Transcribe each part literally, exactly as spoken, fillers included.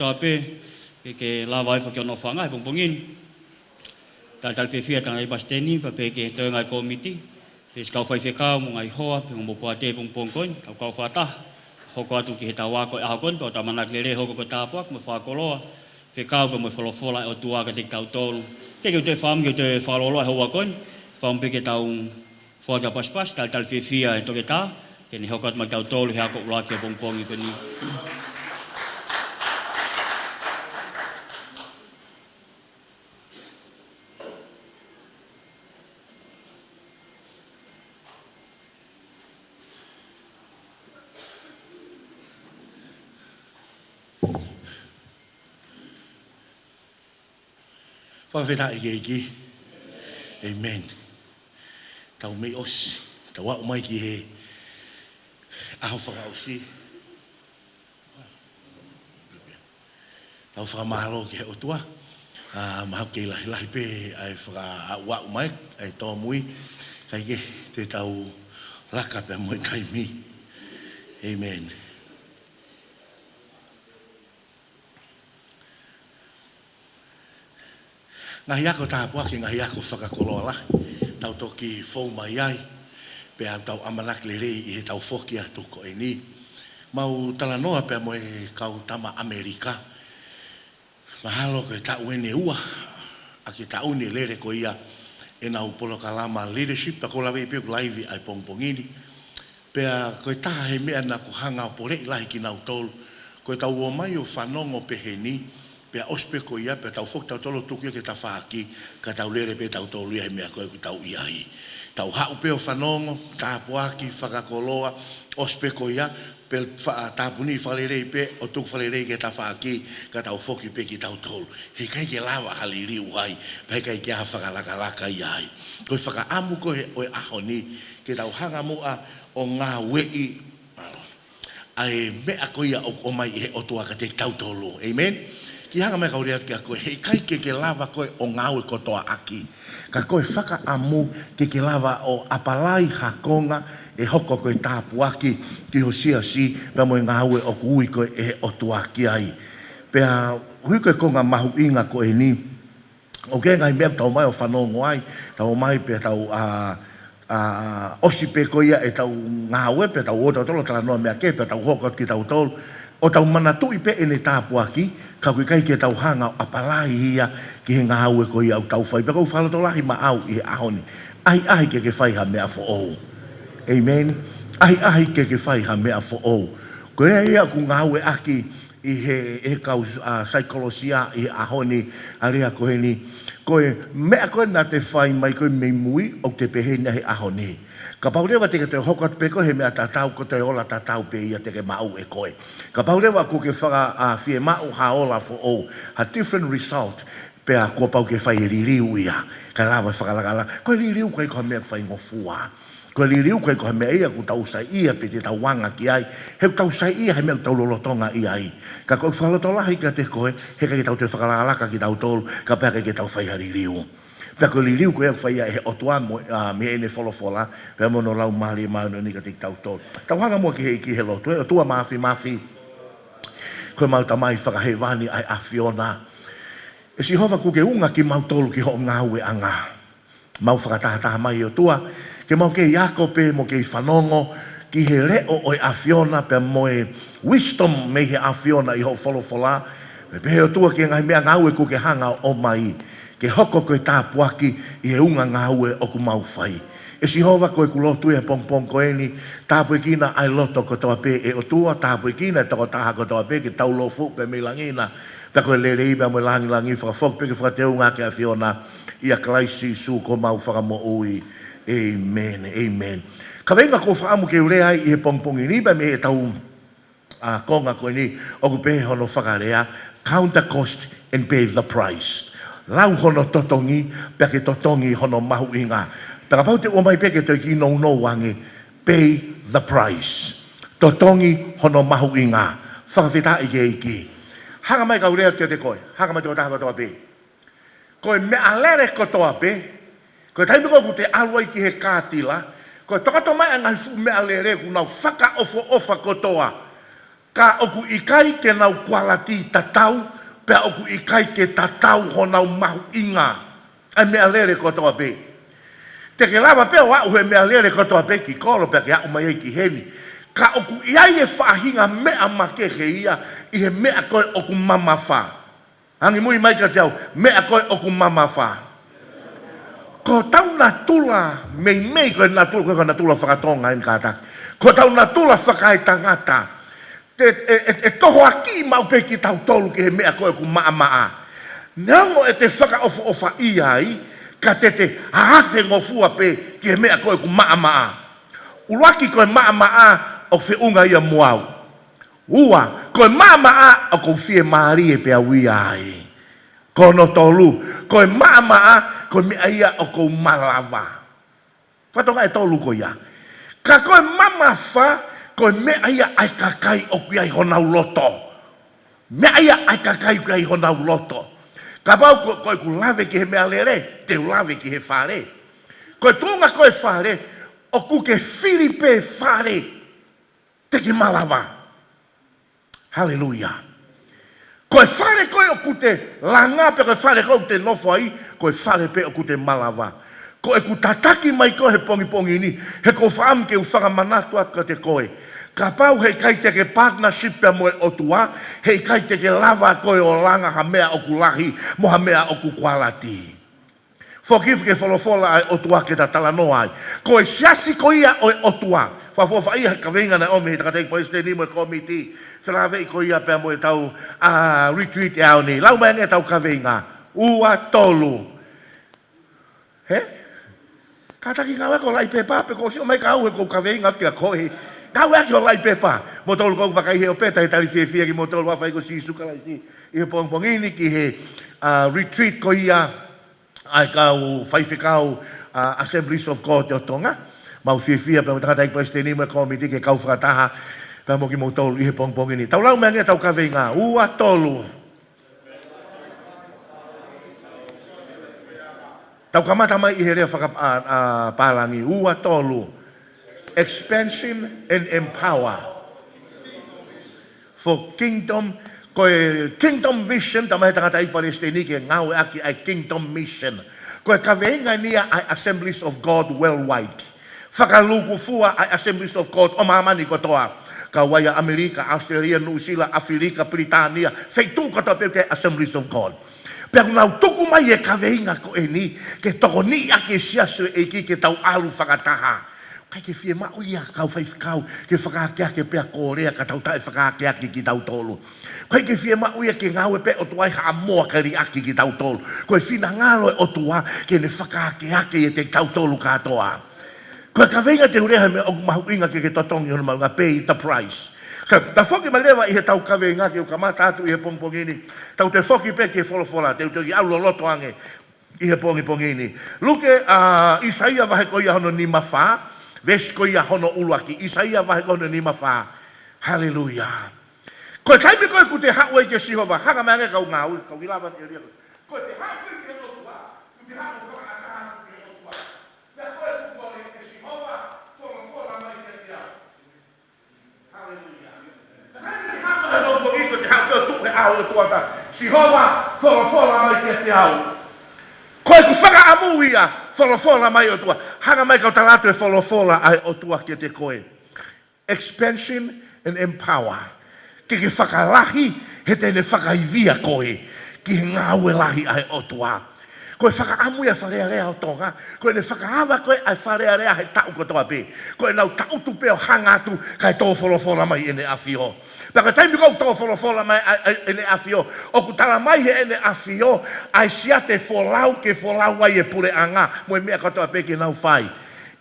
kotoa pē, ke, ke lava ʻo ʻofa ki hono ʻofaʻanga he pongipongi ni. Talitali fiefia ʻa e tangataʻeiki palesiteni, pea pehē ki he toenga ʻo e kōmiti, pea siʻi kau faifekau mo e ngaahi hoa, pea mo e poate he pongipongi ko eni, kau kau fakataha, hoko atu ki heʻetau ako ʻi he ʻaho ko eni, pea ʻoku tau ʻamanaki lelei ʻe hoko ko e tāpuaki mo e fakakoloa, fekau pea mo e folofola ʻa e ʻOtua kiate kitautolu. Ke, ke u toe fakaʻamu ke u toe fakalōloa he houa ko eni, fakaʻamu pē ke tau foaki ʻa e pasipasi, talitali fiefia ʻa e toketā, ke ne hoko atu maʻa kitautolu he ako ʻuluaki ʻo e pongipongi ko eni. Fakafetaʻi ki he ʻEiki. ʻĒmeni. Tau mei ʻosi. Tau aʻu mai ki he ʻaho fakaʻosi. Tau fakamālō ki he ʻOtua. ʻA, mahalo ʻoku kei lahilahi pē ʻa e fakaaʻuaʻu mai, ʻa e tōmui. Kae kehe, te tau laka pē mo e taimi. ʻĒmeni. Ngaahi ako tāpuaki, ngaahi ako fakakoloa lahi, tau toki fou mai ai, pea tau ʻamanaki lelei ʻi heʻetau foki atu ko eni. Mau talanoa pea mo e kau tama ʻAmelika. Mahalo ko e taʻu eni ʻe ua, ʻa e kiʻi taʻu ni ʻe lele ko ia ʻenau polokalama leadership, pea ʻoku ou laveʻi pē ʻoku laivi ʻa e pongipongi ni. Pea ko e taha he meʻa naʻa ku hanga ʻo poleʻi lahi kinautolu, ko ʻetau ō mai ʻo fanongo pehē ni, pea ʻosi pē ko ia, pea tau foki tautolu ʻo tuku ia ki he tafaʻaki, ka tau lele pē tautolu ia he meʻa ko ē ʻoku tau ʻi ai. Tau haʻu pē ʻo fanongo, tāpuaki, fakakoloa, ʻosi pē ko ia, pea fa-, tāpuni fakalelei pē, ʻo tuku fakalelei ki he tafaʻaki, ka tau foki pē kitautolu. Heʻikai ke lava ha liliu ai, pea heʻikai ke ʻi ai ha fakalakalaka ia ai. Ko e fakaʻamu ko ē ʻo e ʻaho ni, ke tau hanga muʻa ʻo ngāueʻi ʻa e meʻa ko ia ʻoku ʻomai ʻe he ʻOtua kiate kitautolu. ʻĒmeni. Kiʻi hanga mai kau lea atu kia koe, heʻikai ke ke lava koe ʻo ngāue kotoa ʻaki. Ka ko e fakaʻamu ke ke lava ʻo ʻapalai ha konga ʻe hoko ko e tāpuaki ki ho siasi pea mo e ngāue ʻoku ui koe ʻe he ʻOtua ki ai. Pea ʻoku ui ko e konga mahuʻinga ko eni, ʻoku ʻi ai e ngaahi meʻa ʻoku tau ō mai ʻo fanongo ai, tau ō mai pea tau, ʻa, ʻa, ʻosi pē ko ia ʻetau ngāue pea tau ō tautolu ʻo talanoa meʻa kehe pea tau hoko atu kitautolu. ʻO tau manatuʻi pē ʻene tāpuaki, ka ʻoku ʻikai ke tau hanga ʻo ʻapalai ia ki he ngāue ko ia ʻoku tau fai. Pea ʻoku ou fakalotolahi maʻau ʻi he ʻaho ni. ʻAhiʻahi ke ke fai ha meʻa foʻou. ʻĒmeni. ʻAhiʻahi ke ke fai ha meʻa foʻou. Ko ia ia ʻoku ngāueʻaki ʻi he, he kau, ʻa, saikolosia ʻi he ʻaho ni, ʻa e lea ko eni. Ko e meʻa ko ē naʻa te fai mai ko ē mei mui, ʻoku te pehē ni he ʻaho ni. Kapau leva te ke toe hoko atu pē koe he meʻa tatau, ko e toe ola tatau pē ia te ke maʻu ʻe koe. Kapau leva ʻoku ke faka-, ʻa, fiemaʻu ha ola foʻou, ha different result, pea kuo pau ke fai e liliu ia, kae lava e fakalakalaka. Ko e liliu ʻoku ʻikai ko ha meʻa ʻoku faingofua. Ko e liliu ʻoku ʻikai ko ha meʻa ia ʻoku tau saiʻia pe te tau anga ki ai. He ʻoku tau saiʻia he meʻa ʻoku tau lolotonga ʻi ai. Ka ko e fakalotolahi kiate koe, heʻikai ke tau toe fakalakalaka kitautolu, kapau heʻikai ke tau fai ha liliu. Pea ko e liliu ko ia ʻoku fai ia ʻe he ʻOtua mo, ʻa, mei heʻene folofola, pea mo hono Laumālie Māʻoniʻoni kiate kitautolu. Tau hanga muʻa ki he ʻEiki he lotu. ʻE ʻOtua Māfimafi, ko ʻemau Tamai Fakahēvani ʻa e ʻAfiona. ʻE Sihova, ʻoku ke unga kimautolu ki hoʻo ngāueʻanga. Mau fakatahataha mai ʻOtua, ke mau kei ako pē mo kei fanongo ki he leʻo ʻo e ʻAfiona pea mo e wisdom mei he ʻAfiona ʻi hoʻo folofola. Pea pehē ʻOtua ki he ngaahi meʻangāue ʻoku ke hanga ʻo ʻomai, ke hoko ko e tāpuaki ʻi he ʻulungaanga ʻoku mau fai. ʻE Sihova, ko ʻeku lotu ʻi he pongipongi ko eni, tāpuekina ʻa e loto kotoa pē ʻe ʻOtua, tāpuekina e tokotaha kotoa pē ke tau lōfuʻu pē mei langi na, pea ko e lelei pea mo e langilangi fakafoki pē ke fakateunga ki he ʻAfiona, ʻia Kalaisi Sīsū ko homau Fakamoʻui. ʻĒmeni, ʻēmeni. Kaveinga ʻoku ou fakaʻamu ke u lea ai ʻi he pongipongi ni pea mei heʻetau, ʻa, konga ko eni ʻoku pehē hono fakalea, count the cost and pay the price. Lau hono totongi, pea ke totongi hono mahuʻinga. Pea kapau te u ʻomai pē ke toe kiʻi nounou ange, pay the price. Totongi hono mahuʻinga. Fakafetaʻi ki he ʻEiki. Hanga mai kau lea kiate koe. Hanga mai tokotaha kotoa pē. Ko e meʻalele kotoa pē. Ko e taimi ko ē ʻoku te ʻalu ai ki he kātila, ko e tokoto mai ʻa e ngaahi fuʻu meʻalele ʻoku nau fakaʻofoʻofa kotoa. Ka ʻoku ʻikai ke nau kualiti tatau, pea ʻoku ʻikai ke tatau honau mahuʻinga. ʻA e meʻalele kotoa pē. Te ke lava pē ʻo aʻu he meʻalele kotoa pē ki kolo pea ke aʻu mai ai ki heni. Ka ʻoku ʻi ai e faʻahinga meʻa makehe ia ʻi he meʻa ko ē ʻoku mamafa. Angimui mai kiate au, meʻa ko ē ʻoku mamafa. Ko hotau natula, meimei ko e natula, ko e natula fakatonga eni kātaki. Ko hotau natula fakaetangata. Te, e, e, e tohoakiʻi maʻu pē kitautolu ki he meʻa ko ē ʻoku maʻamaʻa. Neongo ʻete fakaʻofoʻofaʻia ai, ka te te hahafengofua pē ki he meʻa ko ē ʻoku maʻamaʻa. ʻUluaki ko e maʻamaʻa ʻoku feʻunga ia mo au. Ua, ko e maʻamaʻa ʻoku ou fiemālie pē au ia ai. Ko hono tolu, ko e maʻamaʻa, ko e meʻa ia ʻoku ou malava. Fatongia ʻe tolu ko ia. Ka ko e mamafa, ko e meʻa ia ʻa e kakai ʻoku ʻi ai honau loto. Meʻa ia ʻa e kakai ʻoku ʻi ai honau loto. Kapau ko, ko ʻeku lave ki he meʻalele, te u lave ki he fale. Ko e tuʻunga ko e fale, ʻoku ke fili pē fale, te ke malava. Haleluia. Ko e fale ko ē ʻoku te langa pē ko e fale ko ē ʻoku te nofo ai, ko e fale pē ʻoku te malava. Ko ʻeku tataki mai ko ē he pongipongi ni, he ʻoku ou fakaʻamu ke u fakamanatu atu kiate koe. Kapau heʻikai te ke partnership pea mo e ʻOtua, heʻikai te ke lava koe ʻo langa ha meʻa ʻoku lahi, mo ha meʻa ʻoku kualiti. Foki ke folofola ʻa e ʻOtua ke ta talanoa ai. Ko e siasi ko ia ʻo e ʻOtua. Fakaʻofoʻofa ia he kaveinga naʻe ʻomi he tangataʻeiki palesiteni mo e kōmiti. Felāveʻi ko ia pea mo e tau, a, retreat ʻaho ni. Lau mai ange ʻetau kaveinga. Ua tolu. He? Kātaki ngāueʻaki ho lauʻi pepa, pe ko e sio mai ka au he ʻoku ou kaveinga atu kia koe. Ngāueʻaki ho lauʻi pepa. Moutolu ʻoku vakai he ʻōpē, talitali fiefia kimoutolu ʻa e ʻEiki ko Sīsū Kalaisi. ʻI he pongipongi ni ki he, a, retreat ko ia ʻa e kau faifekau, a, Assemblies of God ʻo Tonga. Mau fiefia pea mo e tangataʻeiki palesiteni mo e kōmiti ke kau fakataha pea mo kimoutolu ʻi he pongipongi ni. Tau lau mai ange ʻetau kaveinga. Ua tolu. Tau kamata mai ʻi he lea faka-, a, a, pālangi. Ua tolu. Expansion and empower. For kingdom, ko e kingdom vision, talamai he tangataʻeiki palesiteni ke ngāueʻaki ʻa e kingdom mission. Ko e kaveinga eni ia ʻa e Assemblies of God worldwide. Fakalūkufua ʻa e Assemblies of God ʻo māmani kotoa. Kau ai ʻa ʻAmelika, ʻAositelēlia, Nuʻusila, ʻAfilika, Pilitānia, feituʻu kotoa pē ʻoku ʻi ai e Assemblies of God. Pea ʻoku nau tuku mai e kaveinga ko eni, ke tokoniʻi ʻaki e siasi ʻo e ʻEiki ke tau ʻalu fakataha. ʻIkai ke fiemaʻu ia kau faifekau, ke fakaakeake pea ko e lea ka tau taʻefakaakeake kitautolu. ʻIkai ke fiemaʻu ia ke ngāue pē ʻOtua ʻi haʻamo ʻa e kaliʻaki kitautolu. Ko e finangalo ʻo e ʻOtua ke ne fakaakeake ʻiate kitautolu kātoa. Ko e kaveinga te u lea he meʻa ʻoku mahuʻinga ke ke totongi hono mahuʻinga, pay the price. Ka, ta foki mai leva ʻi heʻetau kaveinga ke u kamata atu ʻi he pongipongi ni. Tau toe foki pē ki he folofola, te u toe ʻalu loloto ange ʻi he pongipongi ni. Luke, a, ʻAisea vahe ko ia hono nima fā, veesi ko ia hono ʻuluaki, ʻAisea vahe ko ia hono nima fā. Haleluia. Ko e taimi ko ē ʻoku te haʻu ai kia Sihova, hanga mai ange kau ngāue, kau ʻi lava ʻi he ʻēlia ko ē. Ko e te haʻu ai ki he ʻOtua, ʻoku te haʻu ʻo fakaʻatā ki he ʻOtua. Pea ko e ʻoku kole ʻe Sihova, folofola mai kiate au. Haleluia. Ko e taimi ʻoku te haʻu ai ki he ʻOtua, ʻoku te haʻu pē ʻo tuʻu he ʻao ʻo e ʻOtua, Sihova, folofola mai kiate au. Ko ʻeku fakaʻamu ia, folofola mai ʻOtua. Hanga mai kau tala atu e folofola ʻa e ʻOtua kiate koe. Expansion and empower. Ke ke fakalahi, he te ne fakaivia koe ki he ngāue lahi ʻa e ʻOtua. Ko e fakaʻamu ia ʻa e Fale Alea ʻo Tonga, ko ʻene fakaava ko ē ʻa e Fale Alea he taʻu kotoa pē. Ko ʻenau tangutu pē ʻo hanga atu kae tō folofola mai ʻEne ʻAfio. Pea ko e taimi ko ē ʻoku tō folofola mai ʻa, ʻa, ʻEne ʻAfio, ʻoku talamai heʻEne ʻAfio ʻa e siate folau ke folau ai e puleʻanga mo e meʻa kotoa pē ke nau fai.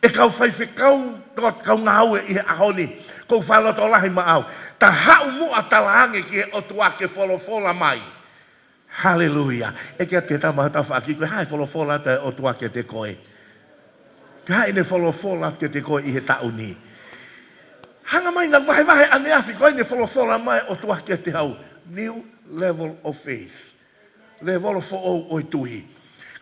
ʻE kau faifekau, ko e kau ngāue ʻi he ʻaho ni, ʻoku ou fakalotolahi maʻau. Ta haʻu muʻa ʻo tala ange ki he ʻOtua ke folofola mai. Haleluia. ʻEke atu ki he tama ho tafaʻaki, ko e hā e folofola atu ʻa e ʻOtua kiate koe? Ko e hā ʻene folofola atu kiate koe ʻi he taʻu ni? Hanga mai naʻa ku vahevahe ʻaneafi, ko ʻene folofola mai ʻOtua kiate au. New level of faith. Lēvolo foʻou ʻo e tui.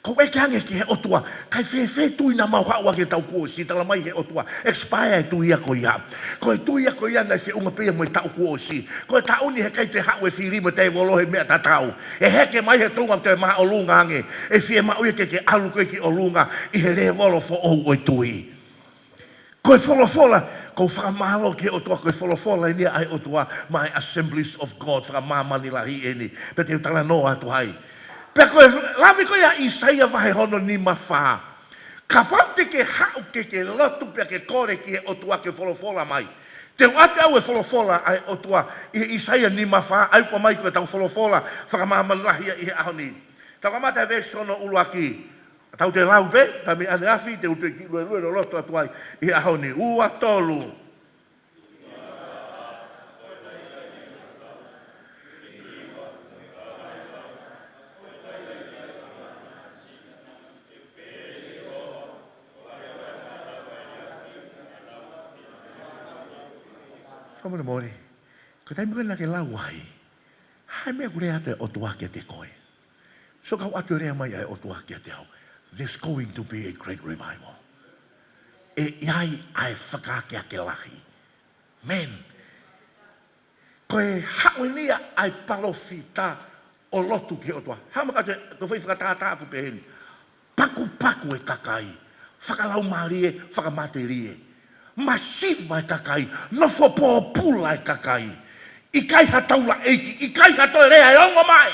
Ko e ʻeke ange ki he ʻOtua, kae fēfē tui naʻa mau haʻu ai ki he taʻu kuo ʻosi, talamai ʻe he ʻOtua, expire e tui ia ko ia. Ko e tui ia ko ia naʻe feʻunga pē ia mo e taʻu kuo ʻosi. Ko e taʻu ni heʻikai te haʻu e fili mo e tēvolo he meʻa tatau. ʻE heke mai he tuʻunga ʻo e māʻolunga ange, ʻe fiemaʻu ia ke ke ʻalu koe ki ʻolunga ʻi he lēvolo foʻou ʻo e tui. Ko e folofola, ʻoku ou fakamālō ki he ʻOtua, ko e folofola eni ia ʻa e ʻOtua maʻa e Assemblies of God, fakamāmani lahi eni, pea te u talanoa atu ai. Pea ko e lave ko ia ʻa ʻĪsaia vahe hono nima fā. Kapau te ke haʻu ke ke lotu pea ke kole ki he ʻOtua ke folofola mai. Te u ʻoatu ʻe au e folofola ʻa e ʻOtua ʻi he ʻĪsaia nima fā, ʻa ia ʻoku ʻomai ko ʻetau folofola fakamāmani lahi ia ʻi he ʻaho ni. Tau kamata he veesi hono ʻuluaki. Tau toe lau pē, ka mei ʻaneafi, te u toe kiʻi luelue loloto atu ai ʻi he ʻaho ni. Ua, tolu. Fakamolemole. Ko e taimi ko ē naʻa ke lau ai, hā e meʻa ʻoku lea atu e ʻOtua kiate koe? So ka u ʻoatu e lea mai ʻa e ʻOtua kiate au, there's going to be a great revival. ʻE ʻi ai ʻa e fakaakeake lahi. Man. Ko e haʻu eni ia ʻa e palōfita ʻo lotu ki he ʻOtua. Hā mai ka te, ko e foʻi fakatātā ʻoku pehē ni. Pakupaku e kakai, fakalaumālie, fakamatelie. Masiva e kakai, nofo pōpula e kakai. ʻIkai ha taulaʻeiki, ʻikai ha toe lea ʻe ongo mai.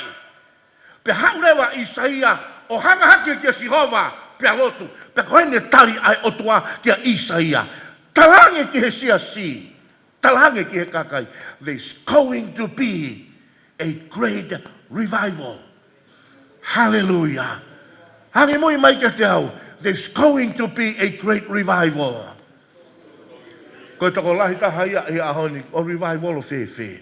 Pea haʻu leva ʻa ʻĪsaia ʻo hanga hake kia Sihova, pea lotu. Pea ko eni e tali ʻa e ʻOtua kia ʻĪsaia. Talaange ki he siasi. Talaange ki he kakai, there's going to be a great revival. Hallelujah. Hangē mo e mai kiate au, there's going to be a great revival. Ko e tokolahi taha ia he ʻaho ni, ʻo revival ʻo fēfē?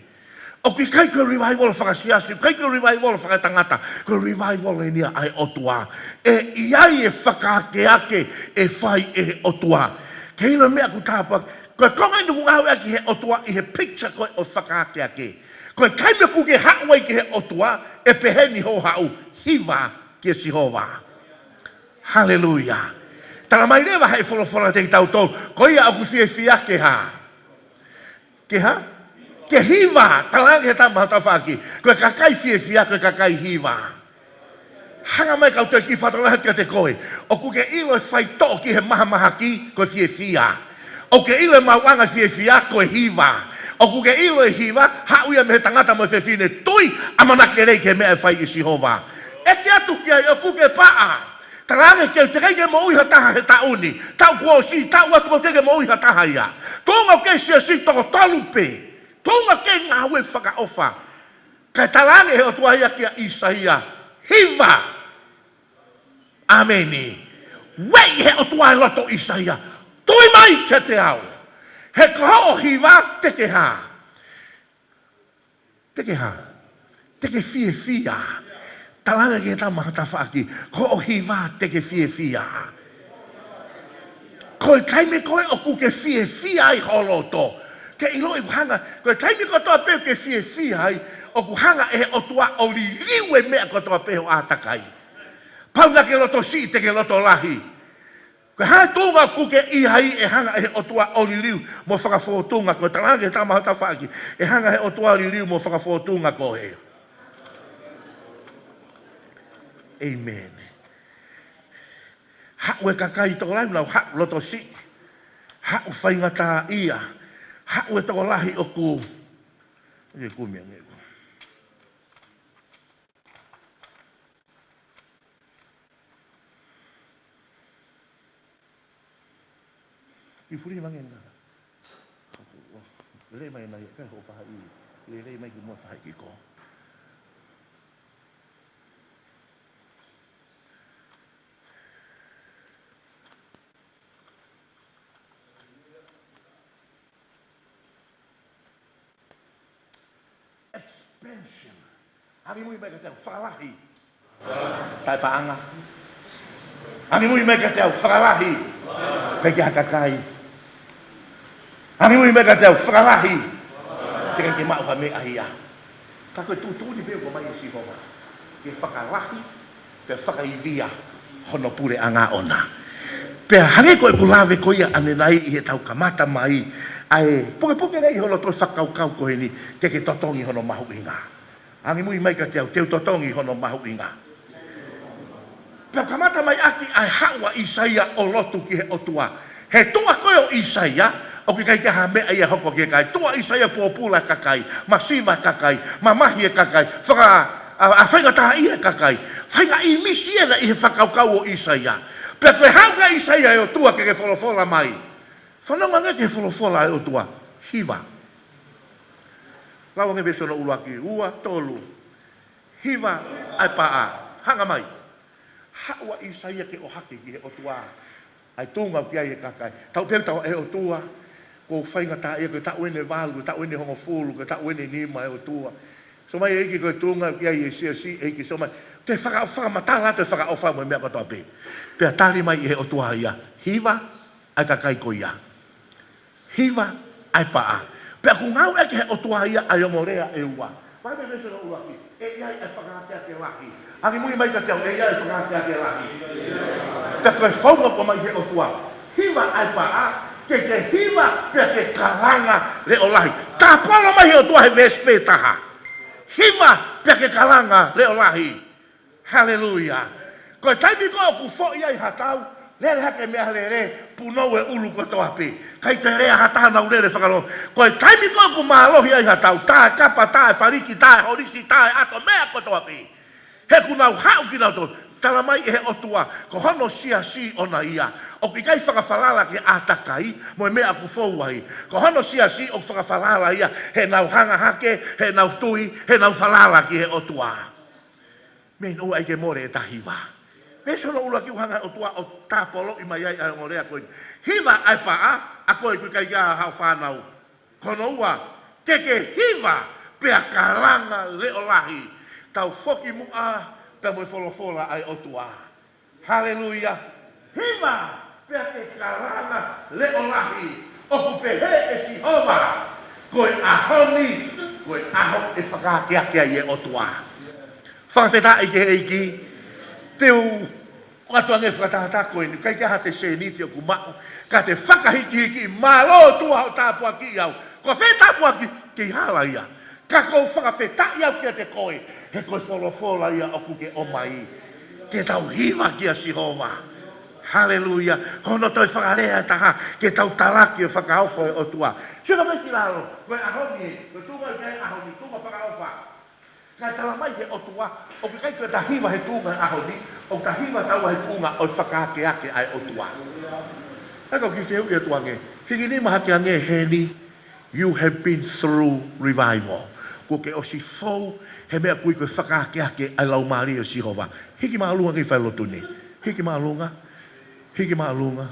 ʻOku ʻikai ko e revival fakasiasi, ʻikai ko e revival fakatangata, ko e revival eni ia ʻa e ʻOtua. ʻE ʻi ai e fakaakeake ʻe fai ʻe he ʻOtua. Ke ʻilo meʻa ʻoku tāpuaki, ko e konga eni ʻoku ngāueʻaki ʻe he ʻOtua ʻi he picture ko ē ʻo e fakaakeake. Ko e taimi ʻoku ke haʻu ai ki he ʻOtua, ʻe pehē ni hoʻo haʻu, hiva kia Sihova. Haleluia. Talamai leva ʻe he folofola kiate kitautolu, ko ia ʻoku fiefia ke hā? Ke hā? Ke hiva, talaange ʻe he tama tafaʻaki. Ko e kakai fiefia, ko e kakai hiva. Hanga mai kau toe kiʻi fakatokanga kiate koe. ʻOku ke ʻilo e faitoʻo ki he mahamahaki, ko e fiefia. ʻOku ke ʻilo e maʻuʻanga fiefia, ko e hiva. ʻOku ke ʻilo e hiva, haʻu ia mei he tangata mo e fefine tui, ʻamanaki lelei ki he meʻa ʻe fai ʻe Sihova. ʻEke atu ki ai ʻoku ke paʻa. Talaange ke teʻeki ke moʻui ha taha he taʻu ni. Taʻu kuo ʻosi, taʻu atu ʻoku teʻeki ke moʻui ha taha ia. Tuʻunga ʻoku ke siasi toko tolu pē. Tuʻunga ʻoku ke ngāue fakaʻofa. Kae talaange ʻe he ʻOtua ia kia ʻĪsaia, hiva. ʻĀmeni. Ueʻi ʻe he ʻOtua e loto ʻo ʻĪsaia. Tui mai kiate au. He ko hoʻo hiva te ke hā? Te ke hā? Te ke fiefia. Talaange ki he tama tafaʻaki, ko hoʻo hiva te ke fiefia. Ko e taimi ko ē ʻoku ke fiefia ai ho loto, ke ʻiloʻi ʻoku hanga, ko e taimi kotoa pē ʻoku ke fiefia ai, ʻoku hanga ʻe he ʻOtua ʻo liliu e meʻa kotoa pē ho ʻātakai. Pau naʻa ke loto siʻi te ke loto lahi. Ko e hā e tuʻunga ʻoku ke ʻi ai ʻe hanga ʻe he ʻOtua ʻo liliu mo fakafōtunga koe? Talaange ki he tama tafaʻaki, ʻe hanga ʻe he ʻOtua ʻo liliu mo fakafōtunga koe. ʻĒmeni. Haʻu e kakai tokolahi ʻoku nau haʻu loto siʻi. Haʻu faingataʻaʻia. Haʻu e tokolahi ʻoku, ʻoku ke kumi ange ʻoku. Kiʻi fuli mai ange na. Lele mai ange na ia, kae hoʻo faʻahi. Lele mai ki muʻa faʻahi ki ko. Expansion. Angimui mai kiate au, fakalahi. Taʻepaʻanga. Angimui mai kiate au, fakalahi. Pea ki ha kakai. Angimui mai kiate au, fakalahi. Teʻeki ke maʻu ha meʻa ia. Ka ko e tuʻutuʻuni pē ʻoku ʻomai ʻe Sihova. Ke fakalahi, ke fakaivia. hono puleʻanga ʻoʻona. Pea hangē ko ʻeku lave ko ia ʻanenai ʻi heʻetau kamata mai, ʻa e pukepuke lelei hono toe fakakaukau ko eni, ke ke totongi hono mahuʻinga. Angimui mai kiate au, te u totongi hono mahuʻinga. Pea kamata mai ʻaki ʻa e haʻu ʻa ʻIsaia ʻo lotu ki he ʻOtua. He tuʻa ko ē ʻo ʻIsaia, ʻoku ʻikai ke ha meʻa ia hoko ki he kakai. Tuʻa ʻIsaia pōpula e kakai, masiva e kakai, mamahi e kakai, faka-, ʻa, ʻa faingataʻaʻia e kakai. Fainga ʻīmisi ena ʻi he fakakaukau ʻo ʻIsaia. Pea ko e haʻu ʻa ʻIsaia ʻe ʻOtua ke ke folofola mai. Fanongo ange ki he folofola ʻa e ʻOtua. Hiva. Lau ange veesi hono ʻuluaki, ua, tolu. Hiva ʻa e paʻa. Hanga mai. Haʻu ʻa ʻIsaia ke ʻohake ki he ʻOtua ʻa e tuʻunga ʻoku ʻi ai e kakai. Tau pehē ʻe taua, ʻe ʻOtua, ʻoku ou faingataʻaʻia, ko e taʻu eni ʻe valu, ko e taʻu eni ʻe hongofulu, ko e taʻu eni ʻe nima ʻe ʻOtua. Sio mai ʻEiki ko e tuʻunga ʻoku ʻi ai e siasi, ʻEiki sio mai. Te faka-, fakamatala, te fakaʻofa mo e meʻa kotoa pē. Pea tali mai ʻe he ʻOtua ia. Hiva ʻa e kakai ko ia. Hiva ʻa e paʻa. Pea ʻoku ngāueʻaki ʻe he ʻOtua ia ʻa e ongo lea ʻe ua. Vakai veesi hono ʻuluaki. ʻE ʻi ai ʻa e fakaakeake lahi. Angimui mai kiate au, ʻe ʻi ai ʻa e fakaakeake lahi. Pea ko e founga ʻoku ʻomai ʻe he ʻOtua. Hiva ʻa e paʻa, ke ke hiva, pea ke kalanga leʻo lahi. Tāpolo mai ʻe he ʻOtua he veesi pē taha. Hiva, pea ke kalanga leʻo lahi. Haleluia. Ko e taimi ko ē ʻoku foʻi ai ha tau, lele hake meʻalele, punou e ʻulu kotoa pē. ʻIkai toe lea ha taha, nau lele fakalongo. Ko e taimi ko ē ʻoku mālohi ai ha tau, tā e kapa, tā e faliki, tā e holisi, tā e ʻato, meʻa kotoa pē. He ʻoku nau haʻu kinautolu, tala mai ʻe he ʻOtua, ko hono siasi ʻoʻona ia. ʻOku ʻikai fakafalala ki he ʻātakai, mo e meʻa ʻoku fou ai. Ko hono siasi ʻoku fakafalala ia, heʻenau hanga hake, heʻenau tui, heʻenau falala ki he ʻOtua. Meʻa ʻoku ʻai ke mole ʻeta hiva. Veesi hono ʻuluaki ʻoku hanga ʻe he ʻOtua ʻo tāpoloʻi mai ai ʻa e ongo lea ko eni. Hiva ʻa e paʻa, ʻa koe ʻoku ʻikai ke ʻi ai haʻo fānau. Ko hono ua, ke ke hiva pea kalanga leʻo lahi. Tau foki muʻa pea mo e folofola ʻa e ʻOtua. Haleluia. Hiva pea ke kalanga leʻo lahi. ʻOku pehē ʻe Sihova, ko e ʻaho ni, ko e ʻaho ʻe fakaakeake ai ʻe he ʻOtua. Fakafetaʻi ki he ʻEiki. Te u ʻoatu ange fakatātā ko eni, ʻikai ke ʻi ai ha te sēniti ʻoku maʻu, ka te fakahikihiki, mālō ʻOtua hoʻo tāpuakiʻi au. Ko fē tāpuaki, kei hala ia. Ka ʻoku ou fakafetaʻi au kiate koe, he ko e folofola ia ʻoku ke ʻomai. Ke tau hiva kia Sihova. Haleluia. Ko hono toe fakalea ʻe taha, ke tau talaki e fakaofo ʻa e ʻOtua. Sio mai ki lalo, ko e ʻaho ni, ko e tuʻunga ʻi he ʻaho ni, tuʻunga fakaʻofa. Kae tala mai ʻe he ʻOtua, ʻoku ʻikai ko ʻeta hiva he tuʻunga ʻo e ʻaho ni, ʻoku ta hiva taua he tuʻunga ʻo e fakaakeake ʻa e ʻOtua. Ka ʻoku ou kiʻi fehuʻi atu ange, hiki nima hake ange heni, you have been through revival. Kuo ke ʻosi fou he meʻa ʻoku ui ko e fakaakeake ʻa e Laumālie ʻo Sihova. Hiki māʻolunga ki he failotu ni. Hiki māʻolunga. Hiki māʻolunga.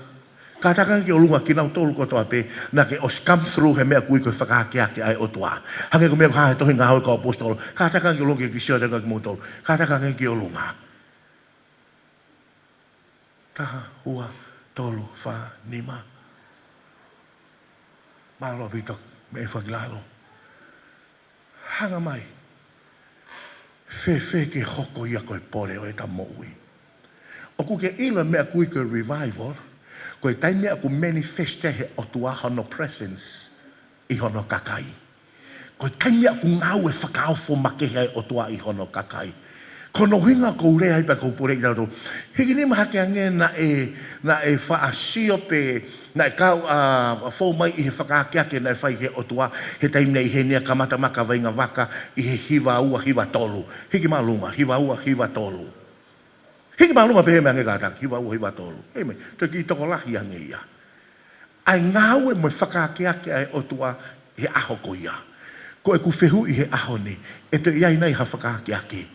Kātaki ange ki ʻolunga kinautolu kotoa pē, naʻa ke ʻosi come through he meʻa ʻoku ui ko e fakaakeake ʻa e ʻOtua. Hangē ko e meʻa ʻoku hā he tohi Ngāue ʻa e Kau ʻAposetolo. Kātaki ange ki ʻolunga ke ke sio atu ange kimoutolu. Kātaki ange ki ʻolunga. Taha, ua, tolu, fā, nima. Mālō ʻaupito, meʻa fakilalo. Hanga mai. Fēfē ke hoko ia ko e pole ʻo ʻeta moʻui. ʻOku ke ʻilo e meʻa ʻoku ui ko e revival, ko e taimi ia ʻoku manifest ai ʻe he ʻOtua hono presence ʻi hono kakai. Ko e taimi ia ʻoku ngāue fakaofo makehe ai e ʻOtua ʻi hono kakai. Ko hono ʻuhinga ʻoku ou lea ai pea ʻoku ou puleʻi kitautolu. Hiki nima hake ange naʻe, naʻe faʻa sio pē, naʻe kau ʻa, ʻa fou mai ʻi he fakaakeake naʻe fai ʻe he ʻOtua, he taimi naʻe ʻi heni ʻa e kamata maka vainga vaka ʻi he hiva ua hiva tolu. Hiki māʻolunga, hiva ua hiva tolu. Hiki māʻolunga pē he meʻa ange kātaki, hiva ua hiva tolu. Hei mai, toe kiʻi tokolahi ange ia. ʻA e ngāue mo e fakaakeake ʻa e ʻOtua he ʻaho ko ia. Ko ʻeku fehuʻi he ʻaho ni, ʻe toe ʻi ai nai ha fakaakeake?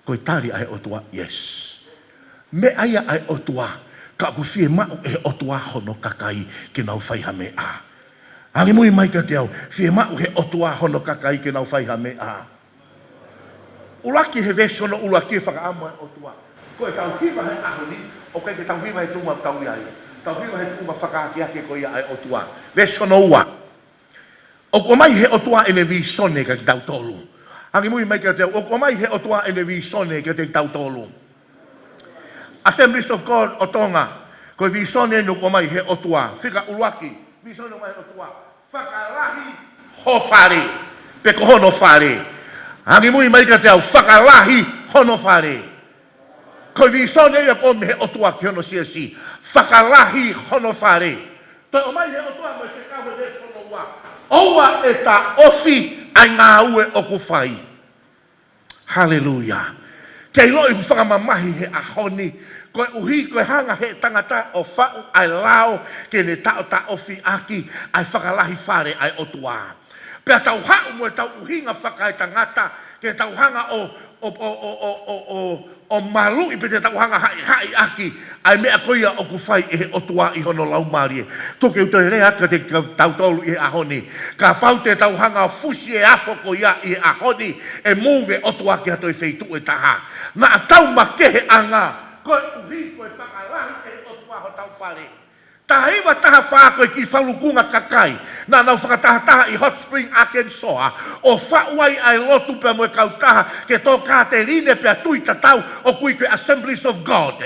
Ko e tali ʻa e ʻOtua, yes. Meʻa ia ʻa e ʻOtua, ka ʻoku fiemaʻu ʻe he ʻOtua hono kakai ke nau fai ha meʻa. Angimui mai kiate au, fiemaʻu ʻe he ʻOtua hono kakai ke nau fai ha meʻa. ʻUluaki he veesi hono ʻuluaki e fakaʻamu ʻa e ʻOtua. Ko ʻetau hiva he ʻaho ni, ʻoku ʻikai ke tau hiva he tuʻunga ʻoku tau ʻi ai. Tau hiva he tuʻunga fakaakeake ko ia ʻa e ʻOtua. Veesi hono ua. ʻOku ʻomai ʻe he ʻOtua ʻene vīsone kiate kitautolu. Angimui mai kiate au, ʻoku ʻomai ʻe he ʻOtua ʻene vīsone kiate kitautolu. Assemblies of God ʻo Tonga, ko e vīsone ʻoku ʻomai he ʻOtua. Fika ʻuluaki, vīsone ʻoku ʻomai he ʻOtua. Fakalahi ho fale, pe ko hono fale. Angimui mai kiate au, fakalahi hono fale. Ko e vīsone ia ʻoku ʻomi he ʻOtua ki hono siasi. Fakalahi hono fale. Toe ʻomai he ʻOtua mo e fekau he veesi hono ua. ʻOua ʻe taʻofi ʻa e ngāue ʻoku fai. Haleluia. Ke ʻiloʻi ʻoku fakamamahi he ʻaho ni, koeʻuhi ko e hanga he tangata ʻo faʻu ʻa e lao ke ne taʻotaʻofi ʻaki ʻa e fakalahi fale ʻa e ʻOtua. Pea tau haʻu mo e tau ʻuhinga fakaetangata, ke tau hanga ʻo, ʻo, ʻo maluʻi pe te tau hanga haʻihaʻi ʻaki ʻa e meʻa ko ia ʻoku fai ʻe he ʻOtua ʻi hono laumālie. Tuku ke u toe lea atu kiate kitautolu ʻi he ʻaho ni. Kapau te tau hanga ʻo fusi e afo ko ia ʻi he ʻaho ni, ʻe move ʻOtua ki ha toe feituʻu ʻe taha. Naʻa tau makeheʻanga, koeʻuhi ko e fakalahi ʻe he ʻOtua hotau fale. Taha hiva taha fā ko e kiʻi falukunga kakai naʻa nau fakatahataha ʻi Hot Spring, Arkansas, ʻo faʻu ai ʻa e lotu pea mo e kautaha ke tō kāteline pea tui tatau, ʻoku ui ko e Assemblies of God.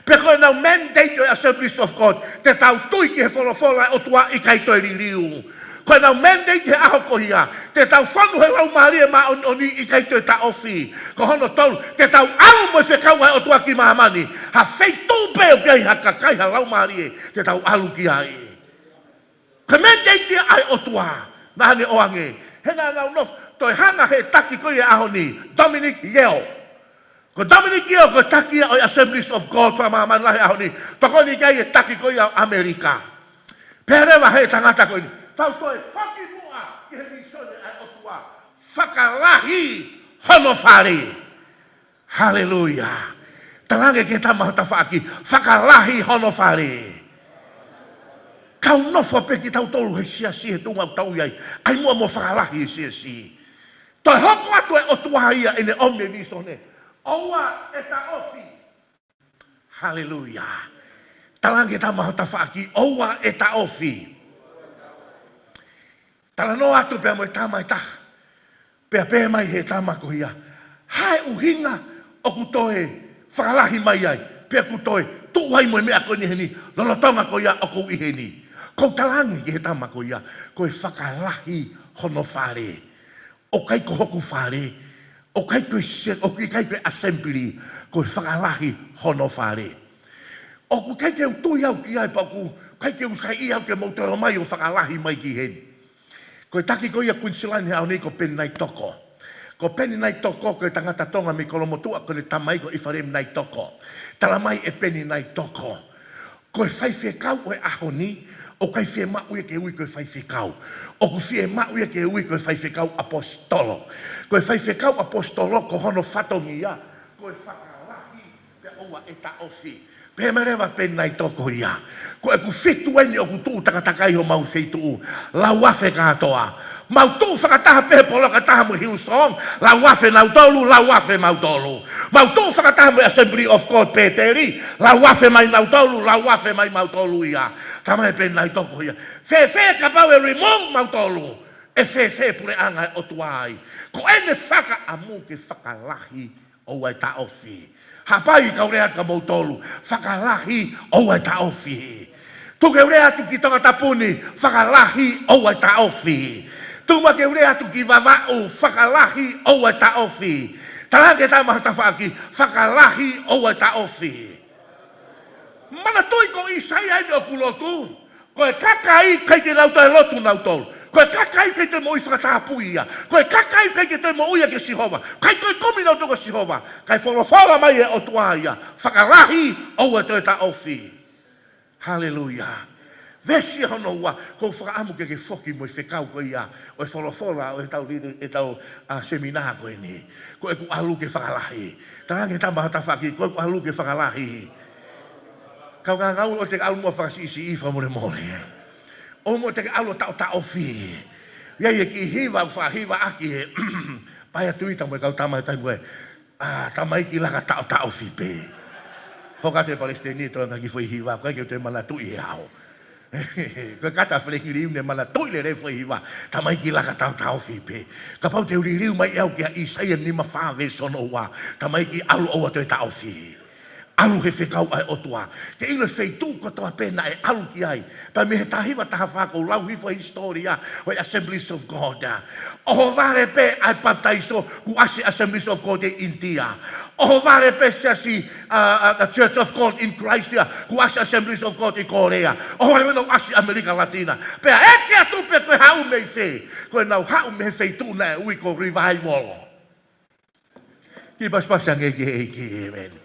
Pea ko ʻenau mandate ʻo e Assemblies of God, te tau tui ki he folofola ʻa e ʻOtua, ʻikai toe liliu. Ko ʻenau mandate he ʻaho ko ia, te tau fonu he Laumālie Māʻoniʻoni, ʻikai toe taʻofi. Ko hono tolu, te tau ʻalu mo e fekau ʻa e ʻOtua ki māmani. Ha feituʻu pē ʻoku ʻi ai ha kakai ha laumālie, te tau ʻalu ki ai. Ko e mandate ia ʻa e ʻOtua naʻa ne ʻoange. He naʻa nau nofo, toe hanga he taki ko ia ʻaho ni, Dominic Yeo. Ko Dominic Yeo ko e taki ia ʻo e Assemblies of God fakamāmani lahi ʻaho ni. Tokoni ki ai e taki ko ia ʻo ʻAmelika. Pea leva he tangata ko eni, tau toe foki muʻa ki he vīsone ʻa e ʻOtua. Fakalahi hono fale. Haleluia. Talaange ki he tama ho tafaʻaki, fakalahi hono fale. Tau nofo pē kitautolu he siasi he tuʻunga ʻoku tau ʻi ai, ʻai muʻa mo fakalahi e siasi. Toe hoko atu e ʻOtua ia ʻene ʻomi e vīsone. ʻOua ʻe taʻofi. Haleluia. Talaange ki he tama ho tafaʻaki, ʻoua ʻe taʻofi. Talanoa atu pea mo e tama ʻe taha. Pea pehē mai he tama ko ia, ha e ʻuhinga ʻoku toe fakalahi mai ai, pea ʻoku toe tuʻu ai mo e meʻa ko eni heni, lolotonga ko ia ʻoku ou ʻi heni? Ko u talaange ki he tama ko ia, ko e fakalahi hono fale. ʻOku ʻikai ko hoku fale, ʻoku ʻikai ko e se-, ʻoku ʻikai ko e assembly, ko e fakalahi hono fale. ʻOku ʻikai ke u tui au ki ai, pea ʻoku ʻikai ke u saiʻia au ke mou toe ōmai ʻo fakalahi mai ki heni. Ko e taki ko ia Queensland he ʻaho ni ko Peni Naitoko. Ko Peni Naitoko ko e tangata Tonga mei Kolomotuʻa, ko ʻene tamai ko ʻIfalemi Naitoko. Tala mai ʻe Peni Naitoko, ko e faifekau ʻo e ʻaho ni, ʻoku ʻikai fiemaʻu ia ke ui ko e faifekau. ʻOku fiemaʻu ia ke ui ko e faifekau ʻaposetolo. Ko e faifekau ʻaposetolo ko hono fatongia, ko e fakalahi pea ʻoua ʻe taʻofi. Pehē mai leva Peni Naitoko ia, ko ʻeku fitu eni ʻoku tuʻu takatakai homau feituʻu, lau afe kātoa. Mau tuʻu fakataha pē he poloka taha mo Hillsong, lau afe nautolu, lau afe mautolu. Mau tuʻu fakataha mo e Assembly of God Pēteli, lau afe mai nautolu, lau afe mai mautolu ia. Tala mai Peni Naitoko ia, fēfē kapau ʻe remove mautolu? ʻE fēfē puleʻanga ʻo e ʻOtua ai? Ko ʻene fakaʻamu ke fakalahi, ʻoua ʻe taʻofi. Haʻapai ka u lea atu kia moutolu, fakalahi, ʻoua ʻe taʻofi. Tuku ke u lea atu ki Tongatapu ni, fakalahi, ʻoua ʻe taʻofi. Tuku muʻa ke u lea atu ki Vavaʻu, fakalahi, ʻoua ʻe taʻofi. Talaange ki he tama ho tafaʻaki, fakalahi, ʻoua ʻe taʻofi. Manatuʻi ko ʻĪsaia eni ʻoku lotu. Ko e kakai ʻikai ke nau toe lotu nautolu. Ko e kakai ʻikai ke moʻui fakatapui ia. Ko e kakai ʻikai ke toe moʻui ia kia Sihova. ʻIkai toe kumi nautolu kia Sihova. Kae folofola mai e ʻOtua ia, fakalahi, ʻoua ʻe toe taʻofi. Haleluia. Veesi hono ua, ko u fakaʻamu ke ke foki mo e fekau ko ia ʻo e folofola ʻo ʻetau lili, ʻetau, ʻa, seminā ko eni. Ko ʻeku ʻalu ke fakalahi. Talaange ki he tama ho tafaʻaki, ko ʻeku ʻalu ke fakalahi. Kau ngangau ʻoua te ke ʻalu muʻa fakasiʻisiʻi fakamolemole. ʻOua muʻa te ke ʻalu ʻo taʻotaʻofi. ʻI ai e kiʻi hiva ʻoku fakahivaʻaki ʻe he paea Tuita mo e kau tama he taimi ko ē, ʻa, tamaiki laka taʻotaʻofi pē. Hoko atu e palesiteni ʻo toʻo ange ha kiʻi foʻi hiva, ʻoku ʻikai ke u toe manatuʻi ʻe au. Ko e kata feleki liu ne manatuʻi lelei foʻi hiva, tamaiki laka taʻotaʻofi pē. Kapau te u liliu mai ʻe au kia ʻĪsaia nima fā veesi hono ua, tamaiki ʻalu ʻoua toe taʻofi. ʻAlu he fekau ʻa e ʻOtua. Ke ʻilo e feituʻu kotoa pē naʻe ʻalu ki ai. Pea mei he taha hiva taha fā ʻoku lau hifo e hisitōlia ʻo e Assemblies of God. ʻOhovale pē ʻa e papitaiso kuo ʻasi Assemblies of God ʻi ʻInitia. ʻOhovale pē siasi, a, a, a Church of God in Christ ia, kuo ʻasi Assemblies of God ʻi Kōlea. ʻOhovale pē naʻe ʻasi ʻAmelika Latina. Pea ʻeke atu pē ko e haʻu mei fē. Ko ʻenau haʻu mei he feituʻu naʻe ui ko Revival. Kiʻi pasipasi ange ki he ʻEiki, ʻēmeni.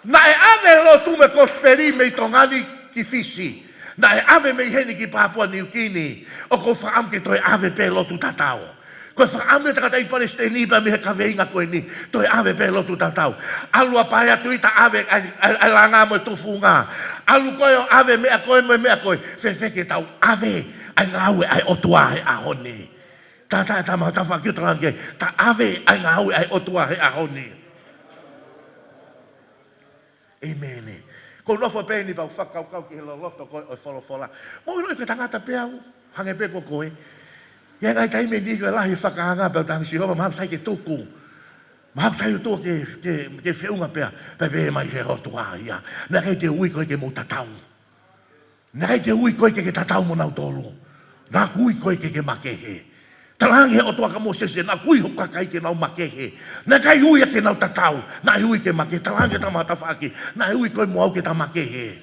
Naʻe ʻave lotu mo e kosipeli mei Tonga ni ki Fisi. Naʻe ʻave mei heni ki Papua Niu Kini. ʻOku ou fakaʻamu ke toe ʻave pē lotu tatau. Ko e fakaʻamu ʻa e tangataʻeiki palesiteni pea mei he kaveinga ko eni. Toe ʻave pē lotu tatau. ʻAlu ʻa Paea Tuita ʻave ʻa e, ʻa e, ʻa e langa mo e tufunga. ʻAlu koe ʻo ʻave meʻa ko ē mo e meʻa ko ē. Fēfē ke tau ʻave ʻa e ngāue ʻa e ʻOtua he ʻaho ni. Tata e tama tafaʻaki ʻo talaange, ta ʻave ʻa e ngāue ʻa e ʻOtua he ʻaho ni. ʻEmeni. Ko u nofo pē ni pea u fakakaukau ki he loloto ko ē ʻo e folofola. Mou ʻilo ko e tangata pē au, hangē pē ko koe. ʻI he ngaahi taimi ʻe niʻihi ko e lahi e fakaanga pea u talaange, Sihova, mahalo ʻoku sai ke tuku. Mahalo ʻoku sai ʻoku tuku ke, ke, ke feʻunga pea, pea pehē mai he ʻOtua ia. Naʻe ʻikai te u ui koe ke mou tatau. Naʻe ʻikai te u ui koe ke ke tatau mo nautolu. Naʻa ku ui koe ke ke makehe. Talaange he ʻOtua kia Mōsese, naʻa ku ui hoku kakai ke nau makehe. Naʻe ʻikai ui ia ke nau tatau. Naʻe ui ke makehe. Talaange tama tafaʻaki, naʻe ui koe mo au ke ta makehe.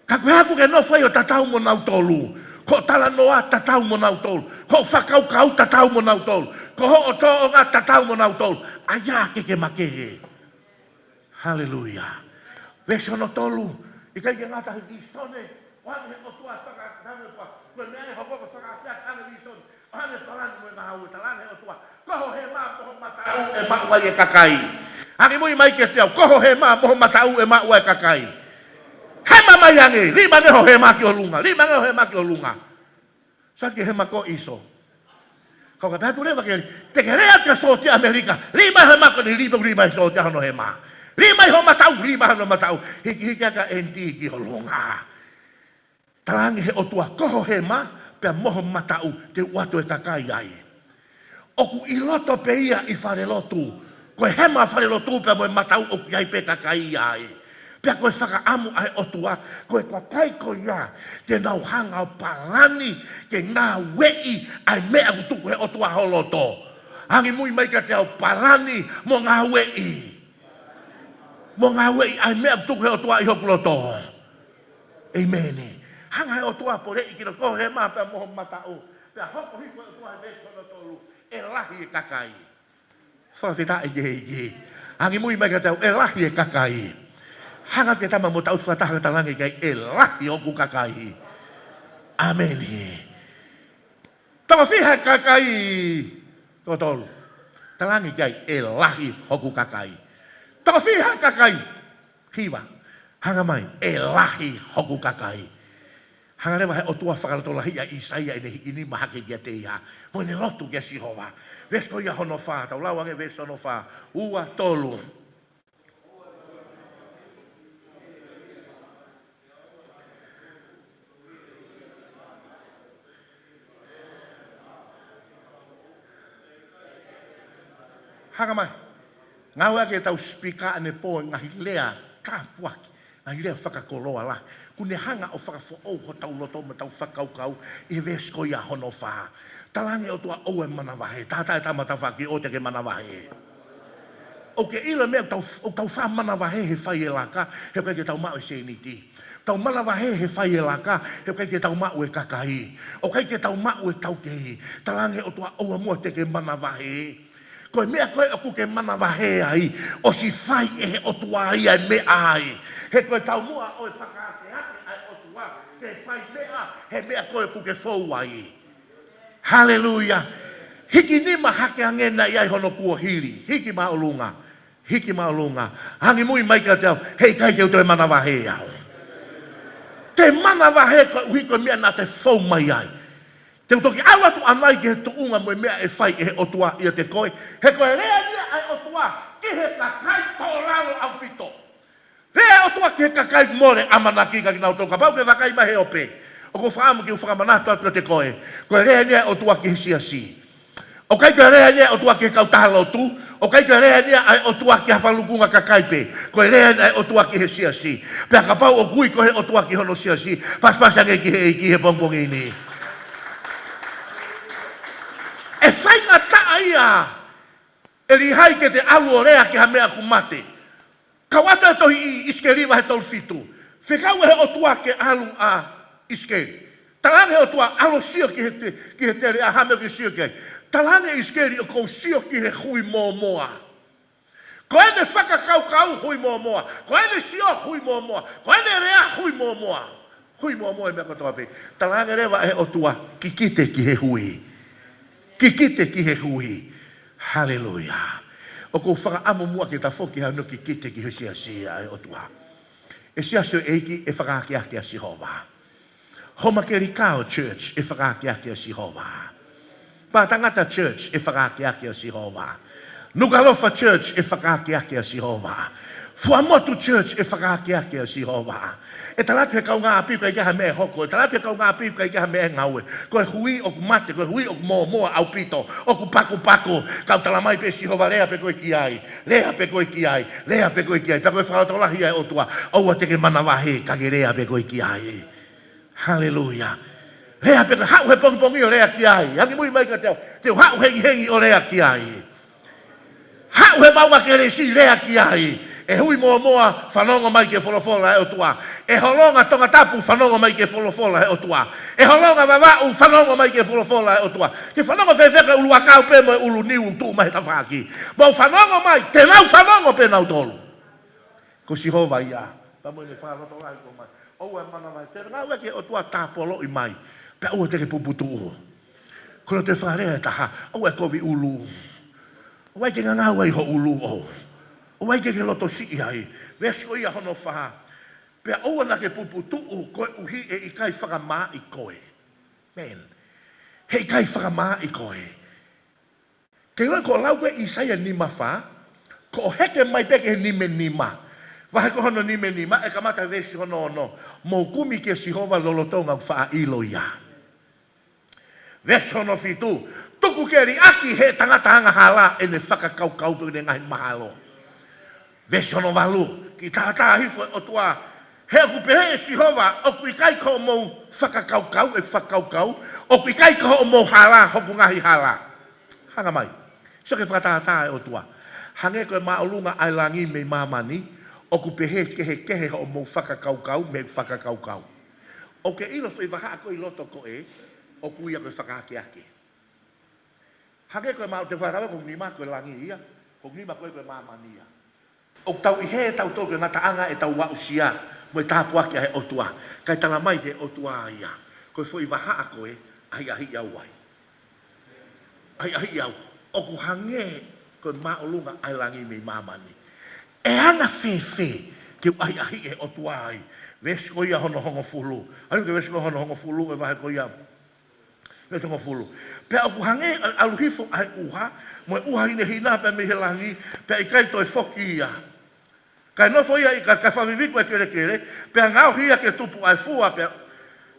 Ka ko e hā ʻoku ke nofo ai ʻo tatau mo nautolu. Ko hoʻo talanoa tatau mo nautolu. Ko hoʻo fakakaukau tatau mo nautolu. Ko hoʻo tōʻonga tatau mo nautolu. ʻAi ia ke ke makehe. Haleluia. Veesi hono tolu, ʻikai ke ngata he vīsone, ʻoku ʻoange he ʻOtua fakatango pea, ko e meʻa ʻe hoko ko e fakaakeake ʻa e vīsone, ʻoange palani mo e ngāue, talaange he ʻOtua, ko ho hema mo ho mataʻu ʻe maʻu ai e kakai. Angimui mai kiate au, ko ho hema mo ho mataʻu ʻe maʻu ai e kakai. Hema mai ange, liʻi mai ange ho hema ki ʻolunga, liʻi mai ange ho hema ki ʻolunga. Sio atu ki he hema ko ē ʻo ʻĪsau. Ka ʻoku pehē atu leva ke, te ke lea atu kia sōtia ʻAmelika. Liʻi mai hema ko eni, liʻi pē, liʻi mai sōtia hono hema. Liʻi mai ho mataʻu, liʻi mai hono mataʻu. Hikihiki ʻaki ʻa e ʻenitī ki ʻolunga. Talaange he ʻOtua ko ho hema, pea mo ho mataʻu, te u ʻoatu e kakai ai. ʻOku ʻi loto pē ia ʻi falelotu. Ko e hema falelotu pea mo e mataʻu ʻoku ʻi ai pē kakai ai. Pea ko e fakaʻamu ʻa e ʻOtua, ko e kakai ko ia, te nau hanga ʻo palani, ke ngāueʻi ʻa e meʻa ʻoku tuku he ʻOtua ho loto. Angimui mai kiate au palani mo ngāueʻi. Mo ngāueʻi ʻa e meʻa ʻoku tuku he ʻOtua ʻi hoku loto. ʻEmeni. Hanga he ʻOtua poleʻi kinautolu ko e hema pea mo e mataʻu. Pea hoko hifo e ʻOtua he veesi hono tolu. ʻE lahi e kakai. Fakafetaʻi ki he ʻEiki. Angimui mai kiate au, ʻe lahi e kakai. Hanga ki he tama mo taʻutu fakataha ka talaange ki ai, ʻe lahi hoku kakai. ʻEmeni. Toko fiha e kakai. Toko tolu. Talaange ki ai, ʻe lahi hoku kakai. Toko fiha e kakai. Hiva. Hanga mai, ʻe lahi hoku kakai. Hanga leva he ʻOtua fakalotolahiʻi ʻa ʻĪsaia ʻene hiki nima hake kiate ia. Mo ʻene lotu kia Sihova. Veesi ko ia hono fā, tau lau ange veesi hono fā. Ua, tolu. Hanga mai. Ngāueʻaki ʻe heʻetau sipika ʻanepō e ngaahi lea tāpuaki, ngaahi lea fakakoloa lahi. Kuo ne hanga ʻo fakafoʻou hotau loto mo ʻetau fakakaukau ʻi he veesi ko ia hono fā. Talaange ʻOtua ʻoua ʻe manavahē, tata e tama tafaʻaki ʻoua te ke manavahē. ʻOku ke ʻilo e meʻa ʻoku tau, ʻoku tau faʻa manavahē he fai e laka, he ʻoku ʻikai ke tau maʻu e sēniti. Tau manavahē he fai e laka, he ʻoku ʻikai ke tau maʻu e kakai. ʻOku ʻikai ke tau maʻu e taukei. Talaange ʻOtua ʻoua muʻa te ke manavahē. Ko e meʻa ko ē ʻoku ke manavahē ai, ʻosi fai ʻe he ʻOtua ia e meʻa ai. He ko e taumuʻa ʻo e fakaakeake ʻa e ʻOtua, ke fai meʻa, he meʻa ko ē ʻoku ke fou ai. Haleluia. Hiki nima hake ange naʻe ʻi ai hono kuohili. Hiki māʻolunga. Hiki māʻolunga. Angimui mai kiate au. Heʻikai ke u toe manavahē au. Te manavahē koeʻuhi ko e meʻa naʻa te fou mai ai. Te u toki ʻalu atu ʻanai ki he tuʻunga mo e meʻa ʻe fai ʻe he ʻOtua ʻiate koe. He ko e lea ia ʻa e ʻOtua ki he kakai tō lalo ʻaupito. Lea ʻa e ʻOtua ki he kakai mole ʻamanaki ka kinautolu kapau ke vakai mai he ope. ʻOku ou fakaʻamu ke u fakamanatu atu kiate koe. Ko e lea eni ʻa e ʻOtua ki he siasi. ʻOku ʻikai ko e lea eni ʻa e ʻOtua ki he kautaha lotu, ʻoku ʻikai ko e lea eni ʻa e ʻOtua ki ha falukunga kakai pē, ko e lea eni ʻa e ʻOtua ki he siasi. Pea kapau ʻoku ui koe ʻe he ʻOtua ki hono siasi, pasipasi ange ki he ʻEiki he pongipongi ni. ʻE faingataʻa ia ʻe Līhai ke te ʻalu ʻo lea ki ha meʻa ʻoku mate. Kau atu e tohi ʻi ʻIsikeli vahe tolu fitu. Fekau ʻe he ʻOtua ke ʻalu ʻa ʻIsikeli. Talaange ʻe he ʻOtua, ʻalu ʻo sio ki he te-, ki he teleʻa, ha meʻa ke sio ki ai. Talaange ʻe ʻIsikeli, ʻoku ou sio ki he hui mōmoa. Ko ʻene fakakaukau hui mōmoa. Ko ʻene sio hui mōmoa. Ko ʻene lea hui mōmoa. Hui mōmoa e meʻa kotoa pē. Talaange leva ʻe he ʻOtua, kikite ki he hui. Kikite ki he hui. Haleluia. ʻOku ou fakaʻamu muʻa ke ta foki hano kikite ki he siasi ʻa e ʻOtua. ʻE Siasi ʻo e ʻEiki, ʻe fakaakeake ʻa Sihova. Homa Kelikao Church, ʻe fakaakeake ʻa Sihova. Pātangata Church, ʻe fakaakeake ʻa Sihova. Nukuʻalofa Church, ʻe fakaakeake ʻa Sihova. Fuaʻamotu Church, ʻe fakaakeake ʻa Sihova. ʻE tala atu he kaungāʻapi ʻoku ʻikai ke ʻi ai ha meʻa ʻe hoko. ʻE tala atu he kaungāʻapi ʻoku ʻikai ke ʻi ai ha meʻa ʻe ngaue. Ko e hui ʻoku mate, ko e hui ʻoku mōmoa ʻaupito, ʻoku pakupaku. Kau talamai pē ʻe Sihova, lea pē koe ki ai. Lea pē koe ki ai. Lea pē koe ki ai. Pea ko e fakalotolahi ʻa e ʻOtua, ʻoua te ke manavahē, ka ke lea pē koe ki ai. Haleluia. Lea pē koe, haʻu he pongipongi ʻo lea ki ai. Angimui mai kiate au. Te u haʻu hengihengi ʻo lea ki ai. Haʻu he maʻunga kelesi, lea ki ai. ʻE hui mōmoa, fanongo mai ki he folofola ʻa e ʻOtua. ʻE holonga Tongatapu, fanongo mai ki he folofola ʻa e ʻOtua. ʻE holonga Vavaʻu, fanongo mai ki he folofola ʻa e ʻOtua. Ke fanongo fēfē, ko e ʻuluakau pē mo e ʻuluniu ʻoku tuʻu mai he tafaʻaki? Mou fanongo mai, te nau fanongo pē nautolu. Ko Sihova ia. Pea mo ʻene fakalotolahi ko mai. ʻOua ʻe manavahē, te ngāue ki he ʻOtua, tāpoloʻi mai. Pea ʻoua te ke puputuʻu. Ko hono toe fakalea ʻe taha, ʻoua ʻe kovi ʻulu. ʻOua ʻe ke ngangau ai ho ʻulu ʻo. ʻOua ʻe ke ke loto siʻi ai. Veesi ko ia hono fā. Pea ʻoua naʻa ke puputuʻu koeʻuhi ʻe ʻikai fakamaaʻi koe. Man. He ʻikai fakamaaʻi koe. Ke lau ko e lau ko ē ʻi ʻAisea nima fā, ko e heke mai pē ki he nima nima. Vahe ko hono nima nima, ʻe kamata veesi hono ono. Mou kumi kia Sihova lolotonga ʻoku faʻa ʻilo ia. Veesi hono fitu, tuku ke liʻaki ʻe he tangata angahala ʻene fakakaukau pe ʻene ngaahi mahalo. Veesi hono valu, kiʻi tātā hifo e ʻOtua. He ʻoku pehē ʻe Sihova, ʻoku ʻikai ko hoʻomou fakakaukau ʻeku fakakaukau, ʻoku ʻikai ko hoʻomou hala hoku ngaahi hala. Hanga mai. Sio ki he fakatātā ʻa e ʻOtua. Hangē ko e māʻolunga ʻa e langi mei māmani, ʻoku pehē kehekehe hoʻomou fakakaukau mei heʻeku fakakaukau. ʻOku ke ʻilo foʻi vahaʻa ko ē ʻi loto ko ē, ʻoku ui ia ko e fakaakeake. Hangē ko e māʻolunga, te u fakatau ko hoku nima ko e langi ia, ko hoku nima ko ē ko e māmani ia. ʻOku tau ʻi hē tautolu ki he ngataʻanga ʻetau aʻusia mo e tāpuaki ʻa e ʻOtua. Kae talamai ʻe he ʻOtua ia, ko e foʻi vahaʻa ko ē, ʻahiʻahiʻi au ai. ʻAhiʻahiʻi au. ʻOku hangē ko e māʻolunga ʻa e langi mei māmani. ʻE anga fēfē ke u ʻahiʻahiʻi ʻe he ʻOtua ai? Veesi ko ia hono hongofulu. ʻAlu ki he veesi ko ia hono hongofulu ʻo e vahe ko ia. Veesi hongofulu. Pea ʻoku hangē ʻa e ʻalu hifo ʻa e ʻuha, mo e ʻuha hinehina pea mei he langi, pea ʻikai toe foki ia. Kae nofo ia ʻi, kae, kae fakaviviku ʻa e kelekele, pea ngaohi ia ke tupu ʻa e fua, pea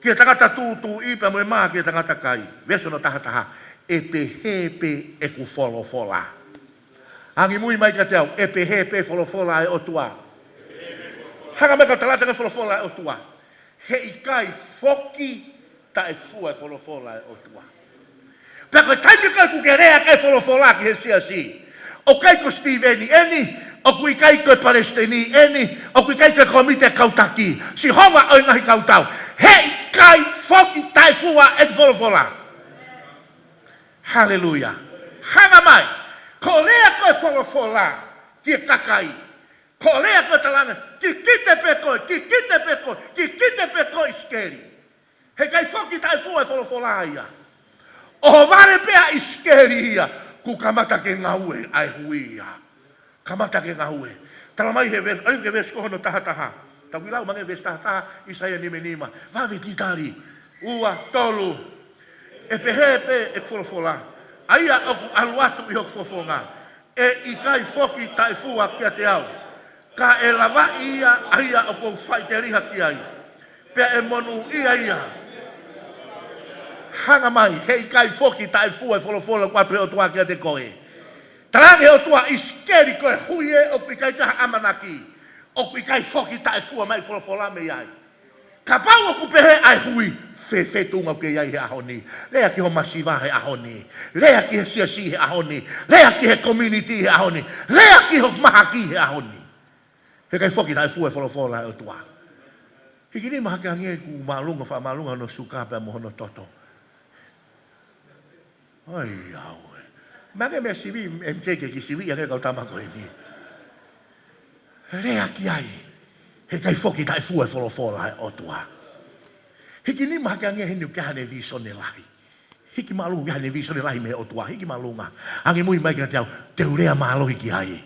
ki he tangata tūtuuʻi, pea mo e mā ki he tangata kai. Veesi hono tahataha. ʻE pehē pē ʻeku folofola. Angimui mai kiate au, ʻe pehē pē folofola ʻa e ʻOtua. Hanga mai kau tala atu e folofola ʻa e ʻOtua. He ʻikai foki taʻefua e folofola ʻa e ʻOtua. Pea ko e taimi ko ē ʻoku ke lea ki ai e folofola ki he siasi, ʻoku ʻikai ko Sitīveni eni, ʻoku ʻikai ko e palesiteni eni, ʻoku ʻikai ko e kōmiti kau taki. Sihova ʻo e ngaahi kautau. He ʻikai foki taʻefua ʻeku folofola. Haleluia. Hanga mai. Ko e lea ko ē e folofola ki he kakai. Ko e lea ko ē e talanga, kikite pē koe, kikite pē koe, kikite pē koe ʻIsikeli. He ʻikai foki taʻefua e folofola ia. ʻOhovale pē ʻa ʻIsikeli ia, kuo kamata ke ngaue ʻa e hui ia. Kamata ke ngaue. Talamai he veesi, ʻalu ki he veesi ko hono tahataha. Tau kiʻi lau mai ange veesi tahataha, ʻAisea nima nima. Vave ki tali. Ua, tolu. ʻE pehē pē ʻeku folofola, ʻa ia ʻoku ʻalu atu ʻi hoku fofonga. ʻE ʻikai foki taʻefua kiate au. Ka ʻe lavaʻi ia ʻa ia ʻoku ou faʻiteliha ki ai. Pea ʻe monūʻia ia. Hanga mai, heʻikai foki taʻefua e folofola kuo ʻoatu ʻe he ʻOtua kiate koe. Talaange ʻe he ʻOtua ʻIsikeli ko e hui ē ʻoku ʻikai ke ha ʻamanaki. ʻOku ʻikai foki taʻefua mai folofola mei ai. Kapau ʻoku pehē ʻa e hui, fēfē tuʻunga ʻoku ke ʻi ai he ʻaho ni? Lea ki ho masiva he ʻaho ni. Lea ki he siasi he ʻaho ni. Lea ki he community he ʻaho ni. Lea ki ho mahaki he ʻaho ni. Heʻikai foki taʻefua e folofola ʻa e ʻOtua. Hiki nima hake ange kuo māʻolunga, faʻa māʻolunga hono suka pea mo hono toto. Ai, au ē. Mage mea sivi, M J ke ki sivi ange kau tama ko eni. Lea ki ai. Heʻikai foki taʻefua e folofola ʻa e ʻOtua. Hiki nima hake ange heni ʻoku ʻi ai haʻane vīsone lahi. Hiki māʻolunga ʻoku ʻi ai haʻane vīsone lahi mei he ʻOtua. Hiki māʻolunga. Ange mui mai kiate au. Te u lea mālohi ki ai.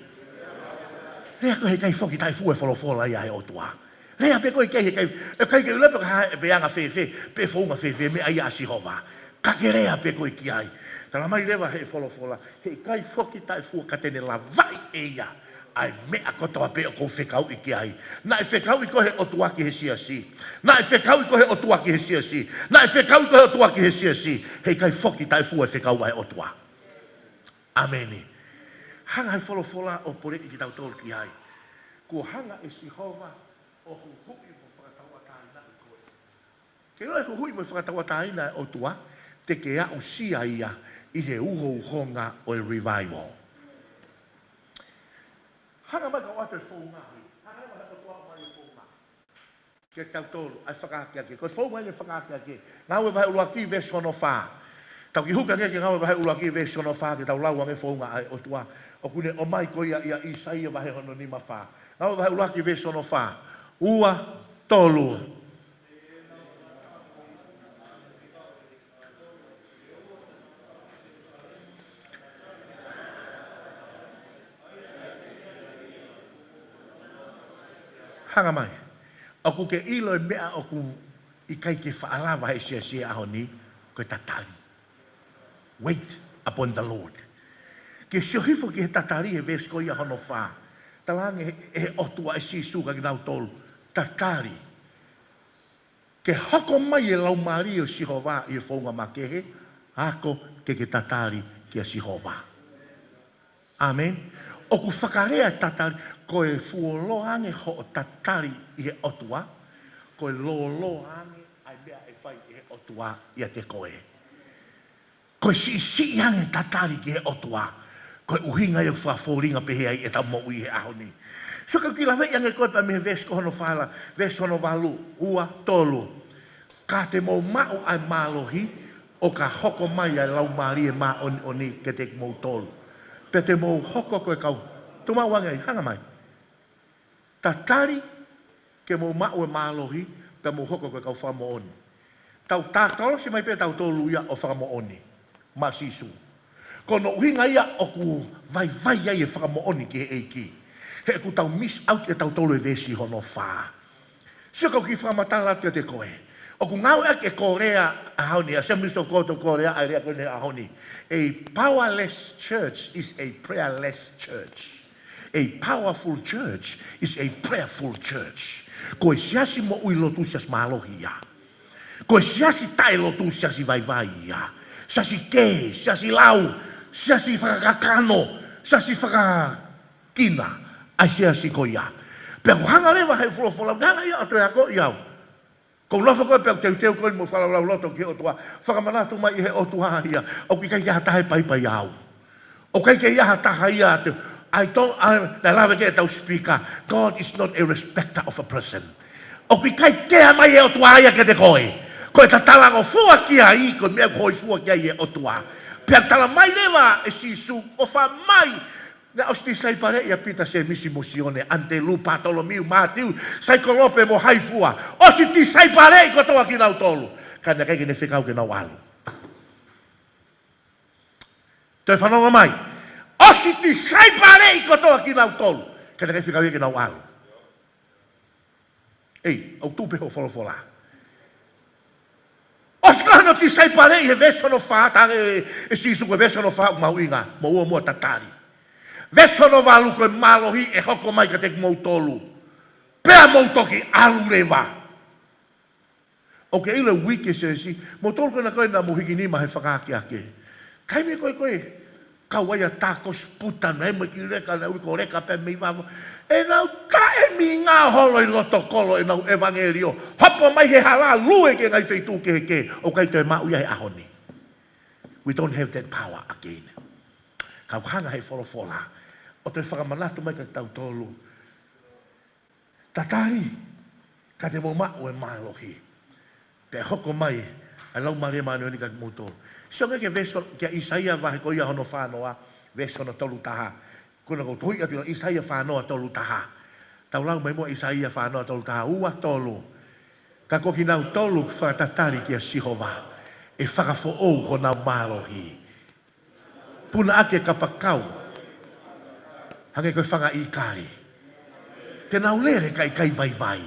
Lea koe heʻikai foki taʻefua e folofola ia ʻa e ʻOtua. Lea pē koe ki ai heʻikai, ʻikai ke u lea pe ko e hā pe anga fēfē, pe founga fēfē, meʻa ia ʻa Sihova. Ka ke lea pē koe ki ai. Tala mai leva ʻe he folofola, heʻikai foki taʻefua ka te ne lavaʻi ʻe ia ʻa e meʻa kotoa pē ʻoku ou fekauʻi ki ai. Naʻe fekauʻi koe ʻe he ʻOtua ki he siasi. Naʻe fekauʻi koe ʻe he ʻOtua ki he siasi. Naʻe fekauʻi koe ʻe he ʻOtua ki he siasi. Heʻikai foki taʻefua e fekau ʻa e ʻOtua. ʻĀmeni. Hanga ʻe he folofola ʻo poleʻi kitautolu ki ai. Kuo hanga ʻe Sihova ʻo huhuʻi mo fakatauʻatāinaʻi koe. Ke ʻiloʻi e huhuʻi mo e fakatauʻatāina ʻa e ʻOtua, te ke aʻusia ia ʻi he uhouhonga ʻo e revival. Hanga mai kau ʻoatu e founga hē. Hanga mai ʻe he ʻOtua ʻo ʻomai e founga kiate kitautolu, ʻa e fakaakeake. Ko e founga ʻeni e fakaakeake. Ngāue vahe ʻuluaki veesi hono fā. Tau kiʻi hū ange ki he Ngāue vahe ʻuluaki veesi hono fā, ke tau lau ange founga ʻa e ʻOtua. ʻOku ne ʻomai ko ia ʻia ʻĪsaia vahe hono nima fā. Ngāue vahe ʻuluaki veesi hono fā. Ua, tolu. Hanga mai. ʻOku ke ʻilo e meʻa ʻoku ʻikai ke faʻa lava ʻe he siasi he ʻaho ni, ko e tatali. Wait upon the Lord. Ke sio hifo ki he tatali he veesi ko ia hono fā. Talaange ʻe he ʻOtua ʻe Sīsū kiate kinautolu. Tatali. Ke hoko mai e Laumālie ʻo Sihova ʻi he founga makehe, ako ke ke tatali kia Sihova. ʻĀmeni. ʻOku fakalea tatali, ko e fuoloa ange hoʻo tatali ʻi he ʻOtua, ko e lōloa ange ʻa e meʻa ʻe fai ʻe he ʻOtua ʻiate koe. Ko e siʻisiʻi ange tatali ki he ʻOtua. Ko e ʻuhinga ia ʻoku fakafōtunga pehē ai ʻetau moʻui he ʻaho ni. So ka kiʻi laveʻi ange koe pea mei he veesi ko hono fā, veesi hono valu, ua, tolu. Ka te mou maʻu ʻa e mālohi, ʻo ka hoko mai ʻa e Laumālie Māʻoniʻoni kiate kimoutolu. Pea te mou hoko ko e kau. Tuʻu maʻu ange ai, hanga mai. Tatali ke mou maʻu e mālohi, pea mou hoko ko e kau fakamoʻoni. Tau tākolosi mai pē tautolu ia ʻo fakamoʻoni maʻa Sīsū. Ko hono ʻuhinga ia ʻoku vaivai ai e fakamoʻoni ki he ʻEiki. He ʻoku tau miss out ʻe tautolu e veesi hono fā. Sio kau kiʻi fakamatala atu kiate koe. ʻOku ngāueʻaki e Kōlea ʻaho ni, Assemblies of God of Kōlea, ʻa e lea ko eni he ʻaho ni. A powerless church is a prayerless church. A powerful church is a prayerful church. Ko e siasi moʻui lotu, siasi mālohi ia. Ko e siasi taʻelotu, siasi vaivai ia. Siasi kē, siasi lau, siasi fakakakano, siasi fakakina ʻa e siasi ko ia. Pea ʻoku hanga leva ʻe he folofola, hanga ia ʻo toe akoʻi au. Ko u nofo ko ē pea u teuteu ko eni mo fakalaulauloto ki he ʻOtua, fakamanatu mai ʻe he ʻOtua ia, ʻoku ʻikai ke ʻi ai ha taha ʻe paipai au. ʻOku ʻikai ke ʻi ai ha taha ia te, I don't, I, naʻe lave ki ai ʻetau speaker, God is not a respecter of a person. ʻOku ʻikai ke ʻomai ʻe he ʻOtua ia kiate koe. Ko e tatalangofua ki ai, ko e meʻa ʻoku hōifua ki ai e ʻOtua. Pea tala mai leva ʻe Sīsū, ʻofa mai, naʻe ʻosi tisaipaleʻi ʻa Pita, Sēmisi mo Sione, Anitelū, Pātolomiu, Mātiu, Saikolope mo hai fua. ʻOsi tisaipaleʻi kotoa kinautolu. Ka naʻe ʻikai ke ne fekau ke nau ʻalu. Toe fanongo mai. ʻOsi tisaipaleʻi kotoa kinautolu. Ka naʻe ʻikai fekau ia ke nau ʻalu. Ei, ʻoku tuʻu pē hoʻo folofola. ʻOsi ko hono tisaipaleʻi he veesi hono fā, talaange ʻe Sīsū ko e veesi hono fā ʻoku mahuʻinga, mou ō muʻa ʻo tatali. Veesi hono valu, ko e mālohi ʻe hoko mai kiate kimoutolu. Pea mou toki ʻalu leva. ʻOku ke ʻilo e uike siasi, mo tolu ko ena ko ena mo hiki nima he fakaakeake. Taimi ko ē ko ē, kau ai ʻa Takos Puta, naʻe mo e kiʻi leka, naʻe ui ko e leka pē mei vavo. ʻEnau taʻemingā holo ʻi loto kolo ʻenau ʻevangeliō. Hopo mai he hala, lue ki he ngaahi feituʻu kehekehe, ʻoku ʻikai toe maʻu ia he ʻaho ni. We don't have that power again. Ka ʻoku hanga he folofola ʻo toe fakamanatu mai kiate kitautolu. Tatali, ka te mou maʻu e mālohi. Pea hoko mai ʻa e Laumālie Māʻoniʻoni kiate kimoutolu. Sio ange ki he veesi, ki ʻAisea vahe ko ia hono fā noa, veesi hono tolu taha. Ko ena ʻoku ou tohi atu ʻi ʻAisea fā noa tolu taha. Tau lau mai muʻa ʻAisea fā noa tolu taha, ua tolu. Ka ko kinautolu ʻoku fakatatali kia Sihova, ʻe fakafoʻou honau mālohi. Puna ʻaki e kapakau, hangē ko e fanga ʻīkali. Te nau lele kae ʻikai vaivai.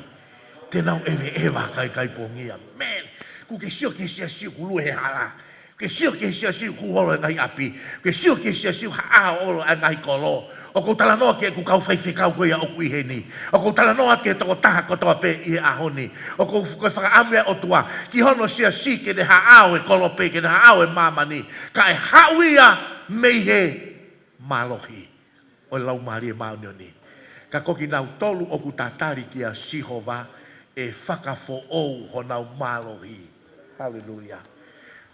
Te nau ʻeveʻeva kae ʻikai pongia. Man, ʻoku ke sio ki he siasi ʻoku lue he hala. ʻOku ke sio ki he siasi ʻoku holo e ngaahi ʻapi. ʻOku ke sio ki he siasi ʻoku haʻao ʻolo e ngaahi kolo. ʻOku ou talanoa ki heʻeku kau faifekau ko ia ʻoku ʻi heni. ʻOku ou talanoa ki he tokotaha kotoa pē ʻi he ʻaho ni. ʻOku ou, ko e fakaʻamu ia ʻa e ʻOtua ki hono siasi ke ne haʻao e kolo pē, ke ne haʻao e māmani. Kae haʻu ia mei he mālohi ʻo e Laumālie Māʻoniʻoni. Ka ko kinautolu ʻoku tatali kia Sihova, ʻe fakafoʻou honau mālohi. Haleluia.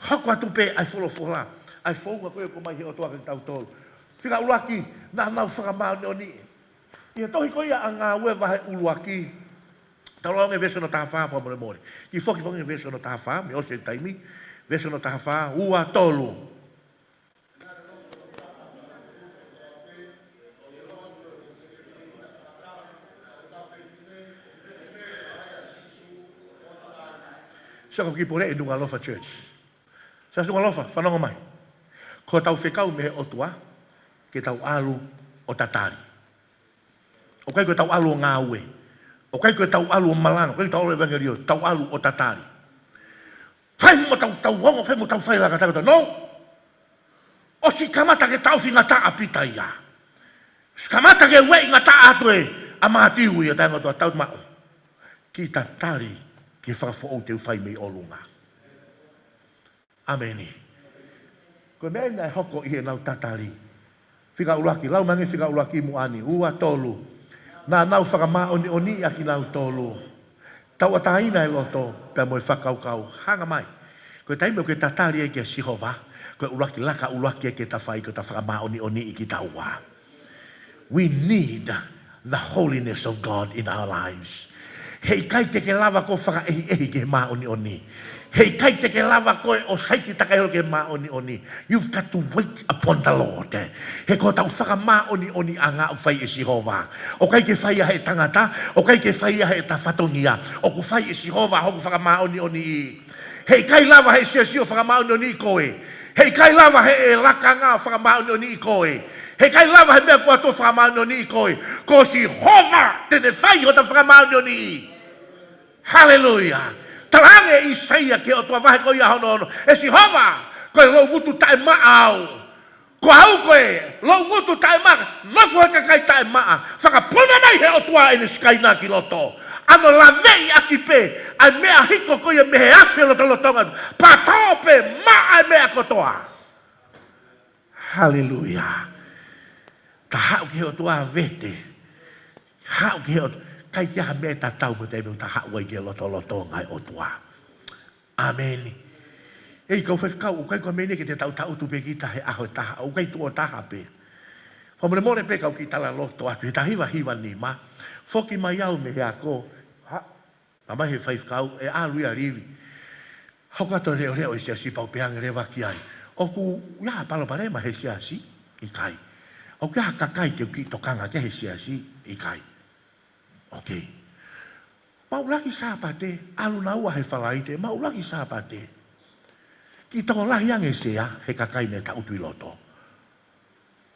Hoko atu pē ʻa e folofola, ʻa e founga ko ē ʻoku ʻomai he ʻOtua kiate kitautolu. Fika ʻuluaki, naʻa nau fakamāʻoniʻoniʻi. ʻI he tohi ko ia ʻa Ngāue vahe ʻuluaki. Tau lau ange veesi hono taha fā fakamolemole. Kiʻi foki foki ange veesi hono taha fā, mei ʻosi e taimi. Veesi hono taha fā, ua tolu. Sio ki he kiʻi pole ʻi Nukuʻalofa Church. Siasi Nukuʻalofa, fanongo mai. Ko hotau fekau mei he ʻOtua, ke tau ʻalu ʻo tatali. ʻOku ʻikai ko ʻetau ʻalu ʻo ngāue. ʻOku ʻikai ko ʻetau ʻalu ʻo malanga. ʻOku ʻikai ko ʻetau ʻalu ʻevangeliō. Tau ʻalu ʻo tatali. Fai mo tau, tau ongo, fai mo tau fai laka taka. No. ʻOsi kamata ke taʻofi ngataʻa Pita ia. ʻOsi kamata ke ueʻi ngataʻa atu ʻa Mātiu ia, taʻengatā ʻa tau maʻu. Kiʻi tatali ki he fakafoʻou te u fai mei ʻolunga. ʻĀmeni. Ko e meʻa ia naʻe hoko ʻi heʻenau tatali. Fika ʻuluaki, lau mai ange fika ʻuluaki muʻa ni, ua tolu. Naʻa nau fakamāʻoniʻoniʻi ʻa kinautolu. Tauʻatāina e loto, pea mo e fakakaukau, hanga mai. Ko e taimi ʻoku ke tatali ai kia Sihova, ko e ʻuluaki laka ʻuluaki ia ke ta fai, ko ʻeta fakamāʻoniʻoniʻi kitaua. We need the holiness of God in our lives. Heʻikai te ke lava koe ʻo fakaʻehiʻehi ki he māʻoniʻoni. Heʻikai te ke lava koe ʻo saiki takai holo ki he māʻoniʻoni. You've got to wait upon the Lord. He ko hotau fakamāʻoniʻoniʻanga ʻoku fai ʻe Sihova. ʻOku ʻikai ke fai ia he tangata, ʻoku ʻikai ke fai ia he ta fatongia. ʻOku fai ʻe Sihova hoku fakamāʻoniʻoniʻi. Heʻikai lava he siasi ʻo fakamāʻoniʻoniʻi koe. Heʻikai lava he lakanga ʻo fakamāʻoniʻoniʻi koe. Heʻikai lava he meʻa ko ē ʻo fakamāʻoniʻoniʻi koe. Ko Sihova te ne fai hota fakamāʻoniʻoniʻi. Haleluia. Talaange ʻe ʻAisea ki he ʻOtua vahe ko ia hono ono. ʻE Sihova, ko e loungutu taʻemaʻa au. Ko au ko e loungutu taʻemaʻa, nofo he kakai taʻemaʻa, fakapuna mai he ʻOtua ʻene Sikaina ki loto. ʻAno laveʻi ʻaki pē ʻa e meʻa hiko ko ia mei he afi lotolotonga, pea tō pē maʻa e meʻa kotoa. Haleluia. Ta haʻu ki he ʻOtua vete. Haʻu ki he ʻOtua. ʻIkai ke ʻi ai ha meʻa ʻe tatau mo e taimi ʻoku ta haʻu ai ki he lotolotonga ʻo e ʻOtua. ʻĀmeni. ʻEi, kau faifekau, ʻoku ʻikai ko e meʻa ni ke te taʻutaʻutu pē kita he ʻaho ʻe taha, ʻoku ʻikai tuʻo taha pē. Fakamolemole pē kau kiʻi talaloto atu, he taha hiva hiva nima. Foki mai au mei he ako, ha, ʻomai he faifekau, ʻe ʻalu ia ʻo livi. Hoko atu e leʻoleʻo ʻi he siasi pea u pehē ange leva ki ai. ʻOku ʻi ai ha palopalema he siasi? ʻIkai. ʻOku ʻi ai ha kakai ke u kiʻi tokanga ki ai he siasi? ʻIkai. ʻOkei. Mau laki Sāpate, ʻalu naua he Falaite, mau laki Sāpate. Kiʻi tokolahi ange e sea he kakai naʻe taʻutu ʻi loto.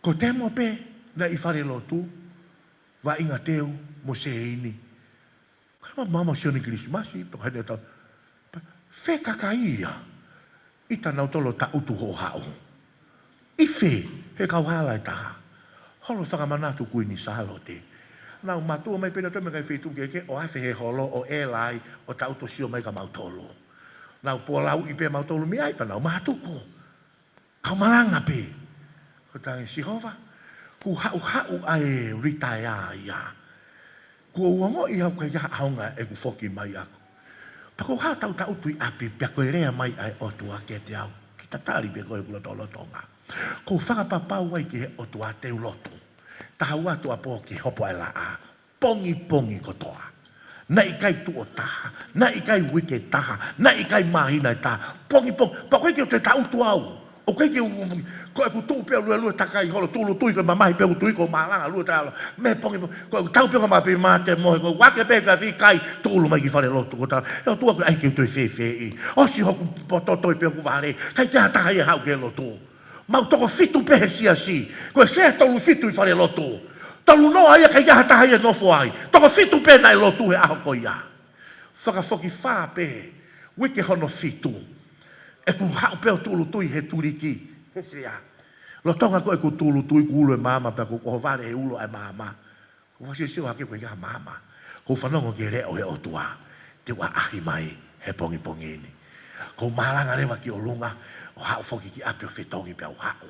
Ko Temo pē naʻe ʻi falelotu, Vaʻinga Teu mo Seini. Ka ma mama Sione Kilisimasi, pe ko hai naʻe tau. Fē kakai ia? ʻIta nautolu taʻutu hoʻo haʻu. ʻI fē? He kauhala ʻe taha. Holo fakamanatu Kuini Sālote. Nau mātuku mai pē nautolu mei he ngaahi feituʻu kehekehe ʻo afe he holo ʻo ʻela ai ʻo taʻutu ʻo sio mai kia mautolu. Nau pōlauʻi pē mautolu mei ai pea nau mātuku. Kau malanga pē. Ko e tangi, Sihova, kuo haʻuhaʻu ʻa e retire ia. Kuo u ongoʻi au ʻikai ha ʻaonga ʻeku foki mai ʻaku. Pea ko e hā ʻeku taʻutu ʻi ʻapi pea ko e lea mai ʻa e ʻOtua kiate au, kiʻi tatali pē ko ē ʻeku lotolotonga. Ko e fakapapau ai ki he ʻOtua te u lotu. Taha ua tuʻa pō ki he hopo ʻa e laʻā. Pongipongi kotoa. Naʻe ʻikai tuʻo taha, naʻe ʻikai uike ʻe taha, naʻe ʻikai māhina ʻe taha. Pongipongi, pea ko e ke u te taʻutu au. ʻOku ʻikai ke u, ko ʻeku tuʻu pē ʻo luelue takai holo, tūʻulutui ko e mamahi pē ʻoku tui ko e malanga lue talo. Mei pongipongi, ko ʻeku tau pē ko e mapi mate mo, ko ʻeku ake pē fafī kai, tūʻulu mai ki falelotu ko e tala. ʻE ʻOtua ko e ʻai ke u toe fēfēʻi. ʻOsi hoku poto, toe pē hoku vale, ʻikai ke ʻi ai ha taha ia ʻe haʻu ki he lotu. Mau toko fitu pē he siasi. Ko e sea tolu fitu ʻi falelotu. Tolu noa ia ʻikai ke ʻi ai ha taha ia ʻe nofo ai. Toko fitu pē naʻe lotu he ʻaho ko ia. Fakafokifā pē. Uike hono fitu. ʻEku haʻu pē ʻo tūʻulutui he tuliki. He sea. Lolotonga ko ē ʻeku tūʻulutui kuo ulu e maama pea kuo ʻohovale he ulo ʻa e maama. Kuo u fakasiosio hake ʻoku ʻikai ha maama. Kuo u fanongo ki he leʻo ʻo e ʻOtua. Te u ʻaʻahi mai he pongipongi ni. Kuo u malanga leva ki ʻolunga, ʻo haʻu foki ki ʻapi ʻo fetongi pea u haʻu.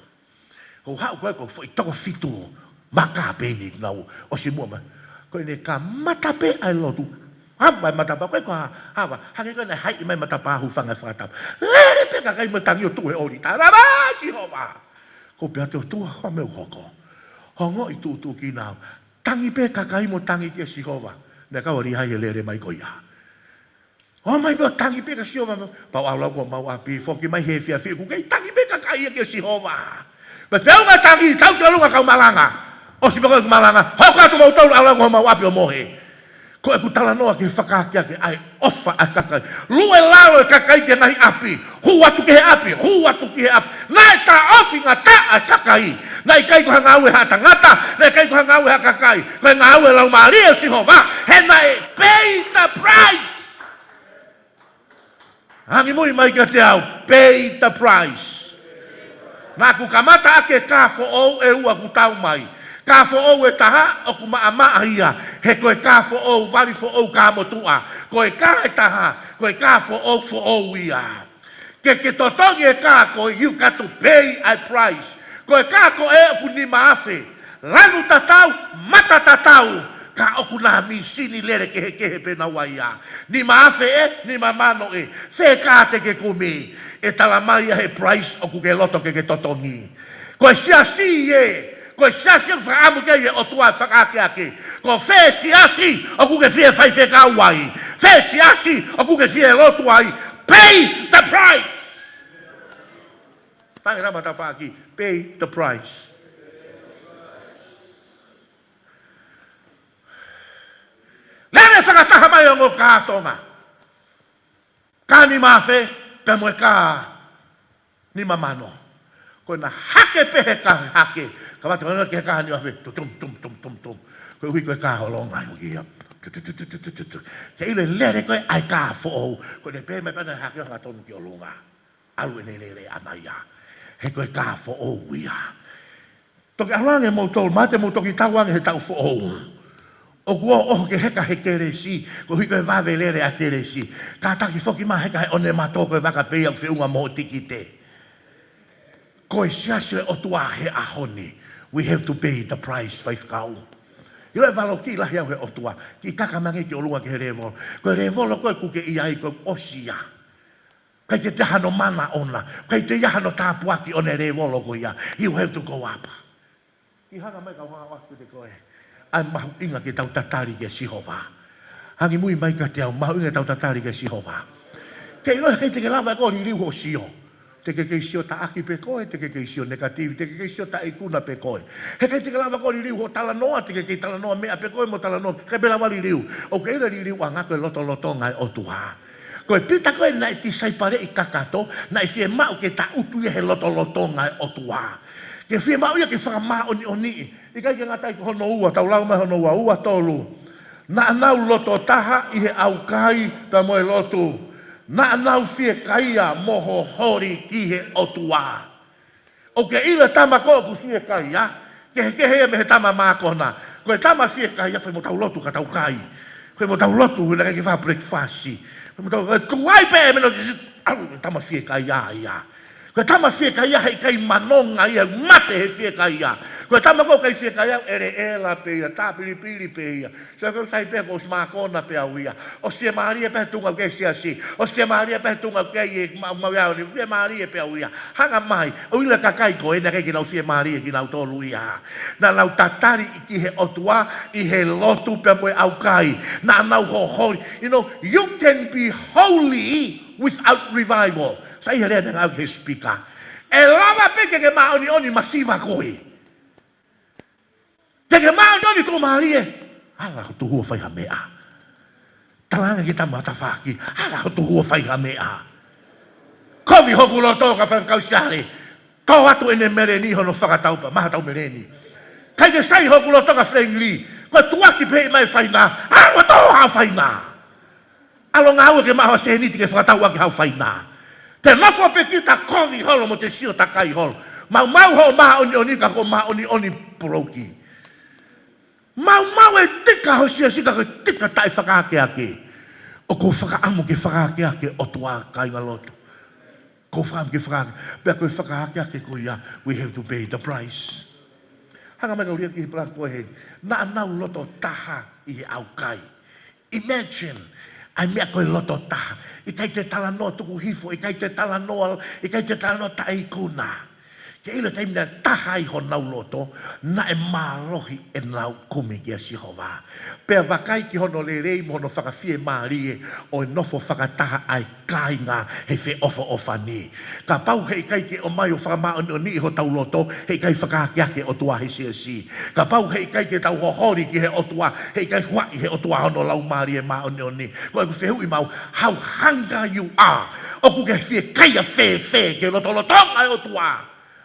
Kuo u haʻu ko ē ko e foʻi toko fitu, maka pē eni naʻa ku ʻosi muʻa mai. Ko ʻene kamata pē ʻa e lotu. Hava e matapā, ko e ko ha, hava, hangē ko ē naʻe haʻi mai matapā hūfanga he fakatapu. Lele pē kakai mo e tangi ʻo tuʻu he ʻōlita. Rava, Sihova. Ko e pehē atu ʻOtua, ko e hā e meʻa ʻoku hoko. Ongoʻi tuʻutuʻuni au. Tangi pē kakai mo tangi kia Sihova. Naʻe kau ʻa Lihai he lele mai ko ia. ʻOmai pē ʻo tangi pē kia Sihova. Pea u ʻalu au ki homau ʻapi, foki mai he efiafi, ʻoku kei tangi pē kakai ia kia Sihova. Pea te u ngata tangi, tau ki ʻolunga kau malanga. ʻOsi pē ko ē ʻeku malanga, hoko atu mautolu ʻo ʻalu au ki homau ʻapi ʻo mohe. Ko ʻeku talanoa ki he fakaakeake ʻa e ʻofa ʻa e kakai. Lue lalo e kakai ki he ngaahi ʻapi. Hū atu ki he ʻapi, hū atu ki he ʻapi. Naʻe taʻofi ngataʻa e kakai. Naʻe ʻikai ko ha ngāue ʻa ha tangata, naʻe ʻikai ko ha ngāue ʻa ha kakai. Ko e ngāue ʻa e Laumālie ʻo Sihova, he naʻe pay the price. Angimui mai kiate au, pay the price. Naʻa ku kamata ʻaki e kā foʻou ʻe ua kuo tau mai. Kā foʻou ʻe taha, ʻoku maʻamaʻa ia, he ko e kā foʻou, vali foʻou, kā motuʻa. Ko e kā ʻe taha, ko e kā foʻou, foʻou ia. Ke ke totongi e kā ko ē, you got to pay a price. Ko e kā ko ē ʻoku nima afe. Lanu tatau, mata tatau, ka ʻoku na mīsini lele kehekehe pē naua ia. Nima afe ē, nima mano ē, fē kā te ke kumi. ʻE tala mai ia he price ʻoku ke loto ke ke totongi. Ko e siasi ē, ko e siasi ʻoku fakaʻamu ki ai e ʻOtua e fakaakeake. Ko fē siasi ʻoku ke fie faifekau ai. Fē siasi ʻoku ke fie lotu ai. Pay the price. Tangi lama tafaʻaki, pay the price. Lele fakataha mai ongo kā Tonga. Kā nima afe, pea mo e kā nima mano. Ko ʻena hake pē he kā hake. Ka vata mana ki he kā nima afe, tum, tum, tum, tum, tum, tum. Koeʻuhi ko e kā holonga ʻoku ia. Tu, tu, tu. Ke ʻilo e lele ko ē ʻa e kā foʻou. Ko ʻene pehē mai pē ʻena hake ʻo hangatonu ki ʻolunga. ʻAlu ʻene lele ʻana ia. He ko e kā foʻou ia. Toki ʻalu ange moutolu, mate mou toki tau ange he taʻu foʻou. ʻOku ō ʻoho ke heka he kelesi, koeʻuhi ko e vave lele ʻa e kelesi. Kātaki foki mai heka he ʻonematō ko e vaka pē ia ʻoku feʻunga mo e tikite. Ko e siasi ʻo e ʻOtua he ʻaho ni. We have to pay the price, faifekau. ʻIlo e valokiʻi lahi au he ʻOtua. Kiʻi kaka mai ange ki ʻolunga ki he lēvolo. Ko e lēvolo ko ē ʻoku ke ʻi ai ko e ʻosi ia. ʻIkai ke toe ʻi ai hano mana ʻona, ʻikai toe ʻi ai hano tāpuaki ʻona e lēvolo ko ia. You have to go up. Kiʻi hanga mai kau hanga ʻo ʻoatu kiate koe ʻa e mahuʻinga ke tau tatali kia Sihova. Angimui mai kiate au, mahuʻinga ke tau tatali kia Sihova. Ke ʻilo he ʻikai te ke lava ʻe koe ʻo liliu hoʻo sio. Te ke kei sio taʻaki pē koe, te ke kei sio negative, te ke kei sio taʻeikuna pē koe. He ʻikai te ke lava ʻe koe ʻo liliu hoʻo talanoa, te ke kei talanoa meʻa pē koe mo talanoa, ʻikai pē lava liliu. ʻOku ke ʻilo e liliuʻanga ko e lotolotonga ʻo e ʻOtua. Ko e Pita ko ē naʻe tisaipaleʻi kakato, naʻe fiemaʻu ke taʻutu ia he lotolotonga ʻo e ʻOtua. Ke fiemaʻu ia ke fakamāʻoniʻoniʻi. ʻIkai ke ngata ai ko hono ua, tau lau mai hono ua, ua tolu. Naʻa nau loto taha ʻi he ʻaukai pea mo e lotu. Naʻa nau fiekaia mo hoholi ki he ʻOtua. ʻOku ke ʻilo e tama ko ē ʻoku fiekaia, kehekehe ia mei he tama mākona. Ko e tama fiekaia, fai mo tau lotu ka tau kai. Fai mo tau lotu, ʻoua naʻa ke fai breakfast. Fai mo tau, ko e tuai pē e meno, ʻalu e tama fiekaia ia. Ko e tama fiekaia heʻikai manonga ia, mate he fiekaia. Ko e tama ko ē ʻikai fiekaia, ʻeleʻela pē ia, tāpilipili pē ia. So ko sai pē ko ʻosi mākona pē au ia. ʻOsi fiemālie pē tuʻunga au ki he siasi. ʻOsi fiemālie pē tuʻunga au ki he ma-, ma-, ma-, fiemālie pē au ia. Hanga mai, ʻoua ʻe kakai ko ē naʻe ʻikai ke nau fiemālie kinautolu ia. Naʻa nau tatali ki he ʻOtua ʻi he lotu pea mo e ʻaukai. Naʻa nau hoholi. You know, you can be holy without revival. Sai he lea naʻe ngāueʻaki he speaker. ʻE lava pē ke ke māʻoniʻoni masiva koe. Ke ke māʻoniʻoni tuʻumālie. Ala ho tuhu ʻo fai ha meʻa. Talaange ki he tama tafaʻaki. Ala ho tuhu ʻo fai ha meʻa. Kovi hoku loto ka fai kau siale. Tō atu ʻene meleni hono fakatau pē, maha tau meleni. ʻIkai ke sai hoku loto ka friendly. Ko e tuʻaki pē mai faina. Ala ho tuhu ʻo fai ha meʻa. ʻAlu ngāue ke maʻu ha sēniti ke fakatau ʻaki haʻo faina. Te nofo pē kita kovi holo mo te sio takai holo. Maumau hoʻo māʻoniʻoni ka ko e māʻoniʻoni poloki. Maumau e tika ho siasi ka ko e tika taʻefakaakeake. ʻOku ou fakaʻamu ke fakaakeake ʻOtua kāinga lotu. ʻOku ou fakaʻamu ke fakaake-, pea ko e fakaakeake ko ia, we have to pay the price. Hanga mai kau lia ki he palakū ko ē. Naʻa nau loto taha ʻi he ʻaukai. Imagine, ʻa e meʻa ko e loto taha. ʻIkai te talanoa tuku hifo, ʻikai te talanoa, ʻikai te talanoa taʻeikuna. Ke ʻilo taimi naʻe taha ai honau loto, naʻe mālohi ʻenau kumi kia Sihova. Pea vakai ki hono lelei mo hono fakafiemālie ʻo e nofo fakataha ʻa e kāinga he feʻofoʻofani. Kapau heʻikai ke ʻomai ʻo fakamāʻoniʻoniʻi hotau loto, heʻikai fakaakeake ʻOtua he siasi. Kapau heʻikai ke tau hoholi ki he ʻOtua, heʻikai huaʻi he ʻOtua hono Laumālie Māʻoniʻoni. Ko ʻeku fehuʻi maʻau, how hungry you are. ʻOku ke fiekaia fēfē ki he lotolotonga ʻo e ʻOtua?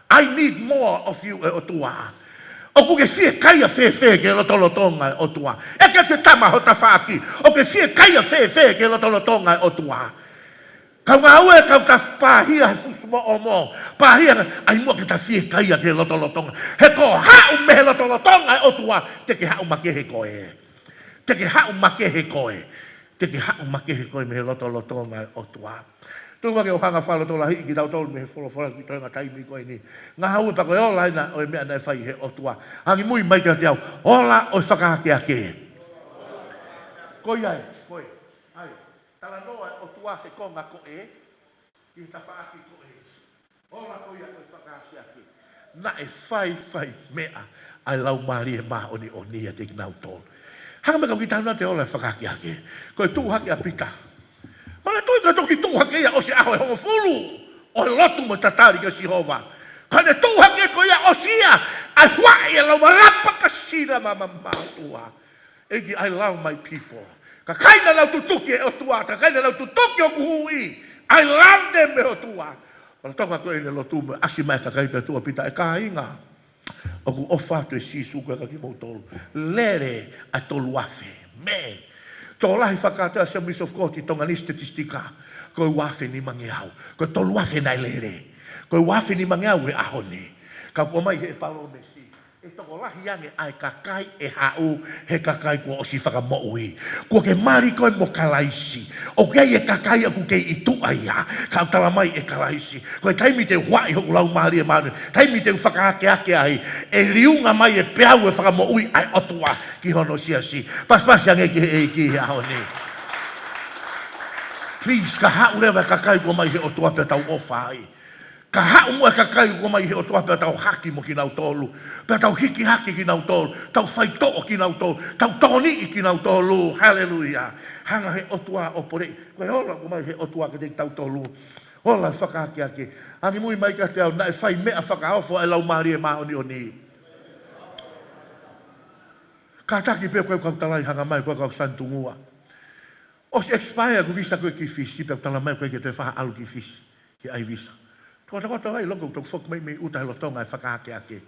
I need more of you, ʻe ʻOtua. ʻOku ke fiekaia fēfē ki he lotolotonga ʻo e ʻOtua? ʻEke atu ki he tama ho tafaʻaki. ʻOku ke fiekaia fēfē ki he lotolotonga ʻo e ʻOtua? Kau ngāue, kau ta pāhia he fusi mo ʻomo. Pāhia, ʻai muʻa ke ta fiekaia ki he lotolotonga. He ko e haʻu mei he lotolotonga ʻo e ʻOtua, te ke haʻu makehe koe. Te ke haʻu makehe koe. Te ke haʻu makehe koe mei he lotolotonga ʻo e ʻOtua. Tuku muʻa ke u hanga ʻo fakalotolahiʻi kitautolu mei he folofola ki he toenga taimi ko eni. Ngāue pea ko e ola ena ʻo e meʻa naʻe fai he ʻOtua. Angimui mai kiate au. Ola ʻo e fakaakeake. Ko ia ē, ko ē. ʻAi. Talanoa e ʻOtua he konga ko ē, ki he tafaʻaki ko ē. Ola ko ia ko e fakaakeake. Naʻe faifai meʻa ʻa e Laumālie Māʻoniʻoni ʻiate kinautolu. Hanga mai kau kiʻi talanoa ki he ola e fakaakeake. Ko e tuʻu hake ʻa Pita. Manatuʻi ko e toki tuʻu hake ia ʻosi ʻaho ʻe hongofulu ʻo e lotu mo e tatali kia Sihova. Ko ʻene tuʻu hake ko ia ʻosi ia ʻa e huaʻi e lau malapa ka sila ma ma ma ʻOtua. ʻEiki, I love my people. Kakai naʻa nau tutuki e ʻOtua, kakai naʻa nau tutuki hoku hui. I love them, ʻe ʻOtua. Lolotonga ko ē ʻene lotu mo e ʻasi mai e kakai pea tuʻu ʻa Pita, ʻe kāinga, ʻoku ʻofa atu ʻe Sīsū ko ē kia kimoutolu. Lele ʻa e tolu afe. Man. Tokolahi fakakātoa e Assemblies of God ʻi Tonga ni, statistika, ko e ua afe nimangeau. Ko e tolu afe naʻe lele. Ko e ua afe nimangeau he ʻaho ni. Ka ʻoku ʻomai he palōmesi. ʻE tokolahi ange ʻa e kakai ʻe haʻu, he kakai kuo ʻosi fakamoʻui. Kuo ke mali koe mo Kalaisi. ʻOku ʻi ai e kakai ʻoku kei ʻi tuʻa ia, ka ʻoku tala mai ʻe Kalaisi, ko e taimi te u huaʻi hoku Laumālie Māʻoniʻoni, taimi te u fakaakeake ai, ʻe liunga mai e peau e fakamoʻui ʻa e ʻOtua ki hono siasi. Pasipasi ange ki he ʻEiki he ʻaho ni. Please, ka haʻu leva e kakai kuo ʻomai he ʻOtua pea tau ʻofa ai. Ka haʻu muʻa e kakai kuo ʻomai he ʻOtua pea tau haki mo kinautolu, pea tau hiki hake kinautolu, tau faitoʻo kinautolu, tau tokoniʻi kinautolu. Haleluia. Hanga he ʻOtua ʻo poleʻi. Ko e ola kuo ʻomai he ʻOtua kiate kitautolu. Ola fakaakeake. Angimui mai kiate au, naʻe fai meʻa fakaofo ʻa e Laumālie Māʻoniʻoni. Kātaki pē ko e kau talai hanga mai ko e kau sanitungua. ʻOsi expire ʻeku visa ko ē ki Fisi, pea tala mai ko e ʻikai ke toe faʻa ʻalu ki Fisi ke ʻai visa. Tokotakoto ai loko toki foki mai mei ʻuta he lolotonga e fakaakeake.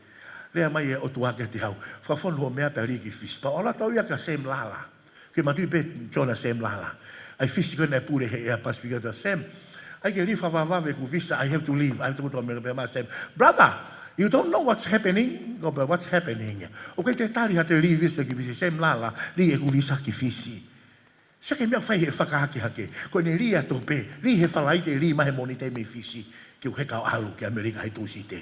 Lea mai e ʻOtua kiate au, fakafonu hoʻo meʻa pea lī ki Fisi. Pea ʻalu atu au ia kia Sam Lala. Ke mātuʻaki pē John ʻa Sam Lala. ʻAi Fisi ko ē naʻe pule he Air Pacific, ʻa Sam, ʻai ke lī fakavavevave ʻeku visa, I have to leave. I have to go to America. Pea mai Sam, brother, You don't know what's happening, no, but what's happening. ʻOku ʻikai te tali ha toe lī visa ki Fisi, Sam Lala, lī ʻeku visa ki Fisi. Sio ki he meʻa ʻoku fai he fakahake hake. Ko ʻene lī atu pē, lī he Falaite, lī mai he Mōnite mei Fisi, ke u heka ʻo ʻalu ki ʻAmelika he Tūsite.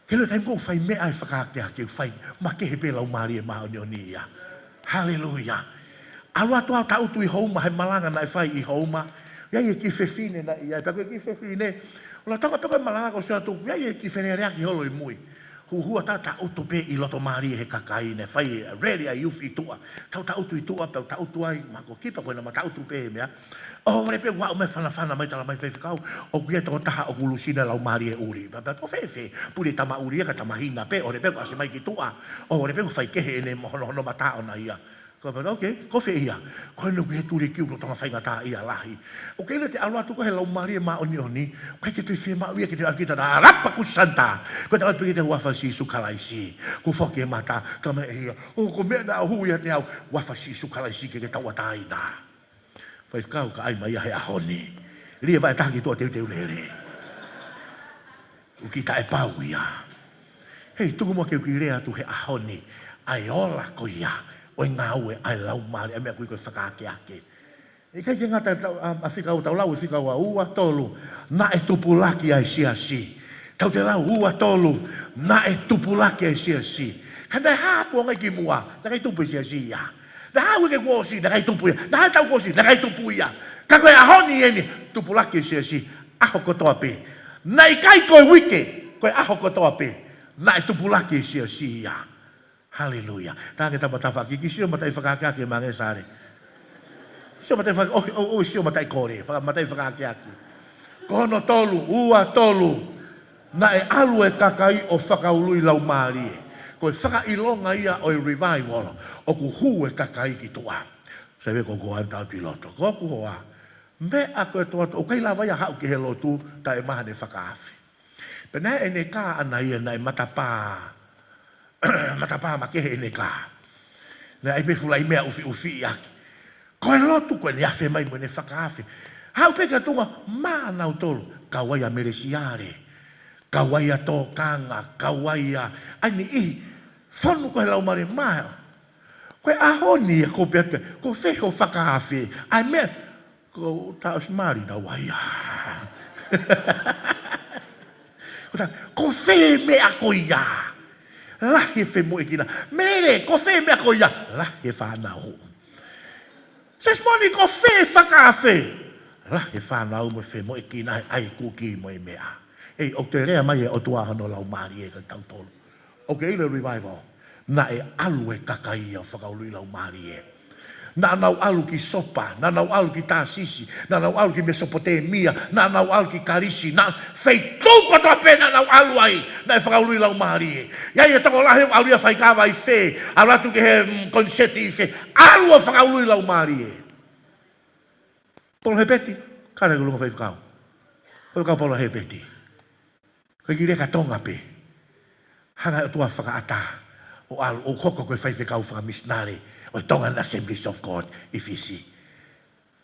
Ke leo taimi ko ē ʻoku fai meʻa ʻa e fakahake hake, ʻoku fai makehe pē Laumālie Māʻoniʻoni ia. Haleluia. ʻAlu atu au ʻo tangutu ʻi Houma, he malanga naʻe fai ʻi Houma. ʻI ai e kiʻi fefine naʻe ʻi ai, pea ko e kiʻi fefine, ʻo lolotonga pē ko e malanga ko ē ʻosi atu, ʻi ai e kiʻi feleleaki holo ʻi mui. Huhua, tau tangutu pē ʻi loto mālie he kakai, naʻe fai e rally ʻa e youth ʻi tuʻa. Tau tangutu ʻi tuʻa, pea u tangutu ai, ma ko kipa ko ena ma tangutu pē he meʻa. ʻOhovale pē ʻeku aʻu mai, fanafana mai, talamai faifekau, ʻoku ʻi ai e tokotaha ʻoku lusi ʻene laumālie ʻuli. Pea, pea, ʻo fēfē? Puli e tama ʻuli ia ka tama hina pē, ʻohovale pē ʻoku ʻasi mai ki tuʻa. ʻOhovale pē ʻoku fai kehe ʻene mo hono, hono mata ʻona ia. Ko e pehē, okay, ko fē ia? Ko ʻene ʻoku ʻi he tulekiu, lolotonga faingataʻaʻia lahi. ʻOku ʻikai te te ʻalu atu koe he Laumālie Māʻoniʻoni, ʻoku ʻikai ke te fiemaʻu ia ke te ʻalu ki ai, rapakusanta. Ko e tau atu pē ki he huafa ʻo Sīsū Kalaisi. Kuo foki e mata, ka me ia. ʻO ko e meʻa naʻe hū ia te au, huafa ʻo Sīsū Kalaisi ke ke tauʻatāina. Faifekau, ka ʻai mai ia he ʻaho ni. Lī e vaʻe taha ki tuʻa, teuteu lele. ʻOku ʻikai taʻepau ia. Hei, tuku muʻa ke u kiʻi lea atu he ʻaho ni, ʻa e ola ko ia ʻo e ngāue ʻa e Laumālie, ʻa e meʻa ʻoku ui ko e fakaakeake. ʻIkai ke ngata ʻa e tau, ʻa, ʻa e fika ua, tau lau e fika ua, ua tolu, naʻe tupulaki ʻa e siasi. Tau toe lau ua tolu, naʻe tupulaki ʻa e siasi. Ka naʻe hā kuonga ki muʻa, naʻe ʻikai tupu e siasi ia. Naʻe hā uike kuo ʻosi, naʻe ʻikai tupu ia. Naʻe hā e taʻu kuo ʻosi, naʻe ʻikai tupu ia. Ka ko e ʻaho ni eni, tupulaki e siasi, ʻaho kotoa pē. Naʻe ʻikai ko e uike, ko e ʻaho kotoa pē. Naʻe tupulaki e siasi ia. Haleluia. Tangi tama tafa ki, kiʻi sio mataʻi fakaakeake, Mangē Sale. Sio mataʻi faka-, ʻo, ʻo, ʻo, sio mataʻi kole, faka-, mataʻi fakaakeake. Ko hono tolu, ua tolu. Naʻe ʻalu e kakai ʻo fakaului Laumālie. Ko e fakaʻilonga ia ʻo e revival, ʻoku hū e kakai ki tuʻa. Sai, ko ʻeku hoa ʻoku ou tangutu ʻi loto. Ko ʻeku hoa, meʻa ko e toa toa, ʻoku ʻikai lava ia haʻu ki he lotu, taʻemaha ʻene fakaafe. Pea naʻe ʻene kā ʻana ia naʻe matapā, matapā makehe ʻene kā. Naʻe ʻi ai pē fulaʻi meʻa ʻufiʻufi ʻaki. Ko e lotu ko ē naʻe afe mai mo ʻene fakaafe. Haʻu pē ki tuʻa, mā nautolu, kau ai ʻa Mele Siale, kau ai ʻa Tōkanga, kau ai ʻa, ʻa e niʻihi, fonu ko ē he Laumālie, mā. Ko e ʻaho ni ʻoku ou pehē atu, ko fē hoʻo fakaafe, ʻa e meʻa, ko e taʻosimali naua ia. Ko ta, ko fē meʻa ko ia? Lahi e femoʻuekina. Mele, ko fē meʻa ko ia? Lahi e fānau. Sesmoni, ko fē fakaafe? Lahi e fānau mo e femoʻuekina, ʻai kuki mo e meʻa. ʻEi, ʻoku toe lea mai e ʻOtua hono Laumālie kiate kitautolu. ʻOku ke ʻilo e revival? Naʻe ʻalu e kakai ia ʻo fakaului Laumālie. Naʻa nau ʻalu ki Sopa, naʻa nau ʻalu ki Tāsisi, naʻa nau ʻalu ki Mesopotemia, naʻa nau ʻalu ki Kalisi, naʻa, feituʻu kotoa pē naʻa nau ʻalu ai, naʻe fakaului Laumālie. ʻI ai e tokolahi ʻalu ia faikava ʻi fē, ʻalu atu ki he, mm, koniseti ʻi fē, ʻalu ʻo fakaului Laumālie. Paula Hepeti, kātaki ki ʻolunga faifekau. Faifekau Paula Hepeti. Ko e kiʻi leka Tonga pē. Hanga ʻe he ʻOtua ʻo fakaʻatā ʻo ʻalu ʻo hoko ko e faifekau fakamisinale ʻo e Tongan Assemblies of God ʻi Fisi.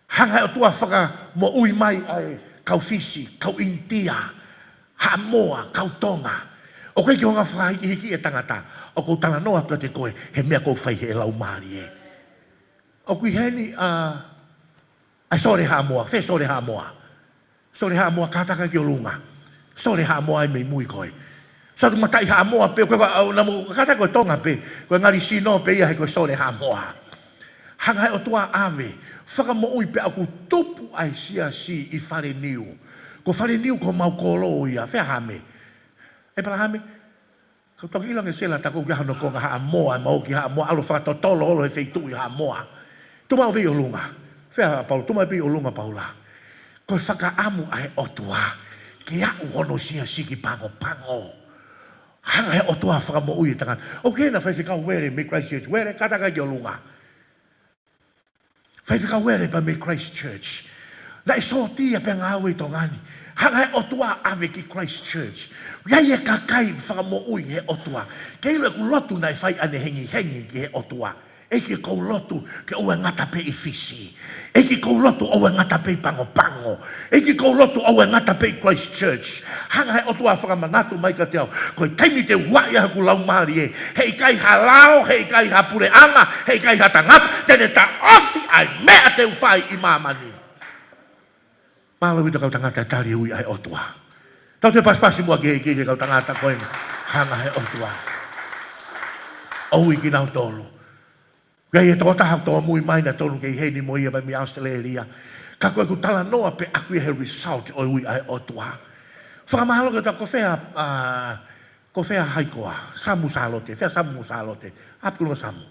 Hanga ʻe he ʻOtua ʻo fakamoʻui mai ʻa e kau Fisi, kau ʻInitia, Haʻamoa, kau Tonga. ʻOku ʻikai ke hanga ʻo fakahikihiki e tangata. ʻOku ou talanoa atu kiate koe he meʻa ʻoku fai ʻe he Laumālie. ʻOku ʻi heni ʻa, ʻa Sole Haʻamoa, fē Sole Haʻamoa? Sole Haʻamoa, kātaki ki ʻolunga. Sole Haʻamoa ʻi mei mui ko ē. Sio atu mataʻi Haʻamoa pē, ko e, ko e, ʻa, namu, kātaki ko e Tonga pē, ko e ngali sino pē ia he ko e Sole Haʻamoa. Hanga ʻe he ʻOtua ʻo ʻave, fakamoʻui pea ʻoku tupu ʻa e siasi ʻi Faleniu. Ko Faleniu ko homau kolo ia, fē ʻa Hame? ʻĒpalahame? Ka u toki ʻilo ange Sela ta ko ʻoku ʻi ai hono konga Haʻamoa, ʻe maʻu ki Haʻamoa, ʻalu ʻo fakatotolo holo he feituʻu ʻi Haʻamoa. Tuʻu maʻu pē ʻi ʻolunga. Fē ʻa Paula, tuʻu maʻu pē ʻi ʻolunga Paula. Ko e fakaʻamu ʻa e ʻOtua ke aʻu hono siasi ki Pago Pago. Hanga ʻe he ʻOtua ʻo fakamoʻui e tangata. ʻOku ʻi hena Faifekau Uele mei Christchurch. Uele, kātaki ki ʻolunga. Faifekau Uele pea mei Christchurch. Naʻe sōtia pea ngāue ʻi Tonga ni. Hanga ʻe he ʻOtua ʻo ʻave ki Christchurch. ʻI ai e kakai fakamoʻui ʻe he ʻOtua. Ke ʻilo ʻeku lotu naʻe fai ʻanehengihengi ki he ʻOtua. ʻEiki, ʻoku ou lotu ke ʻoua ʻe ngata pē ʻi Fisi. ʻEiki, ʻoku ou lotu ʻoua ʻe ngata pē ʻi Pago Pago. ʻEiki, ʻoku ou lotu ʻoua ʻe ngata pē ʻi Christchurch. Hanga ʻe he ʻOtua ʻo fakamanatu mai kiate au, ko e taimi te u huaʻi ai hoku laumālie, heʻikai ha lao, heʻikai ha puleʻanga, heʻikai ha tangata te ne taʻofi ʻa e meʻa te u fai ʻi māmani. Mālō ʻaupito kau tangata, tali e ui ʻa e ʻOtua. Tau toe pasipasi muʻa ki he, ki he kau tangata ko eni, hanga ʻe he ʻOtua ʻo ui kinautolu. ʻOku ʻi ai e tokotaha ʻoku tōmui mai, naʻe tonu ke ʻi heni mo ia mai mei ʻAositelēlia. Ka ko ʻeku talanoa pē ʻaʻaku ia he result ʻo e ui ʻa e ʻOtua. Fakamālō ki he ʻOtua. Ko fē, ā, ko fē ʻa Haikoa? Samu, Sālote. Fē ʻa Samu mo Sālote? ʻApi ki ʻolunga Samu.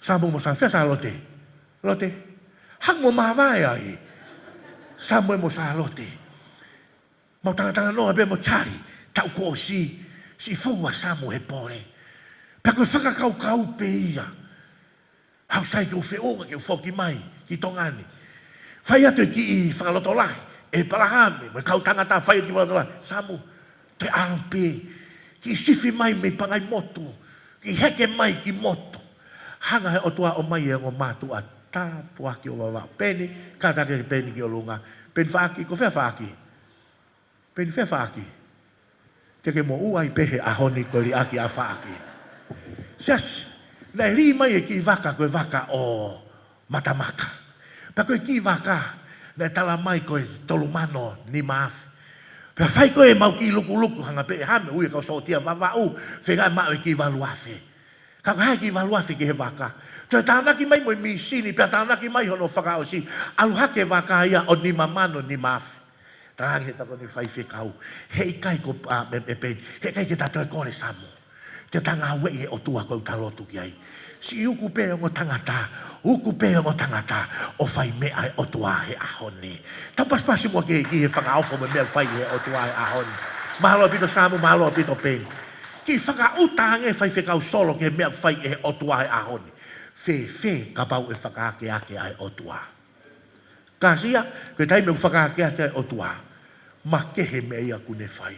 Samu mo Sā-, fē ʻa Sālote? Lote. Haʻu mo māvae ai. Samu mo Sālote. Mau talatalanoa pē mo Charlie, taʻu kuo ʻosi, siʻi fou ʻa Samu he pole. Pea ko e fakakaukau pē ia. Haʻu sai ke u feʻunga ke u foki mai ki Tonga ni. Fai atu e kiʻi fakalotolahi ʻe ʻĒpalahame mo e kau tangata, fai e kiʻi fakalotolahi. Samu, toe ʻalu pē, kiʻi sifi mai mei Pangaimotu, kiʻi heke mai ki motu. Hanga ʻe he ʻOtua ʻo ʻomai e ongo mātuʻa tāpuaki ʻo Vavaʻu. Peni, kātaki pē Peni ki ʻolunga. Peni, Faʻaki, ko fē ʻa Faʻaki? Peni, fē ʻa Faʻaki? Te ke moʻua ai pē he ʻaho ni ko e liʻaki ʻa Faʻaki. Siasi, naʻe lī mai e kiʻi vaka, ko e vaka ʻo Matamaka. Pea ko e kiʻi vaka naʻe tala mai ko e tolu mano nima afe. Pea fai ko ē ʻemau kiʻi lukuluku, hanga pē ʻe Hame ʻo ui e kau sōtia Vavaʻu, feinga maʻu e kiʻi valu afe. Ka ko e hā e kiʻi valu afe ki he vaka? Toe tānaki mai mo e mīsini, pea tānaki mai hono fakaʻosi, ʻalu hake e vaka ia ʻo nima mano nima afe. Talaange ʻe he tokoni faifekau, heʻikai ko, ā, ʻe, ʻe Peni, heʻikai ke ta toe kole Samu. Te ta ngāueʻi e ʻOtua ko ē ʻoku ta lotu ki ai. Siʻi uku pē ongo tangata, uku pē ongo tangata ʻo fai meʻa ʻa e ʻOtua he ʻaho ni. Tau pasipasi muʻa ki he, ki he fakaofo mo e meʻa ʻoku fai ʻe he ʻOtua he ʻaho ni. Mālō ʻaupito Samu, mālō ʻaupito Peni. Kiʻi fakaʻuta ange faifekau Solo ki he meʻa ʻoku fai ʻe he ʻOtua he ʻaho ni. Fēfē kapau ʻe fakaakeake ʻa e ʻOtua? Kāsia, ko e taimi ʻoku fakaakeake ai e ʻOtua, makehe e meʻa ia ʻoku ne fai.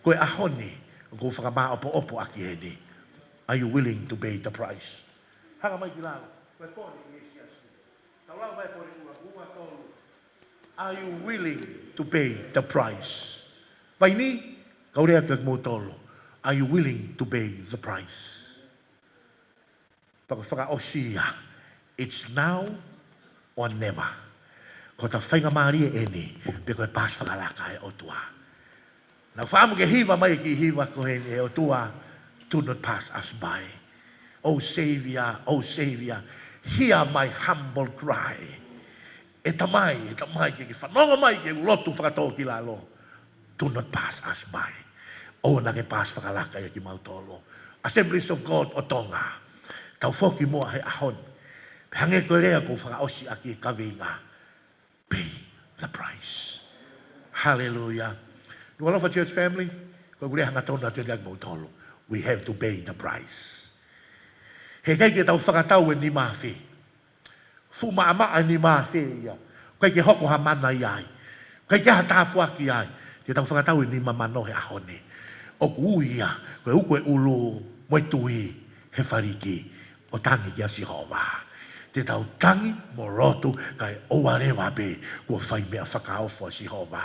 Ko e ʻaho ni, ʻoku ou fakamāʻopoʻopo ʻaki heni. Are you willing to pay the price? Hanga mai ki lalo, ko e pole ki he siasi. Tau lau mai pole ua, ua tolu. Are you willing to pay the price? Vaini, kau lea kiate kimoutolu. Are you willing to pay the price? Pea ko e fakaʻosi ia, it's now or never. Ko hota faingamālie eni, pe ko e paasi fakalaka ʻa e ʻOtua. Naʻa ku fakaʻamu ke hiva mai e kiʻi hiva ko eni, ʻe ʻOtua, do not pass us by. Oh Savior, oh Savior, hear my humble cry. ʻE Tamai, ʻe Tamai, ke ke fanongo mai ki heʻeku lotu fakatōkilalo. Do not pass us by. ʻOua naʻa ke paasi fakalaka ia kimautolu. Assemblies of God ʻo Tonga. Tau foki muʻa he ʻaho ni. Pea hangē ko e lea ʻoku ou fakaʻosi ʻaki e kaveinga. Pay the price. Hallelujah. Nukuʻalofa church family, ko ʻeku lea hangatonu atu kiate kimoutolu. We have to pay the price. Heʻikai ke tau fakatau e nima afe. Fuʻu maʻamaʻa e nima afe ia. ʻIkai ke hoko ha mana ia ai. ʻIkai ke ha tāpuaki ai. Te tau fakatau e nima mano he ʻaho ni. ʻOku ui ia, ko e uku e ʻulu mo e tui he faliki, ʻo tangi kia Sihova. Te tau tangi mo lotu kae ʻoua leva pē kuo fai meʻa fakaofo ʻa Sihova.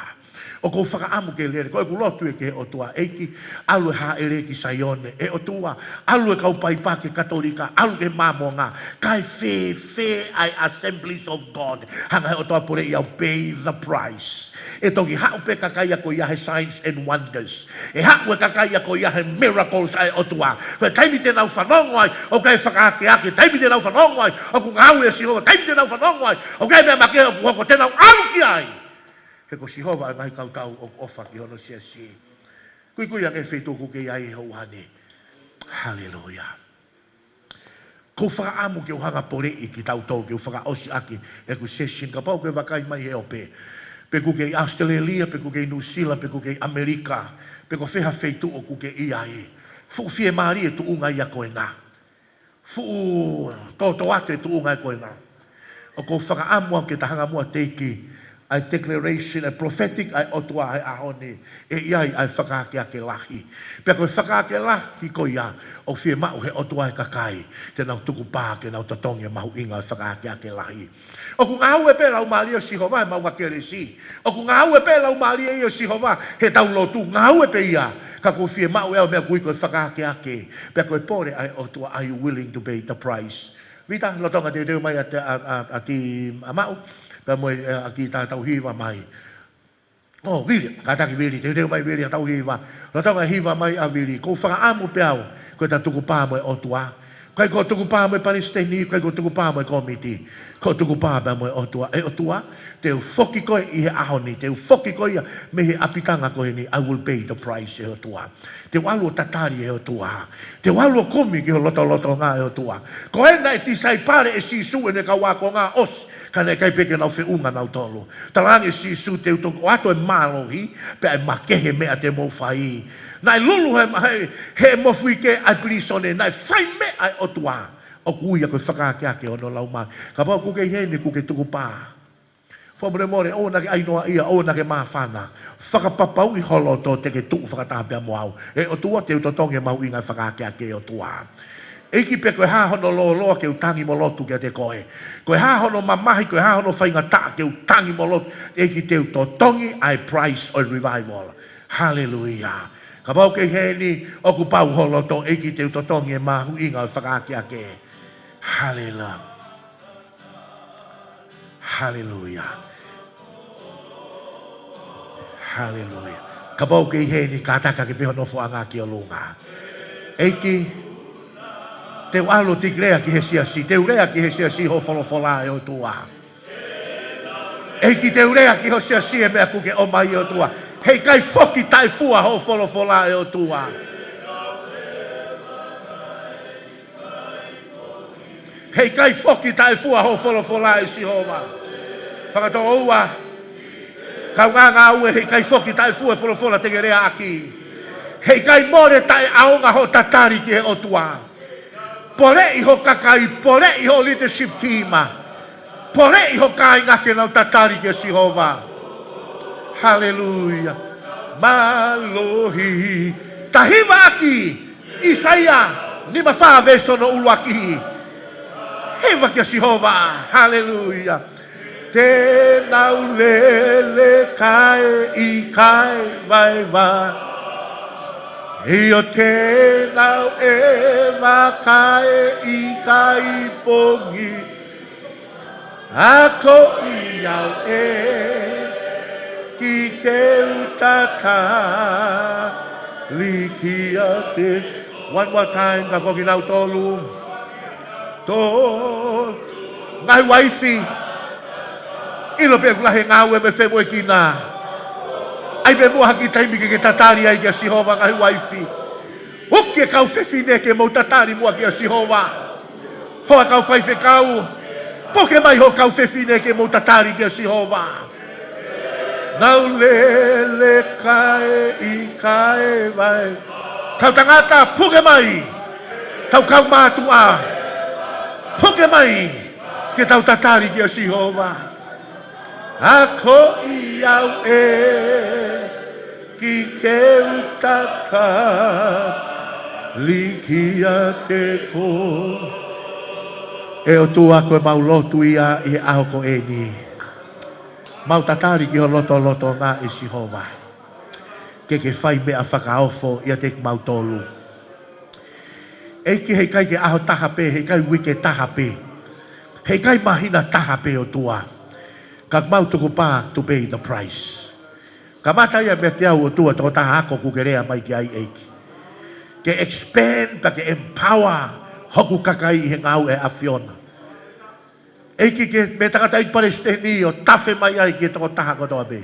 ʻOku ou fakaʻamu ke lele, ko ʻeku lotu ia ki he ʻOtua, ʻEiki, ʻalu e hāʻele ki Saione, ʻe ʻOtua, ʻalu e kau Paipake Katolika, ʻalu ki he Māmonga, kae fēfē ʻa e Assemblies of God, hanga ʻe he ʻOtua ʻo poleʻi au, pay the price. ʻE toki haʻu pē kakai ia ko ia he signs and wonders. ʻE haʻu e kakai ia ko ia he miracles ʻa e ʻOtua. Ko e taimi te nau fanongo ai, ʻoku ʻikai fakaakeake, taimi te nau fanongo ai, ʻoku ngāue ʻa Sihova, taimi te nau fanongo ai, ʻoku ʻikai meʻa makehe ʻoku hoko, te nau ʻalu ki ai. He ko Sihova ʻa e ngaahi kautau ʻoku ʻofa ki hono siasi. Kuikui ange feituʻu ʻoku ke ʻi ai he houa ni. Haleluia. ʻOku ou fakaʻamu ke u hanga ʻo poleʻi kitautolu, ke u fakaʻosi ʻaki ʻeku session, kapau ʻoku ke vakai mai he ope. Pe ʻoku ke ʻi ʻAositelēlia, pe ʻoku ke ʻi Nuʻusila, pe ʻoku ke ʻi ʻAmelika, pe ko fē ha feituʻu ʻoku ke ʻi ai. Fuʻu fiemālie e tuʻunga ia ko ena. Fuʻu tōtōatu e tuʻunga ia ko ena. ʻOku ou fakaʻamu au ke ta hanga muʻa ʻo teiki ʻa e declaration, ʻa e prophetic ʻa e ʻOtua he ʻaho ni, ʻe ʻi ai ʻa e fakaakeake lahi. Pea ko e fakaakeake lahi ko ia, ʻoku fiemaʻu he ʻOtua e kakai te nau tukupā ke nau totongi e mahuʻinga ʻo e fakaakeake lahi. ʻOku ngāue pē Laumālie ʻo Sihova he maʻuʻanga kelesi. ʻOku ngāue pē Laumālie ʻo Sihova heʻetau lotu. Ngāue pē ia, ka ʻoku fiemaʻu ʻe au meʻa ʻoku ui ko e fakaakeake. Pea ko e pole ʻa e ʻOtua, are you willing to pay the price? Vita, lolotonga teuteu mai ʻa, ʻa, ʻa, ʻa Ti ʻa Maʻu, pea mo e, ʻa Ti, tā tau hiva mai. ʻŌ, Vili, kātaki Vili, teuteu mai Vili ʻa tau hiva. Lolotonga hiva mai ʻa Vili, ʻoku ou fakaʻamu pē au, ko ʻeta tukupā mo e ʻOtua. ʻIkai ko e tukupā mo e palesiteni, ʻikai ko e tukupā mo e kōmiti. Ko e tukupā pē mo e ʻOtua. ʻE ʻOtua, te u foki koe ʻi he ʻaho ni, te u foki koe ia mei he ʻapitanga ko eni, I will pay the price ʻe ʻOtua. Te u ʻalu ʻo tatali ʻe ʻOtua. Te u ʻalu ʻo kumi ki ho lotolotonga ʻe ʻOtua. Ko ena e tisaipale ʻe Sīsū ʻene kau ākonga ʻosi, ka naʻe ʻikai pē ke nau feʻunga nautolu. Talaange ʻe Sīsū te u toki ʻoatu e mālohi, pea ʻe makehe meʻa te mou fai. Naʻe lulu he, he, he mofuike ʻa e pilīsone, naʻe fai meʻa ʻe ʻOtua. ʻOku ui ia ko e fakaakeake ʻo hono Laumālie. Kapau ʻoku ke ʻi heni ʻoku ke tukupā. Fakamolemole, ʻoua naʻa ke ʻai noaʻia, ʻoua naʻa ke māfana. Fakapapauʻi ho loto te ke tuʻu fakataha pea mo au. ʻE ʻOtua, te u totongi e mahuʻinga e fakaakeake ʻe ʻOtua. ʻEiki, pe ko e hā hono lōloa ke u tangi mo lotu kiate koe. Ko e hā hono mamahi, ko e hā hono faingataʻa ke u tangi mo lotu. ʻEiki, te u totongi ʻa e price ʻo e revival. Haleluia. Kapau ʻoku ke ʻi heni ʻoku pau ho loto, ʻEiki, te u totongi e mahuʻinga ʻo e fakaakeake. Haleluia. Haleluia. Haleluia. Kapau ʻoku ke ʻi heni, kātaki ke pehē ho nofoʻanga ki ʻolunga. ʻEiki, te u ʻalu ʻo declare ki he siasi, te u lea ki he siasi ho folofola ʻe ʻOtua. ʻEiki, te u lea ki ho siasi e meʻa ʻoku ke ʻomai ʻe ʻOtua. Heʻikai foki taʻefua ho folofola ʻe ʻOtua. Heʻikai foki taʻefua ho folofola ʻe Sihova. Fakatoʻoua, kaungā ngāue, heʻikai foki taʻefua e folofola te ke leaʻaki. Heʻikai mole taʻeʻaonga hoʻo tatali ki he ʻOtua. Poleʻi ho kakai, poleʻi ho leadership team. Poleʻi ho kāinga ke nau tatali kia Sihova. Haleluia. Mālohi. Tau hivaʻaki ʻAisea nimafā veesi hono ʻuluaki. Hiva kia Sihova. Haleluia. Te nau lele kae ʻikai vaivai. ʻIo te nau ʻeva kae ʻikai pongi. Akoʻi au ʻEiki ke u tatali kiate. One more time, ka ko kinautolu. Tō. Ngaahi uaifi. ʻIlo pē ʻoku lahi e ngāue mo e femoʻuekina. ʻAi pē muʻa ha kiʻi taimi ke ke tatali ai kia Sihova, ngaahi uaifi. ʻOku ke kau fefine ke mou tatali muʻa kia Sihova. Hoa kau faifekau, puke mai ho kau fefine ke mou tatali kia Sihova. Nau lele kae ʻikai vaivai. Kau tangata, puke mai. Kau kaumātuʻa, puke mai. Ke tau tatali kia Sihova. Akoʻi au ʻEiki ke u tatali kiate koe. ʻE ʻOtua, ko e mau lotu ia ʻi he ʻaho ko eni. Mau tatali ki ho lotolotonga ʻe Sihova. Ke ke fai meʻa fakaofo ʻiate kimautolu. ʻEiki, heʻikai ke ʻaho taha pē, heʻikai uike taha pē, heʻikai māhina taha pē, ʻOtua. Ka mau tukupā to pay the price. Kamata ia meiate au, ʻOtua, tokotaha ako ʻoku ke lea mai ki ai, ʻEiki. Ke expand, pea ke empower hoku kakai ʻi he ngāue ʻa e ʻAfiona. ʻEiki, ke mei he tangataʻeiki palesiteni ʻo tafe mai ai ki he tokotaha kotoa pē.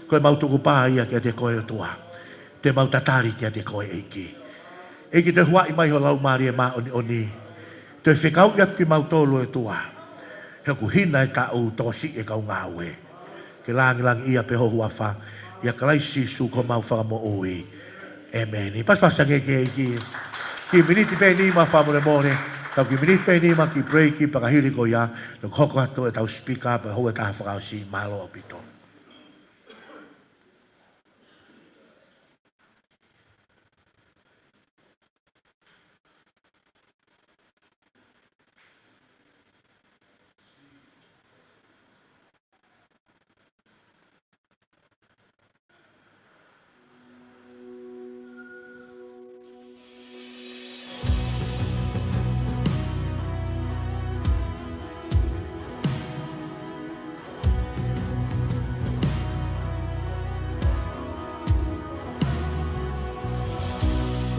Ko e mau tukupā ia kiate koe, ʻOtua. Te mau tatali kiate koe, ʻEiki. ʻEiki, toe huaʻi mai ho Laumālie Māʻoniʻoni. Toe fekauʻi atu kimautolu, ʻOtua. He ʻoku hina e taʻu, tokosiʻi e kau ngāue. Ke langilangiʻia pē ho huafa, ʻia Kalaisi Sīsū ko homau Fakamoʻui. ʻĒmeni. Pasipasi ange ki he ʻEiki. Kiʻi miniti pē nima, fakamolemole. Tau kiʻi miniti pē ʻe nima kiʻi break pea ka hili ko ia, ʻe hoko atu ʻetau speaker pea hoko ʻetau fakaʻosi. Mālō ʻaupito.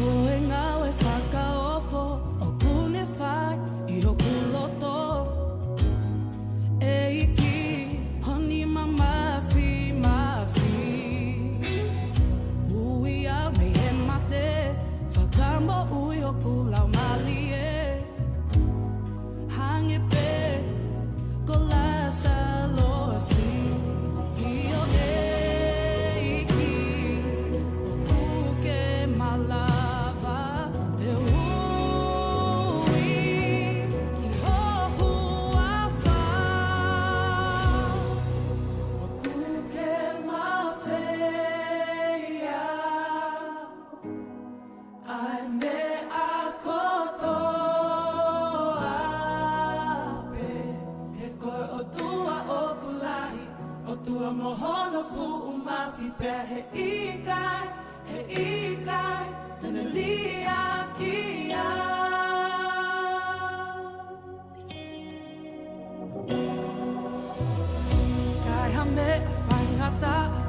Ko e ngāue fakaofo ʻoku ne fai ʻi hoku loto. ʻEiki, ho nima māfimafi. Ui au mei he mate, fakamoʻui hoku laumālie. Hangē pē ko Lāsalosi, ʻio ʻEiki, ʻoku ke malava ʻe ui ki ho huafa. ʻOku ke mafeia ʻa e meʻa kotoa pē. He ko e ʻOtua ʻoku lahi, ʻOtua mo hono fuʻu mafi pea he ʻikai, he ʻikai te ne liʻaki au. Ka ʻi ha meʻa faingataʻa,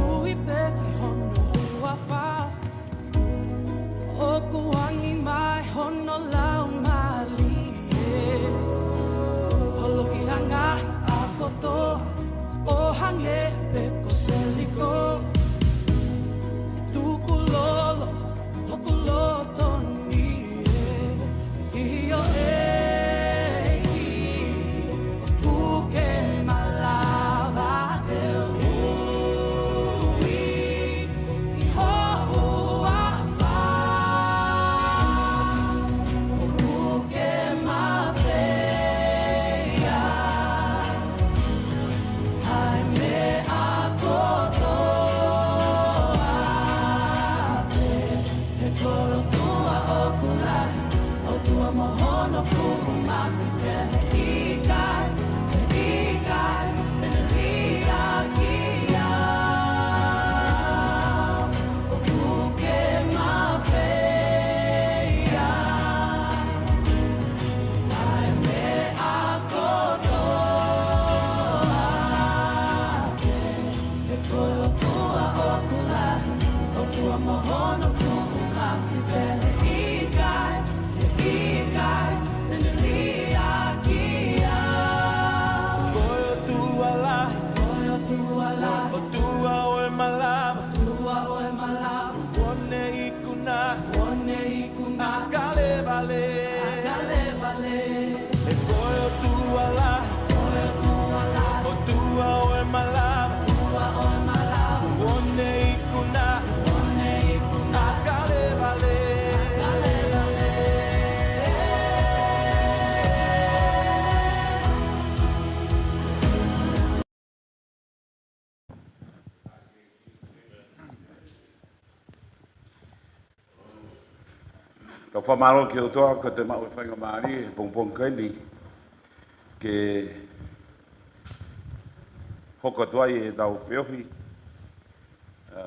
ui pē ki hono huafa. ʻOku angi mai hono laumālie. Holoki ʻa e ngaahi ʻaho kotoa, ʻo hangē pē ko Seliko. Tukulolo hoku loto ni ē. ʻIo ʻEiki, ʻoku ke malava ʻe ui ki ho huafa. ʻOku ke mafeia ʻa e meʻa kotoa pē. He ko e ʻOtua ʻoku lahi, ʻOtua mo hono fuʻu mafi pea he ʻikai, he ʻikai te ne liʻaki au. ʻOku ke mafeia ʻa e meʻa kotoa pē. He ko e ʻOtua ʻoku lahi, ʻOtua mo hono fuʻu mafi pea he ʻikai, he ʻikai te ne liʻaki au. Ko e ʻOtua lahi, ko e ʻOtua lahi, ʻOtua ʻo e malava, ʻOtua ʻo e malava. Kuo ne ikuna, kuo ne ikuna ʻa Kalevale. ʻA Kalevale. He ko e ʻOtua lahi, ko e ʻOtua lahi, ʻOtua ʻo e malava, ʻOtua ʻo e malava. Kuo ne ikuna, kuo ne ikuna ʻa Kalevale. ʻA Kalevale. Tau fakamālō ki he ʻOtua, ko e te maʻu e faingamālie he pongipongi ko eni ke hoko atu ai ʻetau feohi, ā,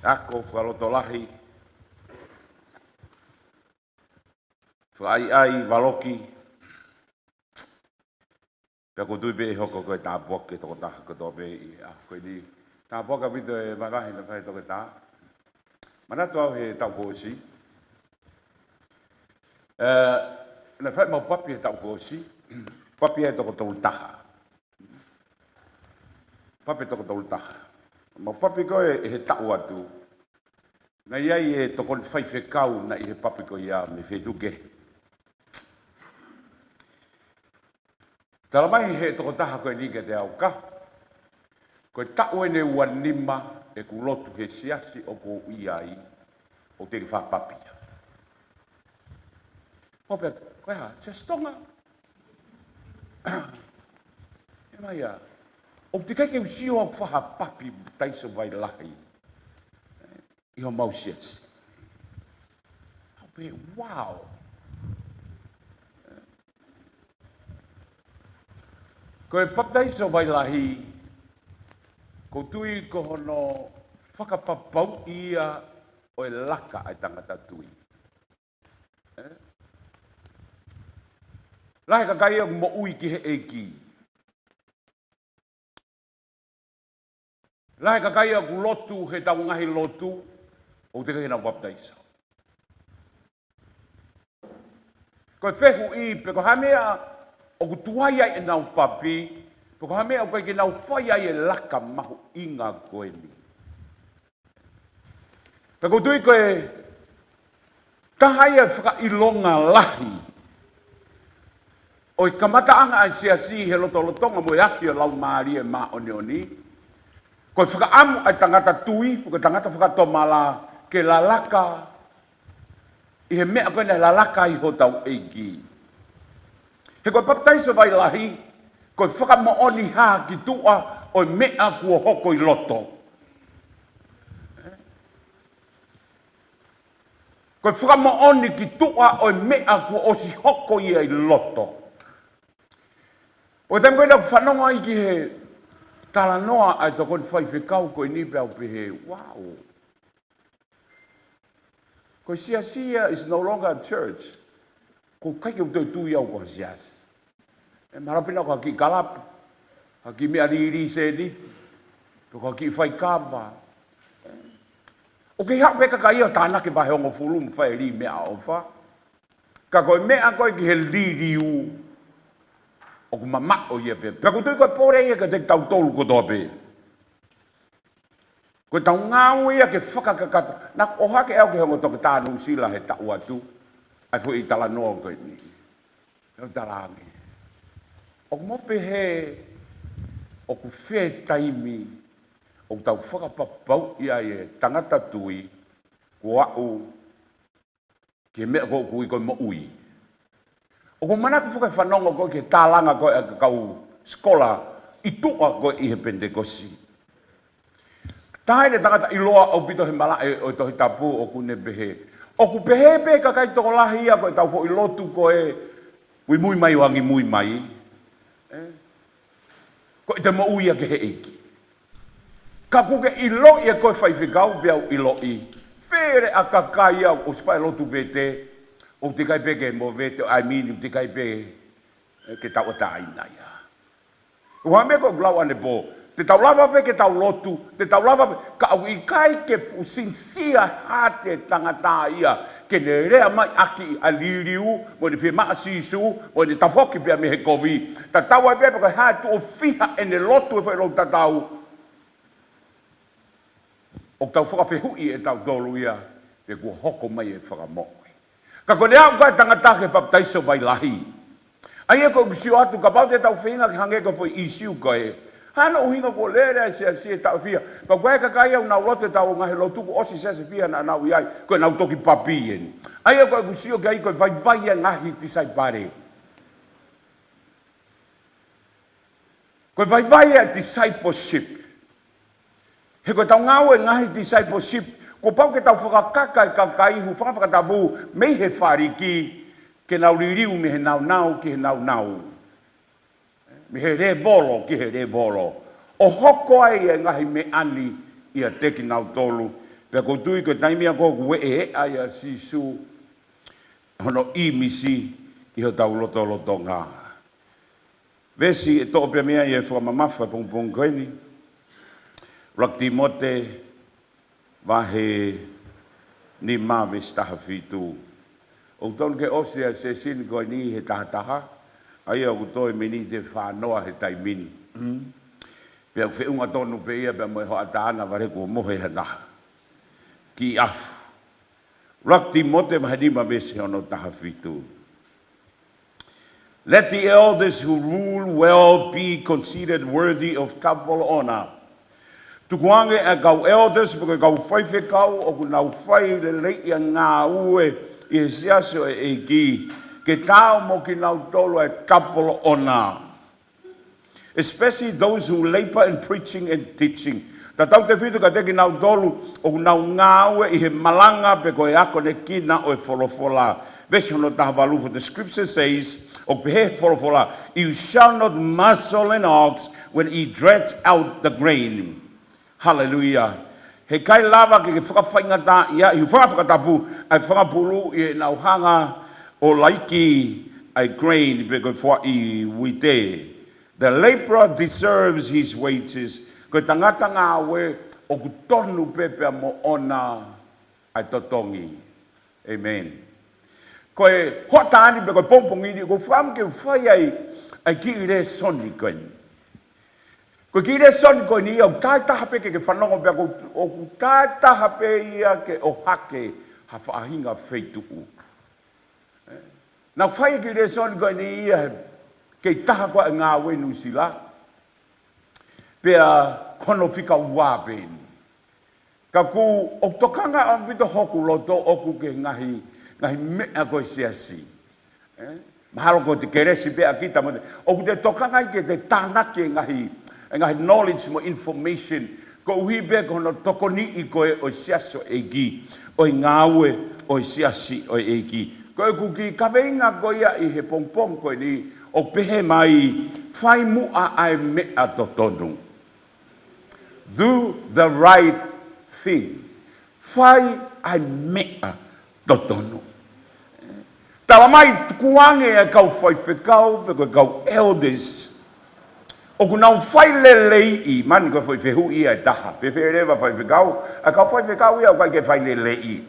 ako fakalotolahi, fakaʻaiʻai, valoki. Pea ʻoku ou tui pē ʻe hoko ko e tāpuaki ki he tokotaha kotoa pē ʻi he ʻaho ko eni. Tāpuaki ʻaupito e mavahe naʻe fai ʻe he toketā. Manatu au he taʻu kuo ʻosi, ē, naʻe fai ʻemau papi he taʻu kuo ʻosi, papi ʻa e toko tolu taha. Papi toko tolu taha. Mau papi ko ē he taʻu atu, naʻe ʻi ai e tokoni faifekau naʻe ʻi he papi ko ia mei he feituʻu kehe. Tala mai ʻe he tokotaha ko eni kiate au, Kahu, ko e taʻu eni ʻe ua nima ʻeku lotu he siasi ʻoku ou ʻi ai, ʻoku teʻeki fakapapi ia. Pau pē, ko e hā, Siasi Tonga? ʻE mai ia, ʻoku teʻeki ai ke u sio au ʻoku fai ha papitaiso vai lahi ʻi homau siasi. Au pē, wow. Ko e papitaiso vai lahi, ʻoku ou tui ko hono fakapapauʻi ia ʻo e laka ʻa e tangata tui. Ē? Lahi e kakai ʻoku moʻui ki he ʻEiki. Lahi e kakai ʻoku lotu heʻetau ngaahi lotu, ʻoku teʻeki ke nau papitaiso. Ko e fehuʻi pe ko e hā e meʻa ʻoku tuai ai ʻenau papi, pe ko e hā e meʻa ʻoku ʻikai ke nau fai ai e laka mahuʻinga ko eni. Pea ʻoku ou tui ko e taha ia e fakaʻilonga lahi ʻo e kamataʻanga ʻa e siasi he lotolotonga mo e afi ʻo e Laumālie Māʻoniʻoni, ko e fakaʻamu ʻa e tangata tui, ko e tangata fakatomala ke lalaka ʻi he meʻa ko ē naʻe lalaka ai hotau ʻEiki. He ko e papitaiso vai lahi, ko e fakamoʻoni hā ki tuʻa ʻo e meʻa kuo hoko ʻi loto. Ko e fakamoʻoni ki tuʻa ʻo e meʻa kuo ʻosi hoko ia ʻi loto. ʻO e taimi ko ē naʻa ku fanongo ai ki he talanoa ʻa e tokoni faifekau ko eni pea u pehē, wow. Ko e siasi ia is no longer a church. ʻOku ʻikai ke u toe tui au ko ha siasi. ʻE mahalo pē naʻa ko ha kiʻi kalapu, ha kiʻi meʻa lī lī sēniti, pe ko ha kiʻi faikava. ʻOku kei haʻu pē kakai ia ʻo tānaki e vahe hongofulu mo fai e lī meʻaʻofa. Ka ko e meʻa ko ē ki he liliu, ʻoku mamaʻo ia pē. Pea ʻoku ou tui ko e pole ia kiate kitautolu kotoa pē. Ko ʻetau ngāue ia ke fakakakato. Naʻa ku ʻohake au ki he ongo toketā Nuʻusila he taʻu atu, ʻa e foʻi talanoa ko eni. ʻE talaange, ʻoku mou pehē ʻoku fē taimi ʻoku tau fakapapauʻi ai e tangata tui kuo aʻu ki he meʻa ko ē ʻoku ui ko e moʻui. ʻOku ou manako foki ke fanongo ko ē ki he tālanga ko ē ʻa e kau sikola ʻi tuʻa ko ē ʻi he Penitekosi. Taha eni e tangata ʻiloa ʻaupito he malaʻe ʻo e Tohi Tapu ʻoku ne pehē, ʻoku pehē pē kakai tokolahi ia ko ʻetau foʻi lotu ko ē muimui mai ʻo angi mui mai. Ē? Ko ʻete moʻui ia ki he ʻEiki. Ka ʻoku ke ʻiloʻi ʻe koe faifekau pea u ʻiloʻi, fele ʻa e kakai ia ʻoku ʻosi fai e lotu vete, ʻoku teʻeki ai pē ke mo vete, I mean, ʻoku teʻeki ai pē ke tauʻatāina ia. ʻUa meʻa ko ʻeku lau ʻanepō, te tau lava pē ke tau lotu, te tau lava pē, ka ʻoku ʻikai ke fuʻu sinisia hā e tangata ia, ke ne lea mai ʻaki ʻa e liliu, mo ʻene fiemaʻu ʻa Sīsū, mo ʻene tafoki pea mei he kovi. Tatau ai pē pe ko e hā e tuʻo fiha ʻene lotu he foʻi lotu tatau. ʻOku tau fakafehuʻi ʻe tautolu ia, pe kuo hoko mai e fakamoʻui. Ka ko ʻene aʻu ko ē e tangata ki he papitaiso vai lahi. ʻA ia ko ʻeku sio atu kapau te tau feinga ke hangē ko e foʻi ʻīsiu ko ē. Hano ʻuhinga kuo lele ai e siasi he taʻu fiha. Pea ko e kakai ʻoku nau lotu ʻetau ngaahi lotu kuo ʻosi siasi fiha naʻa nau ʻi ai. Ko ʻenau toki papi eni. ʻA ia ko ʻeku sio ki ai ko e vaivai e ngaahi tisaipale. Ko e vaivai e discipleship. He ko ʻetau ngāue ngaahi discipleship, kuo pau ke tau fakakaka e kakai hūfanga he fakatapu mei he Faliki, ke nau liliu mei he nāunau ki he nāunau. Mei he lēvolo ki he lēvolo. ʻO hoko ai e ngaahi meʻa ni ʻiate kinautolu. Pea ʻoku ou tui ko e taimi ia ko ē ʻoku ueʻi ai ʻa Sīsū hono ʻīmisi ʻi hotau lotolotonga. Veesi ʻe toʻo pē mei ai e fakamamafa he pongipongi ko eni. ʻUluaki Tīmote, vahe nima veesi taha fitu. ʻOku tonu ke ʻosi ʻa e sēsini ko eni he taha taha. ʻA ia ʻoku toe miniti ʻe fā noa he taimi ni. Pea ʻoku feʻunga tonu pē ia pea mo e hoʻatā ʻana vale kuo mohe ha taha. Kiʻi afu. ʻUluaki Tīmote vahe nima veesi hono taha fitu. Let the elders who rule well be considered worthy of double honor. Tukuange ʻa e kau elders, pe ko e kau faifekau, ʻoku nau fai lelei ʻa e ngāue ʻi he siasi ʻo e ʻEiki, ke tau mo kinautolu ʻa e double honor. Especially those who labor in preaching and teaching. Tautautefito kiate kinautolu ʻoku nau ngāue ʻi he malanga pe ko e akonekina ʻo e folofola. Veesi hono taha valu, for the scripture says, ʻoku pehē he folofola, "You shall not muzzle an ox when he treads out the grain." Haleluia. Heʻikai lava ke ke fakafaingataʻaʻia, ʻi he faka-, fakatapu, ʻa e fanga pulu ʻi heʻenau hanga ʻo laiki ʻa e grain pe ko e foʻi uite. The laborer deserves his wages. Ko e tangata ngāue ʻoku tonu pē pea mo ʻona ʻa e totongi. Amen. Ko e hoʻatā ni pe ko e pongipongi ni, ʻoku ou fakaʻamu ke u fai ai ʻa e kiʻi lēsoni ko eni. Ko e kiʻi lēsoni ko eni ʻoku taʻetaha pē ke ke fanongo pea ʻoku, ʻoku taʻetaha pē ia ke ʻohake ha faʻahinga feituʻu. Naʻá ku fai e kiʻi lēsoni ko eni ia he kei taha ko ē ʻa e ngāue ʻi Nuʻusila. Pea ko hono fika ua pē eni. Ka ʻoku ou tokanga ʻaupito hoku loto ʻoku ke ngaahi, ngaahi meʻa ko e siasi. Eh? Mahalo ko e kelesi pē ʻa kita mo te, ʻoku te tokanga ai ke te tānaki e ngaahi, e ngaahi knowledge mo information. Koeʻuhi pē ko hono tokoniʻi ko ē ʻo e siasi ʻo e ʻEiki, ʻo e ngāue ʻo e siasi ʻo e ʻEiki. Ko ʻeku kiʻi kaveinga ko ia ʻi he pongipongi ko eni, ʻoku pehē mai, fai muʻa ʻa e meʻa totonu. Do the right thing. Fai ʻa e meʻa totonu. Tala mai tukuange ʻa e kau faifekau, pe ko e kau elders. ʻOku nau fai leleiʻi, mahalo ko e foʻi fehuʻi ia ʻe taha. Pe fēfē leva faifekau, ʻa e kau faifekau ia ʻoku ʻikai ke fai leleiʻi.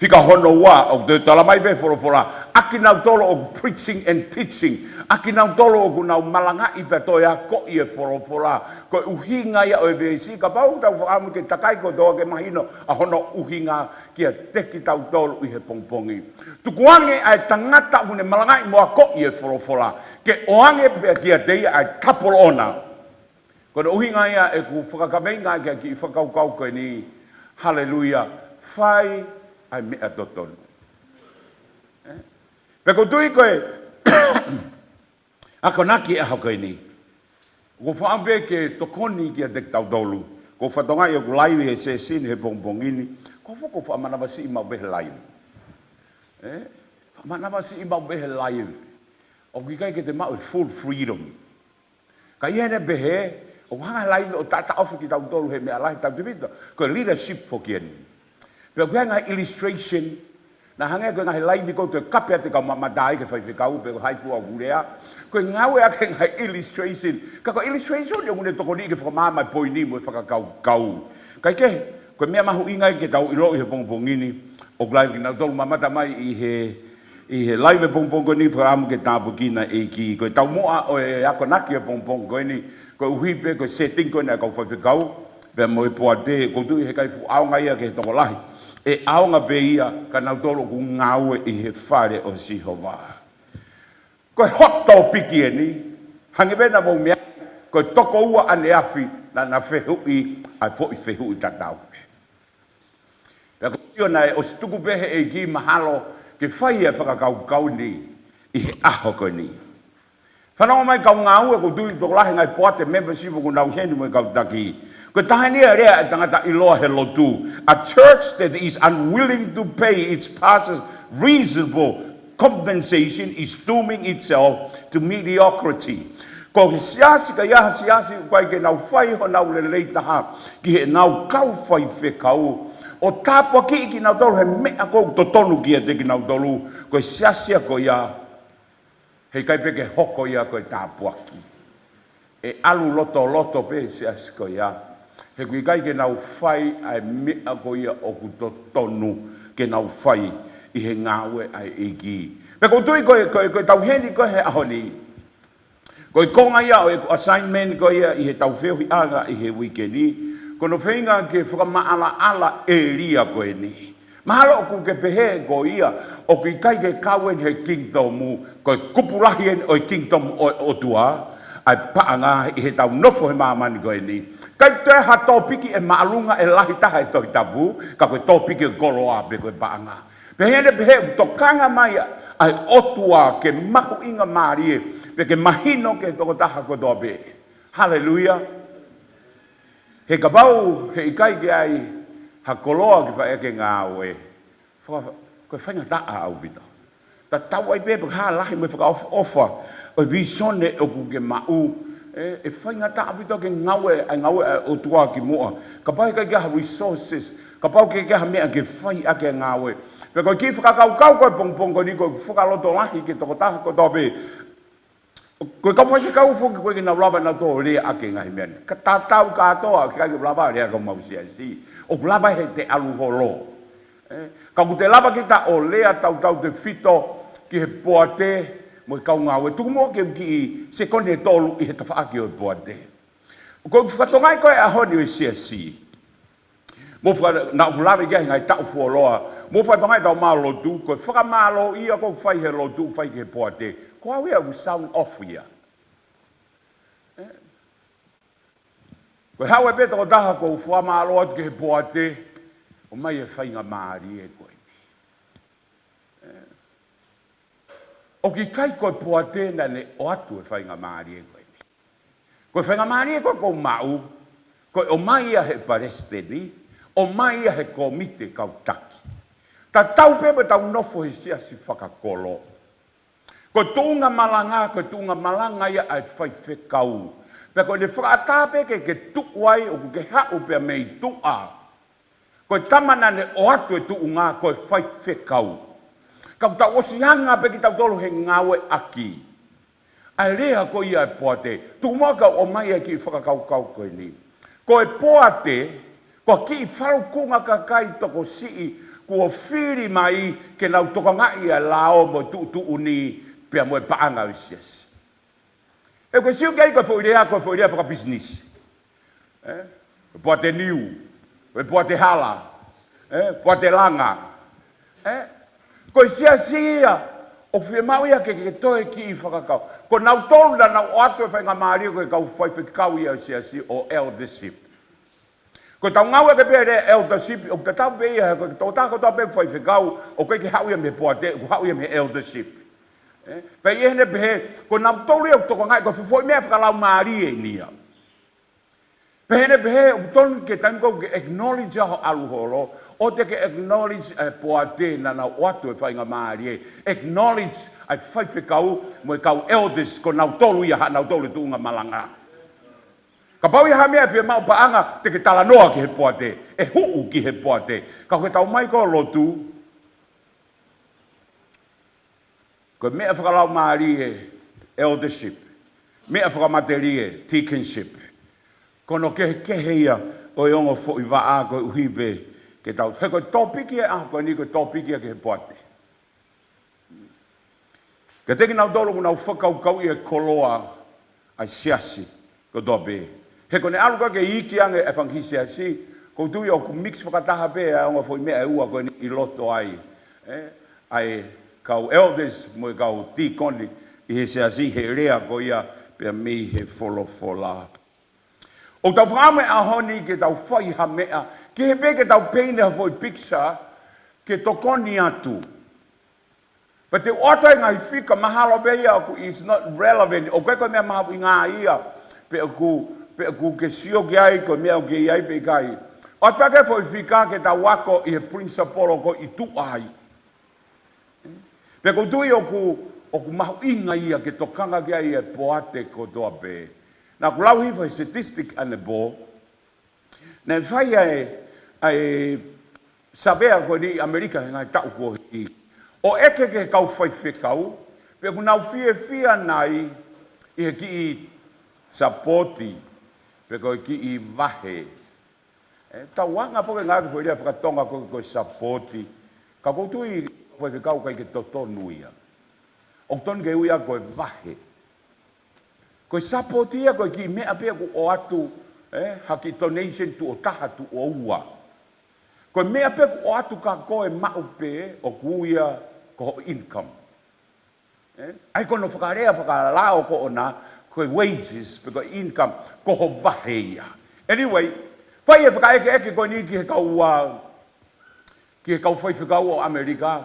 Fika hono ua, ʻoku toe tala mai pē folofola, ʻa kinautolu ʻoku preaching and teaching, ʻa kinautolu ʻoku nau malangaʻi pea toe akoʻi e folofola. Ko e ʻuhinga ia ʻo e veesi, kapau ʻoku tau fakaʻamu ke takai kotoa ke mahino ʻa hono ʻuhinga kiate kitautolu ʻi he pongipongi. Tukuange ʻa e tangata ʻoku ne malangaʻi mo akoʻi e folofola, ke ʻoange pē kiate ia ʻa e double honor. Ko hono ʻuhinga ia ʻeku fakakaveinga ki he kiʻi fakakaukau ko eni, haleluia, fai ʻa e meʻa totonu. Eh? Pea ʻoku ou tui ko e akonaki ʻaho ko eni, ʻoku ou fakaʻamu pē ke tokoni kiate kitautolu. ʻOku ou fatongia ʻoku live he session he pongipongi ni. ʻOku ou fuʻu, ʻoku ou fakamanavasiʻi maʻu pē he live. Eh? Fakamanavasiʻi maʻu pē he live. ʻOku ʻikai ke te maʻu e full freedom. Ka ʻi heʻene pehē, ʻoku hanga ʻe he live ʻo taʻataʻofi kitautolu he meʻa lahi, tautautefito ko e leadership foki eni. Pea ʻoku ʻi ai e ngaahi illustration, naʻa hangē ko e ngaahi live ko ē ʻoku toe kape atu e kau mamata ai ki he faifekau, pe ko hai fua ʻoku lea. Ko e ngāueʻaki e ngaahi illustration. Ka ko e illustration ʻoku ne tokoniʻi ke fakamaama e poini mo e fakakaukau. Kae kehe, ko e meʻa mahuʻinga ia ke tau ʻiloʻi he pongipongi ni, ʻoku live kinautolu mamata mai ʻi he ʻi he live he pongipongi ko eni, fakaʻamu ke tāpuekina e ʻEiki. Ko e taumuʻa ʻo e akonaki he pongipongi ko eni, koeʻuhi pē ko e setting ko eni ʻa e kau faifekau pea mo e poate, ʻoku ou tui heʻikai fuʻu ʻaonga ia ki he tokolahi. ʻE ʻaonga pē ia kia nautolu ʻoku ngāue ʻi he fale ʻo Sihova. Ko e hot topic eni, hangē pē naʻa mou meaʻi, ko e toko ua ʻaneafi naʻa na fehuʻi ʻa e foʻi fehuʻi tatau pē. Pea ʻoku ou sio naʻe ʻosi tuku pē he ʻEiki mahalo ke fai e fakakaukau ni ʻi he ʻaho ko eni. Fanongo mai kau ngāue, ʻoku ou tui tokolahi e ngaahi poate membership ʻoku nau ʻi heni mo e kau taki. Ko e taha eni e lea ʻa e tangata ʻiloa he lotu. A church that is unwilling to pay its pastors reasonable compensation is dooming itself to mediocrity. Ko e siasi, ka ʻi ai ha siasi ʻoku ʻikai ke nau fai honau lelei taha ki heʻenau kau faifekau, ʻo tāpuakiʻi kinautolu he meʻa ʻoku totonu kiate kinautolu, ko e siasi ia ko ia, heʻikai pē ke hoko ia ko e tāpuaki. ʻE ʻalu lotoloto pē siasi ko ia, he ʻoku ʻikai ke nau fai ʻa e meʻa ko ia ʻoku totonu ke nau fai ʻi he ngāue ʻa e ʻEiki. Pea ʻoku ou tui ko e, ko e, ko e tau ʻi heni ko e he ʻaho ni, ko e konga ia ʻo ʻeku assignment ko ia ʻi he tau feohiʻanga ʻi he uike ni, ko hono feinga ke fakamaʻalaʻala ʻēlia ko eni. Mahalo ʻoku ke pehē ko ia ʻoku ʻikai ke kau eni he kingdom, ko e kupu lahi eni ʻo e kingdom ʻo e ʻOtua ʻa e paʻanga ʻi he tau nofo he māmani ko eni. ʻIkai toe ha tōpiki ʻe māʻolunga ʻe lahi taha he Tohi Tapu, ka ko e tōpiki ʻo e koloa pe ko e paʻanga. Pea ʻi heʻene pehē ʻoku tokanga mai ʻa, ʻa e ʻOtua ke mahuʻinga mālie, pea ke mahino ki he tokotaha kotoa pē. Haleluia. He kapau heʻikai ke ʻi ai ha koloa ke fai ʻaki e ngāue, faka-, ko e faingataʻa ʻaupito. Tatau ai pē pe ko e hā e lahi mo e fakaʻofoʻofa ʻo e visone ʻoku ke maʻu, ē, ʻe faingataʻa ʻaupito ke ngāue, ʻa e ngāue ʻa e ʻOtua kimuʻa. Kapau heʻikai ke ʻi ai ha resources, kapau heʻikai ke ʻi ai ha meʻa ke fai ʻaki e ngāue. Pea ko e kiʻi fakakaukau ko ē he pongipongi ko eni ʻoku fakalotolahi ki he tokotaha kotoa pē. Ko e kau faifekau foki ʻoku ʻikai ke nau lava ʻe nautolu ʻo lea ʻaki e ngaahi meʻa ni. Ka tatau kātoa, ʻikai ke lava ʻo lea ʻaki homau siasi. ʻOku lava ʻe heʻete ʻalu holo. Ē, ka ʻoku te lava kita ʻo lea tautautefito ki he poate mo e kau ngāue. Tuku muʻa ke u kiʻi sekoni ʻe tolu ʻi he tafaʻaki ʻo e poate. Ko e fakatokangaʻi ko ē ʻaho ni ʻo e siasi. Mou faka-, naʻa ku lave ki ai he ngaahi taʻu fuoloa. Mou fakatokangaʻi ʻetau mālotu, ko e fakamālō ia ʻoku fai he lotu, fai ki he poate. Ko au ia ʻoku sound off ia. Ē? Ko e haʻu ai pē tokotaha ʻoku ou fakamālō atu ki he poate, ʻomai e faingamālie ko eni. ʻOku ʻikai ko e poate naʻa ne ʻoatu e faingamālie ko eni. Ko e faingamālie ko ē ʻoku ou maʻu, ko e ʻomai ia he palesiteni, ʻomai ia he kōmiti kau taki. Tatau pē mo ʻetau nofo he siasi fakakolo. Ko e tuʻunga malanga, ko e tuʻunga malanga ia ʻa e faifekau. Pea ko ʻene fakaʻatā pē ke ke tuʻu ai ʻoku ke haʻu pea mei tuʻa. Ko e tama naʻa ne ʻoatu e tuʻunga ko e faifekau. Ka ʻoku tau ʻosi hanga pē kitautolu he ngāueʻaki ʻa e lea ko ia e poate. Tuku muʻa ke u ʻomai e kiʻi fakakaukau ko eni. Ko e poate, ko e kiʻi falukunga kakai tokosiʻi kuo fili mai ke nau tokangaʻi ʻa e lao mo e tuʻutuʻuni pea mo e paʻanga ʻo e siasi. ʻOku ke sio ki ai ko e foʻi lea, ko e foʻi lea fakapisinisi. Ē? Ko e poate niu, ko e poate hala, ē? Poate langa. Ē? Ko e siasi ia, ʻoku fiemaʻu ia ke, ke toe kiʻi fakakaukau. Ko nautolu naʻa nau ʻoatu e faingamālie ko e kau faifekau ia ʻo e siasi ʻo eldership. Ko ʻetau ngāueʻaki pē e lea eldership, ʻoku tatau pē ia, ko e tokotaha kotoa pē faifekau, ʻoku ʻikai ke haʻu ia mei he poate, ʻoku haʻu ia mei he eldership. Ē? Pea ʻi heʻene pehē, ko nautolu ia ʻoku tokangaʻi, ko e foʻi meʻa fakalaumālie eni ia. Pea ʻi heʻene pehē, ʻoku tonu ke taimi ko ē ʻoku ke acknowledge ai hoʻo ʻalu holo, ʻoua te ke acknowledge ʻa e poate naʻa nau ʻoatu e faingamālie, acknowledge ʻa e faifekau mo e kau elders, ko nautolu ia haʻanautolu e tuʻunga malanga. Kapau ʻe ʻi ai ha meʻa ʻe fiemaʻu paʻanga, te ke talanoa ki he poate, ʻe huʻu ki he poate. Ka ko ʻetau ō mai ko ē ʻo lotu, ko e meʻa fakalaumālie eldership, meʻa fakamatelie deaconship. Ko hono kehekehe ia ʻo e ongo foʻi vaʻa koeʻuhi pē ke tau, he ko e tōpiki e ʻaho ko eni ko e tōpiki ia ki he poate. Kiate kinautolu ʻoku nau fakakaukauʻi e koloa ʻa e siasi kotoa pē. He ko ʻene ʻalu ko ē ke iiki ange e fanga kiʻi siasi, ʻoku ou tui ʻoku mix fakataha pē ʻa e ongo foʻi meʻa ʻe ua ko eni ʻi loto ai. Ē, ʻa e kau elders mo e kau tīkoni ʻi he siasi he lea ko ia pea mei he folofola. ʻOku tau fakaʻamu he ʻaho ni ke tau fai ha meʻa, kehe pē ke tau paint ha foʻi picture, ke tokoni atu. Pea te u ʻoatu e ngaahi fika mahalo pē ia ʻoku is not relevant, ʻoku ʻikai ko e meʻa mahuʻinga ia, pe ʻoku, pe ʻoku ke sio ki ai, ko e meʻa ʻoku ke ʻi ai pe ʻikai. ʻOatu pē ke foʻi fika ke tau ako ʻi he principle ʻoku ʻi tuʻa ai. Pea ʻoku ou tui ʻoku, ʻoku mahuʻinga ia ke tokanga ki ai e poate kotoa pē. Naʻa ku lau hifo he statistic ʻanepō. Naʻe fai ʻa e, ʻa e savea ko eni ʻi ʻAmelika he ngaahi taʻu kuo hiki. ʻO ʻeke ki he kau faifekau, pe ʻoku nau fiefia nai ʻi he kiʻi sapoti, pe ko e kiʻi vahe. Ē, tau anga foki e ngaahi foʻi lea fakatonga ko, ko e sapoti. Ka ʻoku ou tui faifekau ʻikai ke totonu ia. ʻOku tonu ke ui ia ko e vahe. Ko e sapoti ia ko e kiʻi meʻa pē ʻoku ʻoatu, ē, ha kiʻi donation tuʻo taha tuʻo ua. Ko e meʻa pē ʻoku ʻoatu kia koe maʻu pē ʻoku ui ia ko hoʻo income. Ē? ʻA ia ko hono fakalea fakalao ko ʻona, ko e wages, pe ko e income, ko ho vahe ia. Anyway, fai e fakaʻekeʻeke ko eni ki he kau, ā, ki he kau faifekau ʻo ʻAmelika,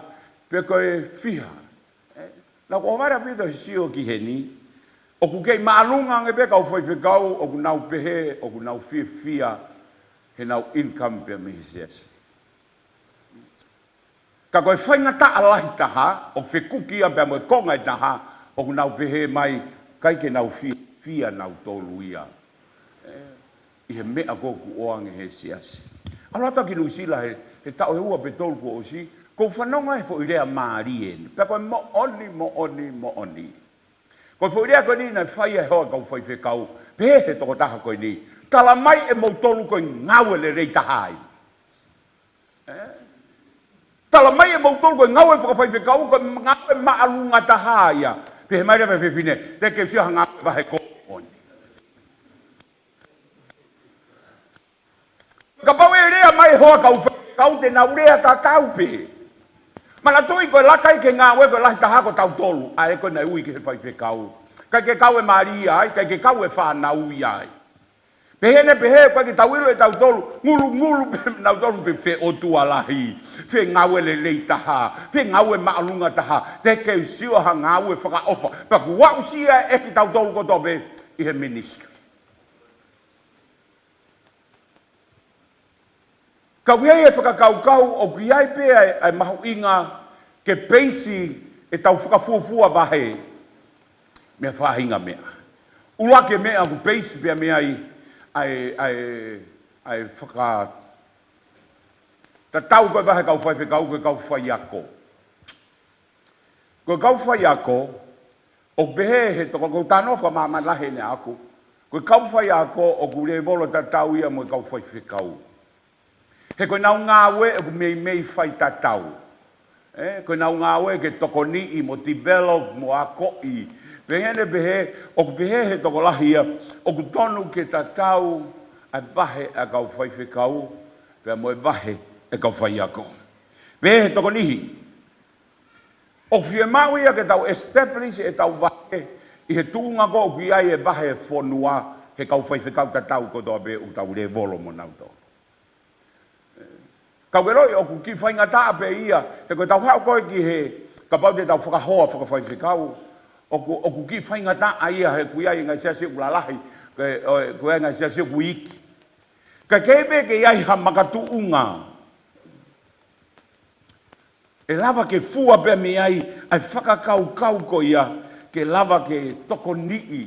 pe ko e fiha. Naʻa ku ʻohovale ʻaupito he sio ki heni, ʻoku kei māʻolunga ange pē kau faifekau, ʻoku nau pehē ʻoku nau fiefia heʻenau income pea mei he siasi. Ka ko e faingataʻa lahi taha, ʻoku fekuki ia pea mo e konga ʻe taha, ʻoku nau pehē mai, ʻikai ke nau fiefia nautolu ia ʻi he meʻa ko ē ʻoku ʻoange he siasi. ʻAlu atu ki Nuʻusila he, he taʻu ʻe ua pe tolu kuo ʻosi, ʻoku ou fanongo he foʻi lea mālie eni. Pea ko e moʻoni, moʻoni, moʻoni. Ko e foʻi lea ko eni naʻe fai ʻe he hoa kau faifekau, pehē he tokotaha ko eni, tala mai ʻe moutolu ko e ngāue lelei taha ia. Ē? Tala mai ʻe moutolu ko e ngāue fakafaifekau, ko e ngāue māʻolunga taha ia. Pehē mai leva e fefine, teʻeki ke u sio ha ngāue vahe ko eni. Kapau ʻe lea mai e hoa kau faifekau te nau lea tatau pē. Manatuʻi ko e laka ia ki he ngāue ko e lahi taha ko tautolu. ʻA ē ko ē naʻe ui ki he faifekau. ʻIkai ke kau e mali ia ai, ʻikai ke kau e fānau ia ai. Pehē ʻene pehē, ʻikai ke tau ʻilo ʻe tautolu, ngulungulu pē nautolu pe fē ʻotua lahi, fē ngāue lelei taha, fē ngāue māʻolunga taha, teʻeki ke u sio ha ngāue fakaʻofa. Pea kuo aʻusia ʻe kitautolu kotoa pē ʻi he ministry. Ka ʻoku ʻi ai e fakakaukau ʻoku ʻi ai pē ʻa e, ʻa e mahuʻinga ke peisi ʻetau fakafuofua vahe mei he faʻahinga meʻa. ʻUluaki e meʻa ʻoku peisi pē ia mei ai ʻa e, ʻa e, ʻa e faka-, tatau ko e vahe kau faifekau ko e kau faiako. Ko e kau faiako, ʻoku pehē he toko, ʻoku ou talanoa fakamāmani lahi ʻeni ʻaʻaku. Ko e kau faiako ʻoku lēvolo tatau ia mo e kau faifekau. He ko ʻenau ngāue ʻoku meimei faitatau. Ē, ko ʻenau ngāue ke tokoniʻi mo develop mo akoʻi. Pehē ʻene pehē, ʻoku pehē he tokolahi ia, ʻoku tonu ke tatau ʻa e vahe ʻa e kau faifekau, pea mo e vahe ʻa e kau faiako. Pehē he tokoniʻi, ʻoku fiemaʻu ia ke tau establish ʻetau vahe ʻi he tuʻunga ko ē ʻoku ʻi ai e vahe fonua he kau faifekau tatau kotoa pē ʻoku tau lēvolo mo nautolu. Ka ʻoku ʻiloʻi ʻoku kiʻi faingataʻa pē ia, he ko ʻetau haʻu ko ē ki he, kapau te tau fakahoa fakafaifekau, ʻoku, ʻoku kiʻi faingataʻa ia he ʻoku ʻi ai e ngaahi siasi ʻoku lalahi, ko e, ʻo, ʻoku ʻi ai e ngaahi siasi ʻoku iiki. Ka ʻoku kei pē ke ʻi ai ha makatuʻunga ʻe lava ke fua pē mei ai ʻa e fakakaukau ko ia ke lava ke tokoniʻi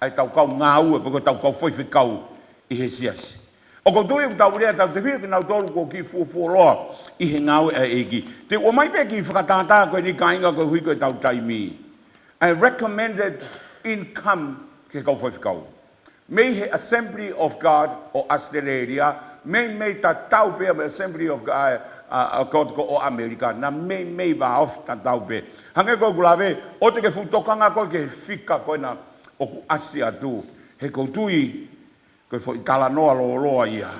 ʻa ʻetau kau ngāue, pe ko ʻetau kau faifekau ʻi he siasi. ʻOku ou tui ʻoku tau lea tautefito kinautolu kuo kiʻi fuofuoloa ʻi he ngāue ʻa e ʻEiki. Te u ʻomai pē kiʻi fakatātā ko eni kāinga koeʻuhi ko ʻetau taimi. ʻA e recommended income ki he kau faifekau. Mei he Assembly of God ʻo ʻAositelēlia, meimei tatau pē mo e Assembly of God, ʻa, ʻa, God ko ē ʻo ʻAmelika, naʻa meimei vāofi tatau pē. Hangē ko ʻeku lave, ʻoua te ke fuʻu tokanga koe ki he fika ko ena ʻoku ʻasi atu. He ʻoku ou tui, ko e foʻi talanoa lōloa ia.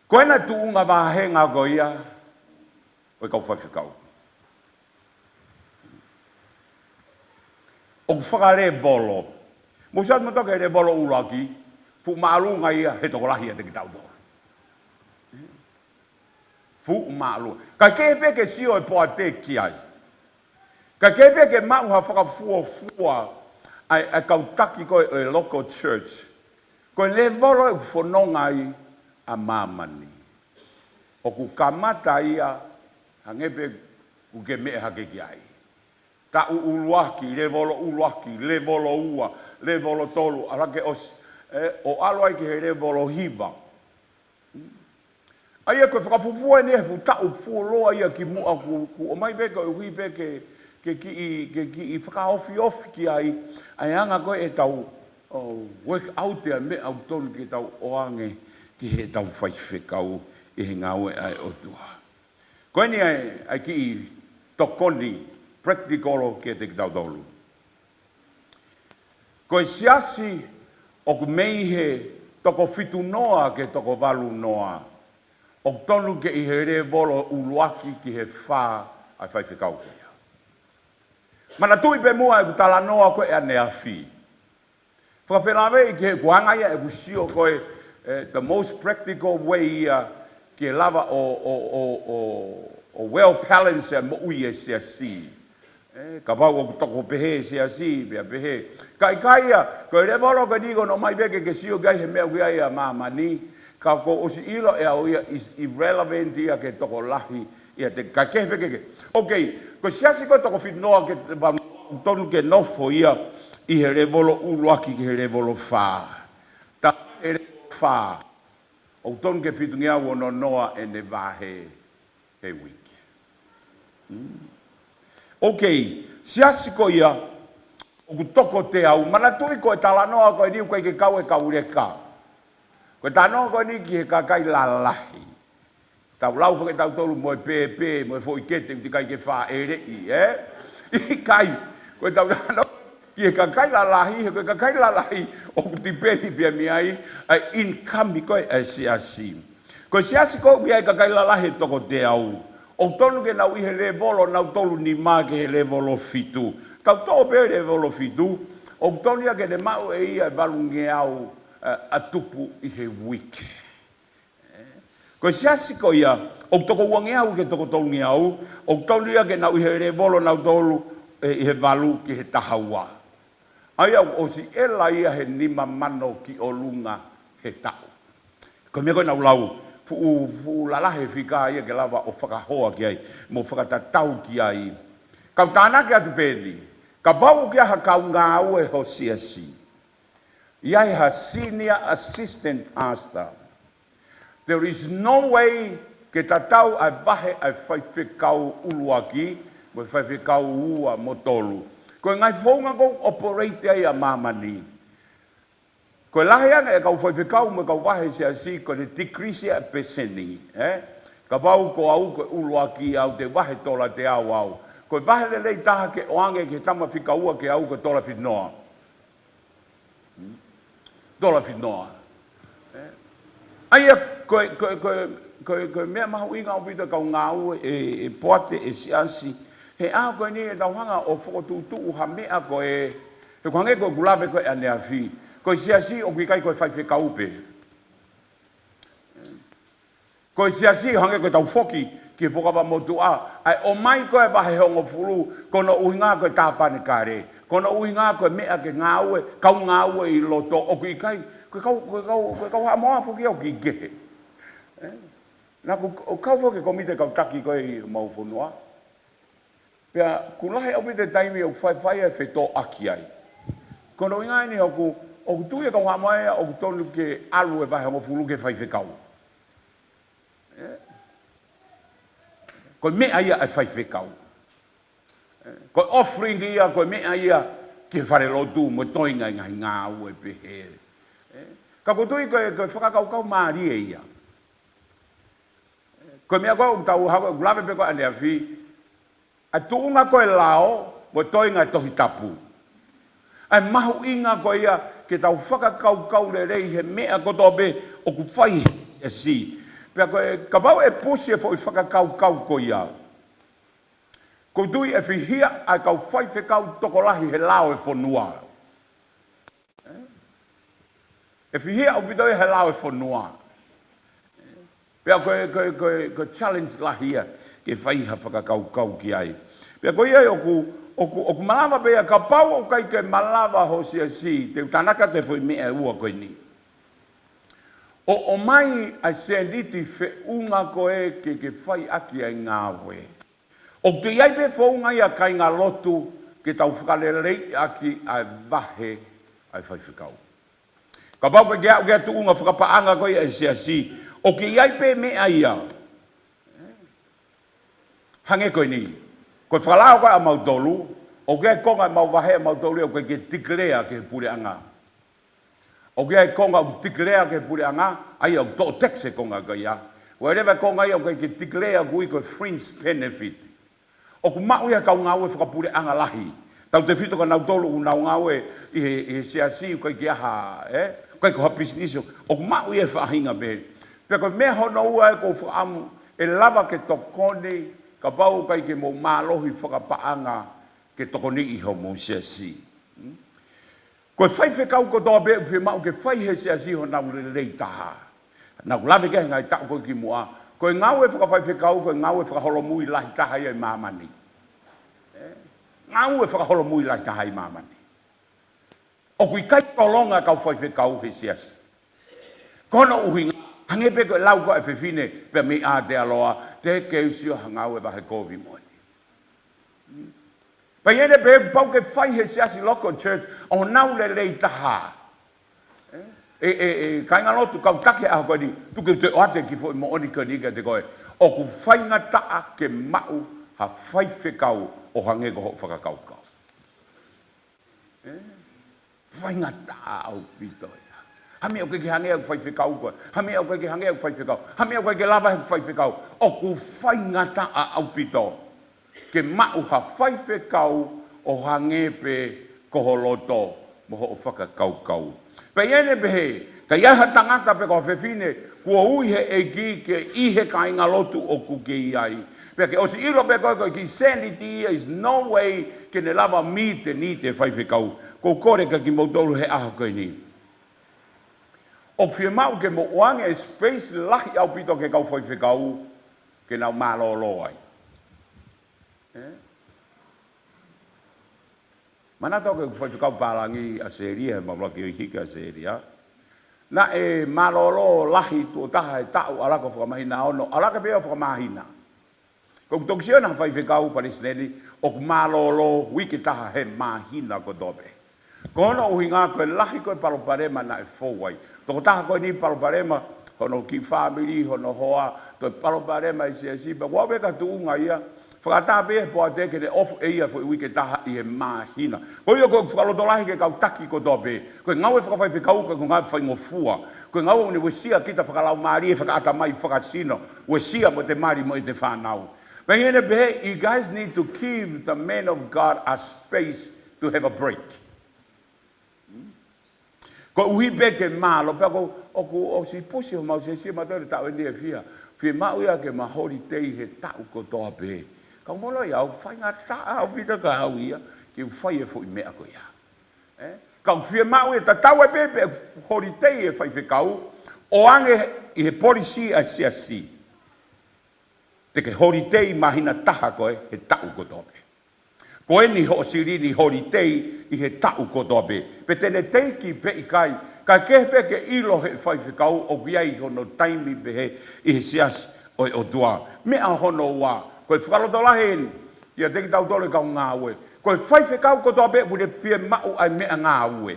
Ko ena tuʻunga vāhenga ko ia ʻo e kau faifekau. ʻOku fakalēvolo. Mou sio atu mo toki lēvolo ʻuluaki, fuʻu māʻolunga ia he tokolahi ʻiate kitautolu. Fuʻu māʻolunga. Ka ʻoku kei pē ke sio e poate ki ai. Ka ʻoku kei pē ke maʻu ha fakafuofua ʻa e, ʻa e kau taki ko ē ʻo e local church. Ko e lēvolo ʻoku fononga ai ʻa māmani. ʻOku kamata ia, hangē pē ʻoku ke meʻa hake ki ai. Taʻu ʻuluaki, lēvolo ʻuluaki, lēvolo ua, lēvolo tolu, ʻalu hake ʻosi, ē, ʻo ʻalu ai ki he lēvolo hiva. ʻA ia ko e fakafuofua eni he fuʻu taʻu fuoloa ia kimuʻa ʻoku, ʻoku ʻomai pē koeʻuhi pē ke, ke kiʻi, ke kiʻi fakaofiofi ki ai, ʻa e anga ko ē ʻetau, ʻo, work out ʻa e meʻa ʻoku tonu ke tau ʻoange ki heʻetau faifekau ʻi he ngāue ʻa e ʻOtua. Ko eni ʻa e, ʻa e kiʻi tokoni practical kiate kitautolu. Ko e siasi ʻoku mei he toko fitu noa ki he toko valu noa, ʻoku tonu ke ʻi he lēvolo ʻuluaki ki he fā ʻa e faifekau ko ia. Manatuʻi pē muʻa ʻeku talanoa ko ē ʻaneafi. Fakafelaveʻi ki he ʻoku anga ia ʻeku sio ko ē, eh, the most practical way ia ke lava ʻo, ʻo, ʻo, ʻo, ʻo well balance ʻa e moʻui ʻa e siasi. Ē, kapau ʻoku toko pehē e siasi, pea pehē. Ka ʻikai ia, ko e lēvolo ko eni ko hono ʻomai pē ke ke sio ki ai he meʻa ʻoku ʻi ai ʻa māmani, ka kuo ʻosi ʻilo ʻe au ia is irrelevant ia ki he tokolahi, ia te kakehe pē ke ke. Ok, ko e siasi ko e toko fitu noa ke, ʻoku tonu ke nofo ia ʻi he lēvolo ʻuluaki ki he lēvolo fā. Tā e lēvolo fā, ʻoku tonu ke fitungeau ono noa ʻene vahe he uike. Hmm. Ok, siasi ko ia, ʻoku toko teau, manatuʻi ko e talanoa ko eni ʻoku ʻikai ke kau e kau leka. Ko e talanoa ko eni ki he kakai lalahi. Tau lau fakatautolu mo e pēpē, mo e foʻi kete, ʻoku ʻikai ke fāʻeleʻi, ē? ʻIkai, ko e tau talanoa ki he kakai lalahi, he ko e kakai lalahi, ʻoku tipeni pē ia mei ai, ʻa e income ko ē ʻa e siasi. Ko e siasi ko ia ʻa e kakai lalahi ʻe toko teau. ʻOku tonu ke nau ʻi he lēvolo, nau tolu nima ki he lēvolo fitu. Tau toʻo pē lēvolo fitu, ʻoku tonu ia ke ne maʻu ʻe ia e valungeau, ē, ʻa tupu ʻi he uike. Ko e siasi ko ia, ʻoku toko uangeau ki he toko tolungeau, ʻoku tonu ia ke nau ʻi he lēvolo nau tolu, ē, ʻi he valu ki he taha ua. ʻA ia ʻoku ʻosi ʻela ia he nima mano ki ʻolunga he taʻu. Ko e meʻa ko ē naʻa ku lau, fuʻu, fuʻu lalahi e fika ia ke lava ʻo fakahoa ki ai, mo fakatatau ki ai. Kau tānaki atu pē eni, kapau ʻoku ʻi ai ha kau ngāue ho siasi, ʻi ai ha senior assistant pastor, there is no way ke tatau ʻa e vahe ʻa e faifekau ʻuluaki, mo e faifekau ua mo tolu. Ko e ngaahi founga ʻoku operate ai ʻa māmani. Ko e lahi ange e kau faifekau mo e kau vahe siasi, ko e decrease ʻa e pēseni, ē? Kapau ko au ko e ʻuluaki au te vahe tola teau au. Ko e vahe lelei taha ke ʻoange ki he tama fika ua ke au ko e tola fitu noa. Tola fitu noa. Ē? ʻA ia, ko e, ko e, ko e, ko e, ko e meʻa mahuʻinga ʻaupito e kau ngāue ʻe, ʻe poate e siasi. He ʻaho ko eni ʻe tau hanga ʻo fokotuʻutuʻu ha meʻa ko ē, he ʻoku hangē ko ʻeku lave ko ē ʻaneafi. Ko e siasi ʻoku ʻikai ko e faifekau pē. Ko e siasi hangē ko ʻetau foki ki he Fuakava Motuʻa, ʻa e ʻomai ko ē vahe hongofulu, ko hono ʻuhinga ko e tāpanekale, ko hono ʻuhinga ko e meʻa ke ngāue, kau ngāue ʻi loto, ʻoku ʻikai, ko e kau, ko e kau, ko e kau Haʻamoa foki ʻoku ʻikai kehe. Ē? Naʻa ku, ʻoku kau foki he komiti kau taki ko ē ʻi homau fonua. Pea ʻoku lahi ʻaupito e taimi ʻoku faifai e fetōʻaki ai. Ko hono ʻuhinga eni ʻoku, ʻoku tui e kau Haʻamoa ia ʻoku tonu ke ʻalu e vahe hongofulu ki he faifekau. Ē? Ko e meʻa ia ʻa e faifekau. Ē? Ko e offering ia, ko e meʻa ia ki he falelotu mo e toenga e ngaahi ngāue pehē. Ē? Ka ʻoku ou tui ko e, ko e fakakaukau mālie ia. Ko e meʻa ko ē ʻoku tau hako, ʻoku lave pē ko ē ʻaneafi, ʻa e tuʻunga ko ē lao, mo e toenga e Tohi Tapu. ʻA e mahuʻinga ko ia, ke tau fakakaukau lelei he meʻa kotoa pē ʻoku fai he siasi. Pea ko e, kapau ʻe pusi e foʻi fakakaukau ko ia, ʻoku ou tui ʻe fihia ʻa e kau faifekau tokolahi he lao e fonua. ʻE fihia ʻaupito ia he lao e fonua. Pea ko e, ko e, ko e, ko e challenge lahi ia ke fai ha fakakaukau ki ai. Pea ko ia ʻoku, ʻoku, ʻoku malava pē ia kapau ʻoku ʻikai ke malava ho siasi, te u tānaki atu e foʻi meʻa ʻe ua ko eni. ʻO ʻomai ʻa e sēniti feʻunga ko ē ke, ke fai ʻaki ʻa e ngāue. ʻOku ʻi ai pē founga ia kāinga lotu ke tau fakaleleiʻaki ʻa e vahe ʻa e faifekau. Kapau ʻoku ke aʻu ki he tuʻunga fakapaʻanga ko ia ʻa e siasi, ʻoku ʻi ai pē meʻa ia. Hangē ko eni. Ko e fakalao ko ē ʻa mautolu, ʻoku ʻi ai e konga ʻemau vahe ʻa mautolu ia ʻoku ʻikai ke declare ki he puleʻanga. ʻOku ʻi ai e konga ʻoku declare ki he puleʻanga, ʻa ia ʻoku toʻo tax e konga ko ia. ʻOku ʻi ai leva e konga ia ʻoku ʻikai ke declare, ʻoku ui ko e fringe benefit. ʻOku maʻu ia ʻe he kau ngāue fakapuleʻanga lahi. Tautefito kia nautolu ʻoku nau ngāue ʻi he, ʻi he siasi, ʻoku ʻikai ke ʻi ai ha, ē? ʻOku ʻikai ko ha pisinisi, ʻoku maʻu ia ʻe he faʻahinga pē. Pea ko e meʻa hono ua ʻoku ou fakaʻamu, ʻe lava ke tokoni, kapau ʻoku ʻikai ke mou mālohi fakapaʻanga, ke tokoniʻi homou siasi. Hmm? Ko e faifekau kotoa pē ʻoku fiemaʻu ke fai he siasi honau lelei taha. Naʻa ku lave ki ai he ngaahi taʻu ko ē kimuʻa, Ko e ngāue fakafaifekau, ko e ngāue fakaholomui lahi taha ia ʻi māmani. Ē? Ngāue fakaholomui lahi taha ʻi māmani. ʻOku ʻikai tolonga kau faifekau he siasi. Ko hono ʻuhinga, hangē pē ko e lau ko ē ʻa e fefine pē mei ʻAotearoa, te ke usio ha ngāue vahe kovi moʻoni. Pea ʻi heʻene pehē pau ke fai he siasi local church ʻo nau lelei taha. Ē, ē, ē, kāingalotu kau taki he ʻaho ko eni, tuku ke u toe ʻoatu e kiʻi foʻi moʻoni ko eni kiate koe. ʻOku faingataʻa ke maʻu ha faifekau ʻo hangē ko hoʻo fakakaukau. Ē? Faingataʻa ʻaupito ia. Ha meʻa ʻoku ke hangē ʻoku faifekau koe. Ha meʻa ʻoku ke hangē ʻoku faifekau. Ha meʻa ʻoku ke lava he faifekau. ʻOku faingataʻa ʻaupito ke maʻu ha faifekau ʻo hangē pē ko ho loto mo hoʻo fakakaukau. Pea ʻi heʻene pehē, ka ʻi ai ha tangata pe ko ha fefine kuo ui he ʻEiki ke ʻi he kāingalotu ʻoku ke ʻi ai. Pea ke ʻosi ʻilo pē ko e, ko e kiʻi sēniti ia, is no way ke ne lava meet e need e faifekau. ʻOku ou kole kia kimoutolu he ʻaho ko eni. ʻOku fiemaʻu ke mou ʻoange e space lahi ʻaupito ki he kau faifekau ke nau mālōlō ai. Ē? Manatu ki he faifekau pālangi ʻa Sēlia, he mau laki ʻo hiki ʻa Sēlia. Naʻe mālōlō lahi tuʻo taha he taʻu, ʻalu hake ʻo fakamāhina ono, ʻalu hake pē ʻo fakamāhina. Ko ʻeku toki sio ʻa e faifekau palesiteni, ʻoku mālōlō uike ʻe taha he māhina kotoa pē. Ko hono ʻuhinga ko e lahi ko ē palopalema naʻe fou ai. Tokotaha ko eni palopalema, hono kiʻi fāmili, hono hoa, toe palopalema ʻi he siasi, pea ʻoku ʻave ka tuʻunga ia, fakaʻatā pē ia he poate ke ne ofi ʻe ia foʻi uike ʻe taha ʻi he māhina. Ko ia ko e fakalotolahi ki he kau taki kotoa pē. Ko e ngāue fakafaifekau, ko e ngāue faingofua. Ko e ngāue ʻoku ne uesia kita fakalaumālie, fakaʻatamai, fakasino, uesia mo ʻete mali mo ʻete fānau. Pea ʻi heʻene pehē, you guys need to give the man of God a space to have a break. Koeʻuhi pē ke mālōlō, pea ʻoku, ʻoku ʻosi pusi homau siasi, mātuʻa, he taʻu eni ʻe fiha. Fiemaʻu ia ke ma holitei he taʻu kotoa pē. Ka u molo ia, ʻoku faingataʻa ʻaupito kia au ia ke u fai e foʻi meʻa ko ia. Ē? Ka ʻoku fiemaʻu ia, tatau ai pē pe holitei e faifekau, ʻoange ʻi he polisī ʻa e siasi. Te ke holitei māhina ʻe taha koe he taʻu kotoa pē. Ko eni hoʻo silini holitei ʻi he taʻu kotoa pē. Pe te ne teiki pe ʻikai, kae kehe pē ke ʻilo he faifekau ʻoku ʻi ai hono taimi pehē ʻi he siasi ʻo e ʻOtua. Meʻa hono ua, ko e fakalotolahi eni kiate kitautolu e kau ngāue. Ko e faifekau kotoa pē ʻoku ne fiemaʻu ʻa e meʻangāue.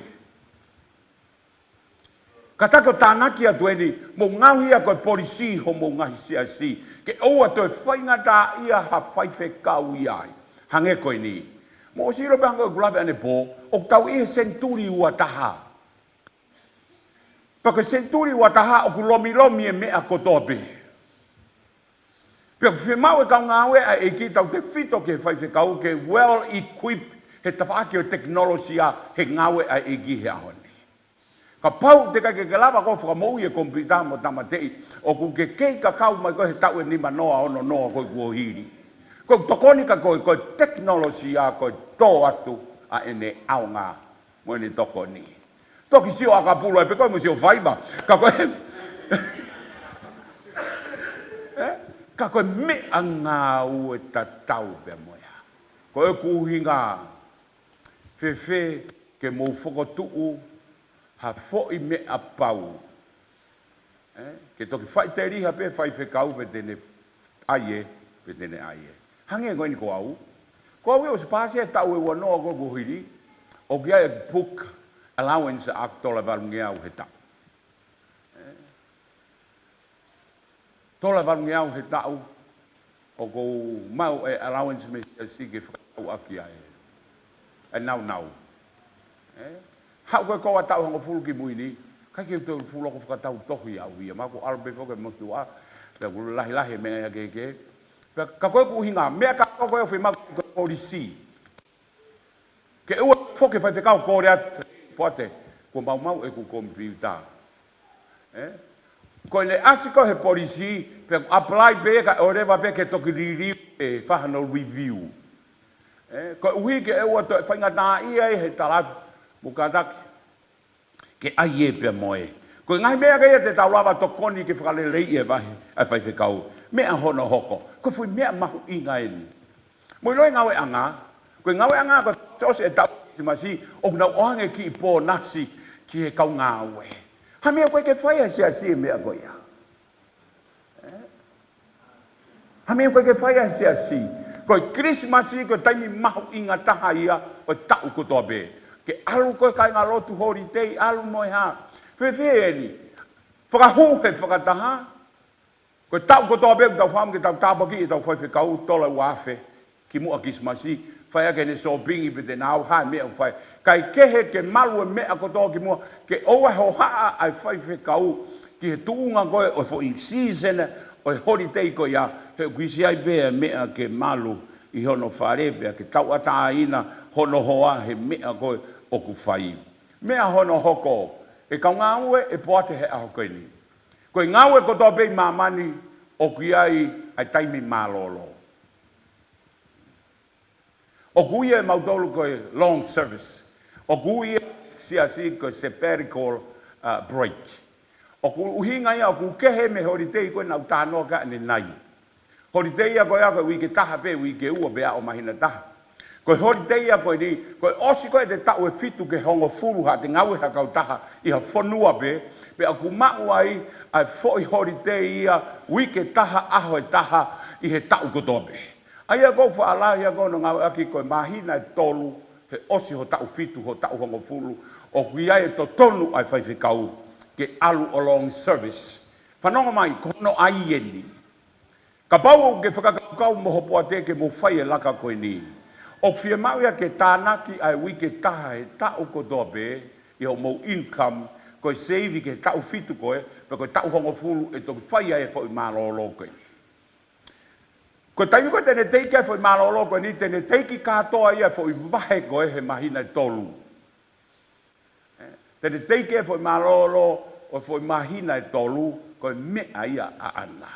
Kātaki ʻo tānaki atu eni, mou ngaohi ia ko e polisī homou ngaahi siasi, ke ʻoua toe faingataʻaʻia ha faifekau ʻi ai. Hangē ko eni. Mou ʻosi ʻilo pē hangē ko ʻeku lave ʻanepō, ʻoku tau ʻi he senituli ua taha. Pea ko e senituli ua taha ʻoku lomilomi e meʻa kotoa pē. Pea ʻoku fiemaʻu e kau ngāue ʻa e ʻEiki, tautefito ki he faifekau, ke well equipped he tafaʻaki ʻo e tekinolosia he ngāue ʻa e ʻEiki he ʻaho ni. Kapau te ke ʻikai ke ke lava koe ʻo fakamoʻui e komipiuta mo tāmateʻi, ʻoku ke kei kakau mai koe he taʻu ʻe nima noa, ono noa ko ē kuo hili. Ko e tokoni kia koe, ko e tekinolosia ko e tō atu ʻa ʻene ʻaonga mo ʻene tokoni. Toki sio ʻakapulu ai pē koe mo sio faiva. Ka ko e, ē? Ka ko e meʻangāue tatau pē mo ia. Ko ʻeku ʻuhinga, fēfē ke mou fokotuʻu ha foʻi meʻa pau. Ē? Ke toki faʻiteliha pē faifekau pe te ne ʻai ē, pe te ne ʻai ē. Hangē ko eni ko au. Ko au ia ʻosi pāsi e taʻu ʻe ua noa ko ē kuo hili, ʻoku ʻi ai e book allowance ʻaʻaku tola valungeau he taʻu. Ē? Tola valungeau he taʻu, ʻoku ou maʻu e allowance mei he siasi ke fakatau ʻaki ʻa e, e naunau. Ē? Haʻu ko ē ko e taʻu hongofulu ki mui ni, ʻikai ke u toe fuʻu loko fakatau tohi au ia, ma ko ʻalu pē foki mo tuʻa, pea kuo lahilahi e meʻa ia kehekehe. Pea ka ko ʻeku ʻuhinga, meʻa kātoa ko ē ʻoku fiemaʻu ko e polisī. Ke ʻoua foki e faifekau ʻo kole atu, poate, kuo maumau ʻeku komipiuta. Ē? Ko ʻene ʻasi ko ē he polisī, pea apply pē kae ʻoleva pē ke toki liliu e fai hano review. Ē? Koeʻuhi ke ʻoua toe faingataʻaʻia ʻi he tala atu, mou kātaki ke ʻai ē pea mo ē. Ko e ngaahi meʻa ko ia te tau lava tokoni ke fakaleleiʻi e vahe ʻa e faifekau. Meʻa hono hoko, ko e foʻi meʻa mahuʻinga eni. Mou ʻilo e ngāueʻanga, ko e ngāueʻanga ko e ʻosi e taʻu Kilisimasi, ʻoku nau ʻoange kiʻi pōnasi ki he kau ngāue. Ha meʻa ʻoku ʻikai ke fai ʻe he siasi e meʻa ko ia. Ha meʻa ʻoku ʻikai ke fai ʻe he siasi. Ko e Kilisimasi, ko e taimi mahuʻinga taha ia ʻo e taʻu kotoa pē. Ke ʻalu ko e kāingalotu holiday, ʻalu mo e hā. Fēfē eni? Fakahū he fakataha. Ko e taʻu kotoa pē ʻoku tau fakaʻamu ke tau tāpuakiʻi ʻetau faifekau, tola ua afe kimuʻa Kilisimasi, fai ʻaki ʻene sōpingi pe te nau hā e meʻa ʻoku fai. Kae kehe ke malu e meʻa kotoa kimuʻa, ke ʻoua hohaʻa ʻa e faifekau ki he tuʻunga ko ē ʻo e foʻi season ʻo e holiday ko ia, he ʻoku ʻi ai pē e meʻa ke malu ʻi hono fale pea ke tauʻatāina hono hoa he meʻa ko ē ʻoku fai. Meʻa hono hoko, e kau ngāue e poate he ʻaho ko eni. Ko e ngāue kotoa pē ʻi māmani ʻoku ʻi ai ʻa e taimi mālōlō. ʻOku ui ʻe mautolu ko e long service. ʻOku ui ʻe he siasi ko e sabbatical, uh, break. ʻOku ʻuhinga ia ʻoku kehe mei he holiday ko ē naʻa ku talanoa ki ai ʻanenai. Holiday ia ko ia ko e uike taha pē, uike ua pē ʻo māhina taha. Ko e holiday ia ko eni, ko e ʻosi ko ē ʻete taʻu ʻe fitu ki he hongofulu haʻate ngāue ha kautaha ʻi ha fonua pē, pea ʻoku maʻu ai ʻa e foʻi holiday ia uike taha ʻaho ʻe taha ʻi he taʻu kotoa pē. ʻA ia ko e faʻalahi ia ko hono ngāueʻaki ko e māhina ʻe tolu, he ʻosi ho taʻu fitu, ho taʻu hongofulu, ʻoku ʻi ai e totonu ʻa e faifekau ke ʻalu ʻo long service. Fanongo mai, ko hono ʻai eni. Kapau ʻoku ke fakakaukau mo ho poate ke mou fai e laka ko eni, ʻoku fiemaʻu ia ke tānaki ʻa e uike taha he taʻu kotoa pē ʻi hoʻomou income, ko e save ki he taʻu fitu ko ē, pe ko e taʻu hongofulu ʻe toki fai ai e foʻi mālōlō ko eni. Ko e taimi ko ē te ne teiki ai e foʻi mālōlō ko eni, te ne teiki kātoa ia e foʻi vahe ko ē he māhina ʻe tolu. Te ne teiki e foʻi mālōlō ʻo e foʻi māhina ʻe tolu, ko e meʻa ia ʻaʻana.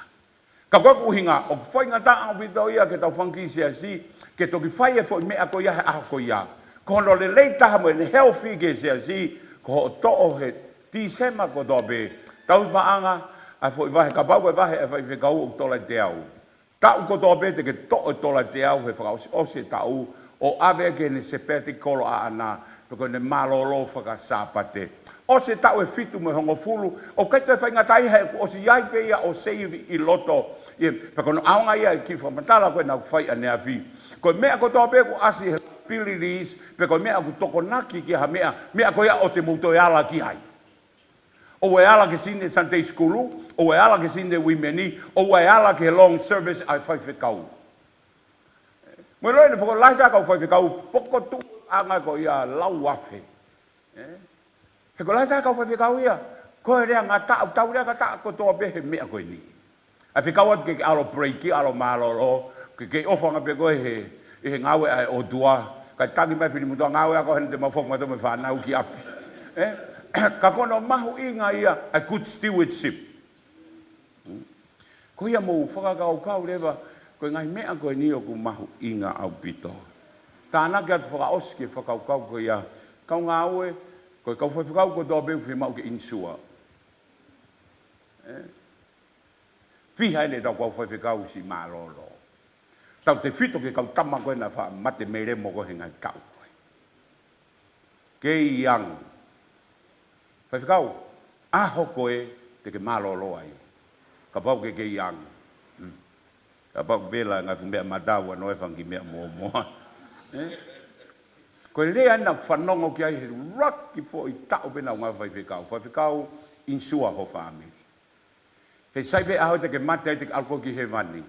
Ka ko e ʻuhinga, ʻoku faingataʻa ʻaupito ia ke tau fanga kiʻi siasi, ke toki fai e foʻi meʻa ko ia he ʻaho ko ia. Ko hono lelei taha mo ʻene healthy ki he siasi, ko hoʻo toʻo he Tīsema kotoa pē, tau paʻanga ʻa e foʻi vahe, kapau ko e vahe ʻa e faifekau ʻoku tola ʻe teau. Taʻu kotoa pē te ke toʻo e tola ʻe teau he fakaʻosiʻosi e taʻu ʻo ʻave ki heʻene sabbatical ʻaʻana, pe ko ʻene mālōlō faka-Sāpate. ʻOsi e taʻu ʻe fitu mo e hongofulu, ʻoku ʻikai toe faingataʻa ia he kuo ʻosi ʻi ai pē ia ʻo save ʻi loto. ʻIo, pea ko hono ʻaonga ia e kiʻi fakamatala ko ē naʻa ku fai ʻaneafi. Ko e meʻa kotoa pē kuo ʻasi he liabilities, pe ko e meʻa ʻoku tokonaki ki ha meʻa, meʻa ko ia ʻoku te mou toe ala ki ai. ʻOua ʻe ala ki he Senior Sunday School, ʻoua ʻe ala ki he Senior Women, ʻoua ʻe ala ki he long service ʻa e faifekau. Mou ʻilo ʻene fakalahi ʻa e kau faifekau, fokotuʻuʻanga ko ia lau afe. Ē? He ko e lahi ʻa e kau faifekau ia, ko e lea ngataʻa, tau lea ngataʻa kotoa pē he meʻa ko eni. ʻA e fekau atu ke ke ʻalu ʻo break, ʻalu ʻo mālōlō, ke ke ʻofa ange pē koe he, ʻi he ngāue ʻa e ʻOtua, kae tangi mai e fili motuʻa ngāue ʻa koe heni te mau foki mautolu mo e fānau ki ʻapi. Ē? Ka ko hono mahuʻinga ia ʻa e good stewardship. Hmm? Ko ia mou fakakaukau leva, ko e ngaahi meʻa ko eni ʻoku mahuʻinga ʻaupito. Tānaki atu fakaʻosi ki he fakakaukau ko ia, kau ngāue, ko e kau faifekau kotoa pē ʻoku fiemaʻu ke insure. Ē? Fiha eni ʻetau kau faifekau siʻi mālōlō. Tautefito ki he kau tama ko ē naʻe faʻa mate melemo ko ē he ngaahi taʻu ko ē. Kei ange. Faifekau, ʻaho ko ē te ke mālōlō ai. Kapau ʻoku ke kei ange. Hmm. Kapau ʻoku vela ngaahi fuʻu meʻa matau ʻa noe fanga kiʻi meʻa mōmoa. Ē? Ko e lea eni naʻa ku fanongo ki ai he ʻuluaki foʻi taʻu pē naʻa ku ngāue faifekau. Faifekau, insure ho fāmili. He sai pē ʻaho te ke mate ai te ke ʻalu koe ki hēvani.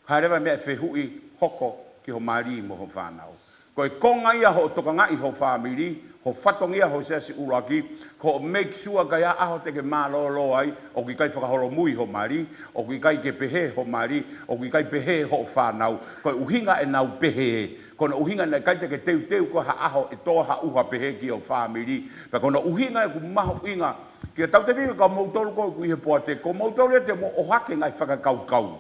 Ka ʻi ai leva e meʻa ʻe fehuʻi hoko ki ho mali mo ho fānau. Ko e konga ia hoʻo tokangaʻi ho fāmili, ho fatongia ho siasi ʻuluaki, ko hoʻo make sure ka ʻi ai ha ʻaho te ke mālōlō ai, ʻoku ʻikai fakaholomui ho mali, ʻoku ʻikai ke pehē ho mali, ʻoku ʻikai pehē hoʻo fānau. Ko e ʻuhinga ʻenau pehē, ko hono ʻuhinga naʻe ʻikai te ke teuteu koe ha ʻaho ʻe tō ha ʻuha pehē ki ho fāmili. Pea ko hono ʻuhinga ʻoku mahuʻinga, kia tautefito kia moutolu ko ē ʻoku ʻi he poate, ko moutolu ia te mou ʻohake ngaahi fakakaukau.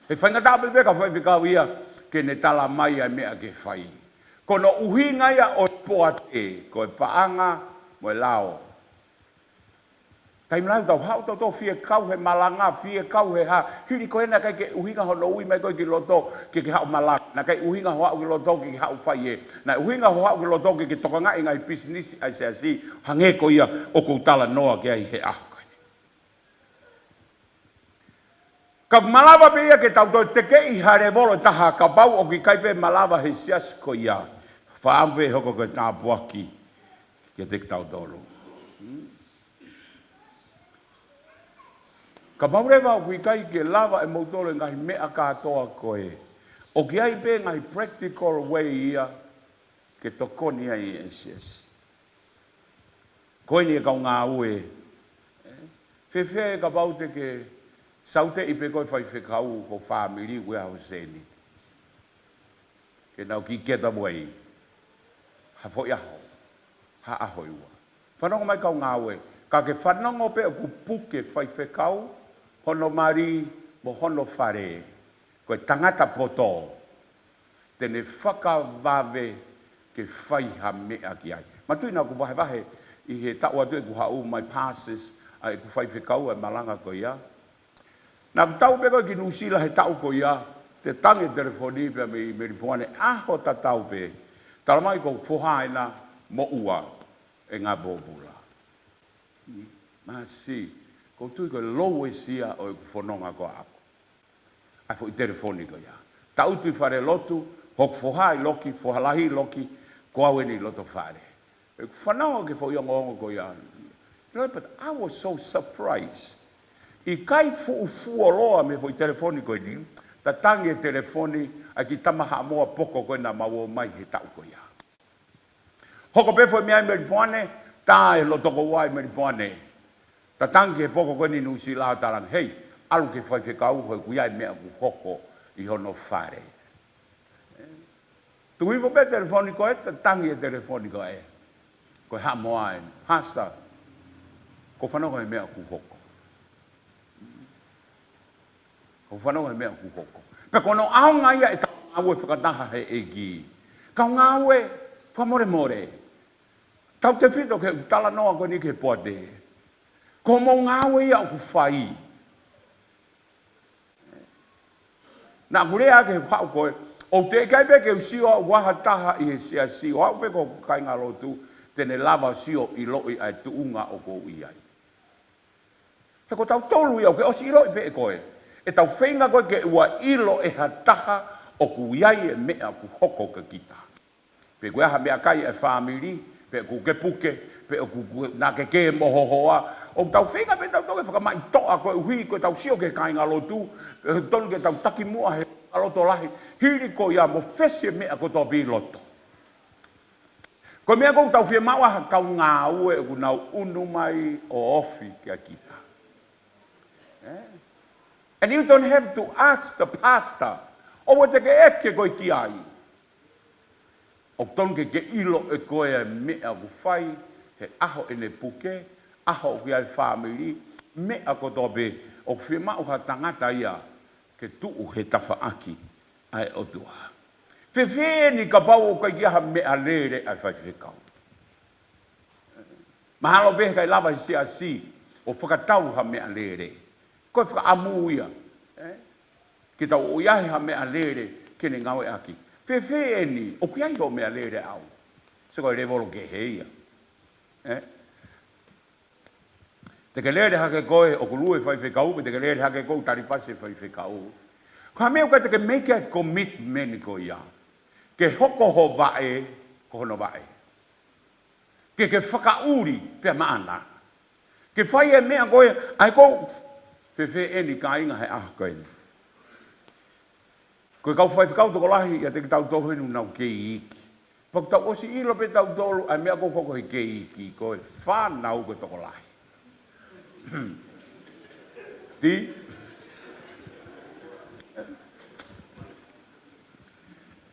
He faingataʻa pē pea ka faifekau ia ke ne tala mai ʻa e meʻa ke fai. Ko hono ʻuhinga ia ʻo e poate, ko e paʻanga mo e lao. Taimi lahi ʻoku tau haʻu tautolu ʻo fie kau he malanga, fie kau he hā, hili ko ē naʻe ʻikai ke ʻuhinga hono ui mai koe ki loto ke ke haʻu ʻo malanga, naʻe ʻikai ʻuhinga hoʻo haʻu ki loto ke ke haʻu ʻo fai ē, naʻe ʻuhinga hoʻo haʻu ki loto ke ke tokangaʻi e ngaahi pisinisi ʻa e siasi, hangē ko ia ʻoku ou talanoa ki ai he ʻaho ko eni. Ka ʻoku malava pē ia ke tau toe tekeʻi ha lēvolo ʻe taha, kapau ʻoku ʻikai pē malava he siasi ko ia, fakaʻamu pē ʻe hoko ko e tāpuaki kiate kitautolu. Kapau leva ʻoku ʻikai ke lava ʻe moutolu e ngaahi meʻa kātoa ko ē, ʻoku ʻi ai pē ngaahi practical way ia ke tokoni ai e siasi. Ko eni e kau ngāue, ē? Fēfē kapau te ke sauteʻi pē koe faifekau ho fāmili ʻoku ʻi ai ho sēniti ke nau kiʻi get away ha foʻi ʻaho, ha ʻaho ʻe ua. Fanongo mai kau ngāue, ka ke fanongo pē ʻoku puke faifekau, hono mali mo hono fale, ko e tangata poto, te ne fakavave ke fai ha meʻa ki ai. Manatuʻi naʻá ku vahevahe ʻi he taʻu atu ʻeku haʻu mai passes ʻa ʻeku faifekau ʻa e malanga ko ia. Naʻá ku tau pē ko ē ki Nuʻusila he taʻu ko ia, te tangi e telefoni pea mei Melipoane, ʻaho tatau pē, talamai ko e foha ena mo ua ʻe ngā pōpula. Masi, ʻoku ou tui ko e lowest ia ʻo ʻeku fononga ko ē ʻaʻaku. ʻA e foʻi telefoni ko ia. Taʻutu ʻi falelotu, hoku foha ʻi loki, foha lahi ʻi loki, ko au eni ʻi loto fale. ʻEku fanongo ki he foʻi ongoongo ko ia. You know, but I was so surprised. ʻIkai fuʻu fuoloa mei he foʻi telefoni ko eni, ta tangi e telefoni ʻa e kiʻi tama Haʻamoa poko ko ē naʻa mau ō mai he taʻu ko ia. Hoko pē foʻi meʻa ʻi Melipoane, tā e loto ko ē ʻi Melipoane. Ta tangi ki he poko ko eni Nuʻusila ʻo talaange, hei, ʻalu ki he faifekau he ʻoku ʻi ai e meʻa ʻoku hoko ʻi hono fale. Tuku hifo pē telefoni ko ē, ta tangi e telefoni ko ē. Ko e Haʻamoa eni, hasa, ʻoku ou fanongo he meʻa ʻoku hoko. ʻOku ou fanongo he meʻa ʻoku hoko. Pea ko hono ʻaonga ia ʻetau ngāue fakataha he ʻEiki. Kau ngāue, fakamolemole, tautefito ki he talanoa ko eni ki he poate. Ko hoʻomou ngāue ia ʻoku fai. Naʻá ku lea ki he haʻu ko ē, ʻoku teʻeki ai pē ke u sio au ha taha ʻi he siasi, ʻo aʻu pē ki hoku kāingalotu, te ne lava ʻo sio ʻiloʻi ʻa e tuʻunga ʻoku ou ʻi ai. He ko tautolu ia ʻoku ke ʻosi ʻiloʻi pē ʻe koe. ʻEtau feinga ko ē ke ʻoua ʻilo ʻe ha taha ʻoku ʻi ai e meʻa ʻoku hoko kia kita. Pe ko e hā e meʻakai ʻa e fāmili, pe ʻoku ke puke, pe ʻoku ke, naʻá ke kē mo ho hoa. ʻOku tau feinga pē tautolu ke fakamaʻitoʻa koeʻuhi ko ʻetau sio ki he kāingalotu, ʻoku tonu ke tau taki muʻa he loto lahi, hili ko ia mo fesi e meʻa kotoa pē ʻi loto. Ko e meʻa ʻoku tau fiemaʻu ʻa e kau ngāue ʻoku nau ʻunu mai ʻo ofi kia kita. Eh? And you don't have to ask the pastor. ʻOua te ke ʻeke koe ki ai. ʻOku tonu ke ke ʻilo ʻe koe e meʻa ʻoku fai, he ʻaho ʻene puke, ʻaho ʻoku ʻi ai e fāmili, meʻa kotoa pē, ʻoku fiemaʻu ha tangata ia ke tuʻu he tafaʻaki ʻa e ʻOtua. Fēfē eni kapau ʻoku ʻikai ke ʻi ai ha meʻa lele ʻa e faifekau? Mahalo pē heʻikai lava he siasi ʻo fakatau ha meʻa lele. Ko e fakaʻamu ia, eh? Ke tau ʻoiauē ha meʻa lele ke ne ngāueʻaki. Fēfē eni, ʻoku ʻi ai hoʻo meʻa lele ʻaʻau? Sio ko e lēvolo kehe ia. Eh? Te ke lele hake koe ʻoku lue faifekau, pe te ke lele hake koe ʻoku tali pasi e faifekau. Ko e hā e meʻa ʻoku ʻikai te ke make a commitment ko ia? Ke hoko ho vaʻe, ko hono vaʻe. Ke ke fakaʻuli pea maʻana. Ke fai e meʻa ko ē, ʻa ia ʻoku fēfē eni kāinga he ʻaho ko eni? Ko e kau faifekau tokolahi ʻiate kitautolu eni ʻoku nau kei iiki. Pea ʻoku tau ʻosi ʻilo pē tautolu ʻa e meʻa ʻoku hoko he kei iiki, ko e fānau ko e tokolahi. Ti?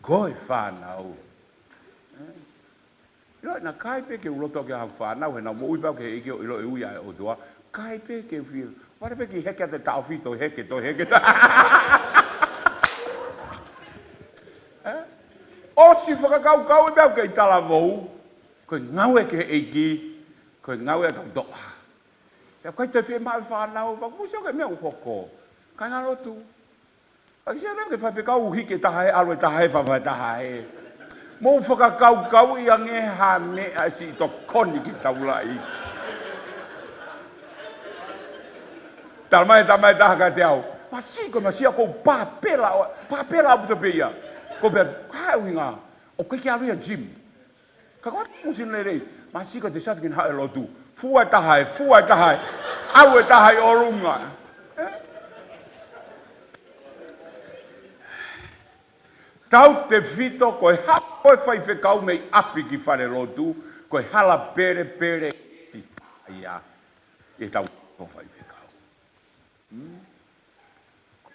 Ko e fānau. ʻIlo, naʻe ʻikai pē ke u loto ke ʻai haʻaku fānau, he naʻa ku moʻui pē au ki he ʻEiki ʻo ʻilo e ui ʻa e ʻOtua. ʻIkai pē ke u fie. Vale pē ke heke atu e taʻofi, toe heke, toe heke. Eh? ʻOsi fakakaukauʻi pē au kei talavou. Ko e ngāue ki he ʻEiki, ko e ngāue ʻa e kau toʻa. Pea ʻikai toe fiemaʻu e fānau, pea kuo ʻosi ʻa e meʻa ʻoku hoko. Kāingalotu. Pea kiʻi sio ange ki he faifekau, hiki e taha ē, ʻalu e taha ē, fafa e taha ē. Mou fakakaukauʻi ange ha meʻa ʻe siʻi tokoni ki he taulaʻeiki. Talamai ʻe he tama ʻe taha kiate au, Masiʻi, ko e masiʻi, ʻoku ou pāpela, pāpela ʻaupito pē ia. Ko e pehē, ko e hā e ʻuhinga? ʻOku ʻikai ke ʻalu ia gym. Ka ko e ʻuhinga lelei. Masiʻi, ko e te sati ke na haʻu e lotu. Fua e taha ē, fua e taha ē. ʻAlu e taha ē ʻo lunga. Ē? Tautefito, ko e haʻu ko ē faifekau mei ʻapi ki falelotu, ko e hala pelepele ia ʻi heʻetau faifekau. Hmm?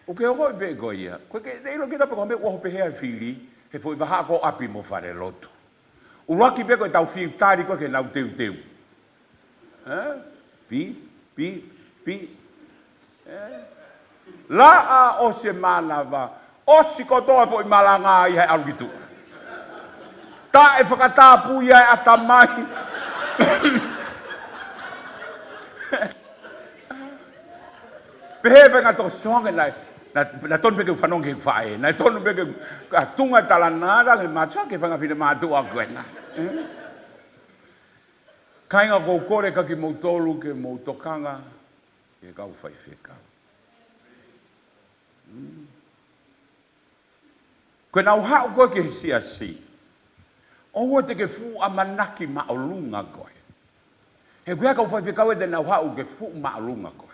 ʻOku ke ongoʻi pē koe ia. ʻOku ke ʻilo kita pe ko e hā e meʻa ʻoku ʻoho pehē ai e fili he foʻi vahaʻa ko ē ʻo ʻapi mo falelotu. ʻUluaki pē ko ʻetau fiu tali ko ē ke nau teuteu. Ē? Pi, pi, pi. Ē? Laʻā ʻosi e mānava, ʻosi kotoa e foʻi malanga ia he ʻalu ki tuʻa. Taʻe fakatapui ʻa e ʻatamai. Pehē e faʻahinga tokosoange naʻe, naʻe, naʻe tonu pē ke u fanongo ki he faʻē, naʻe tonu pē ke u, ka tunga talanoa ki he mātuʻa, ki he faʻahinga finemātuʻa ko ena. Ē? Kāinga, ʻoku ou kole kia kimoutolu ke mou tokanga ki he kau faifekau. Mm. Ko ʻenau haʻu ko ē ki he siasi, ʻoua te ke fuʻu ʻamanaki māʻolunga koe. He ko e kau faifekau ē te nau haʻu ke fuʻu māʻolunga koe.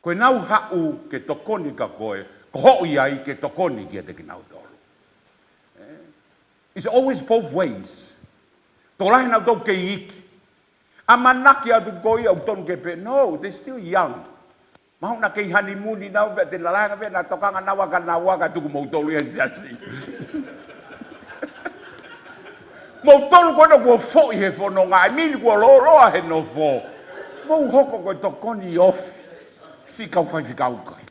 Ko ʻenau haʻu ke tokoni kia koe, ko hoʻo ʻi ai ke tokoni kiate kinautolu. Ē? It's always both ways. Tokolahi nautolu kei iiki. ʻAmanaki atu ko ia ʻoku tonu ke pehē, no, they're still young. Mahalo naʻa kei hanimuni naua pea te na langa pē, na tokanga naua kia naua kae tuku moutolu ia he siasi. Moutolu ko ena kuo foʻi he fononga, ʻa e mini kuo lōloa he nofo. Mou hoko ko e tokoni ofi siʻi kau faifekau ko ē.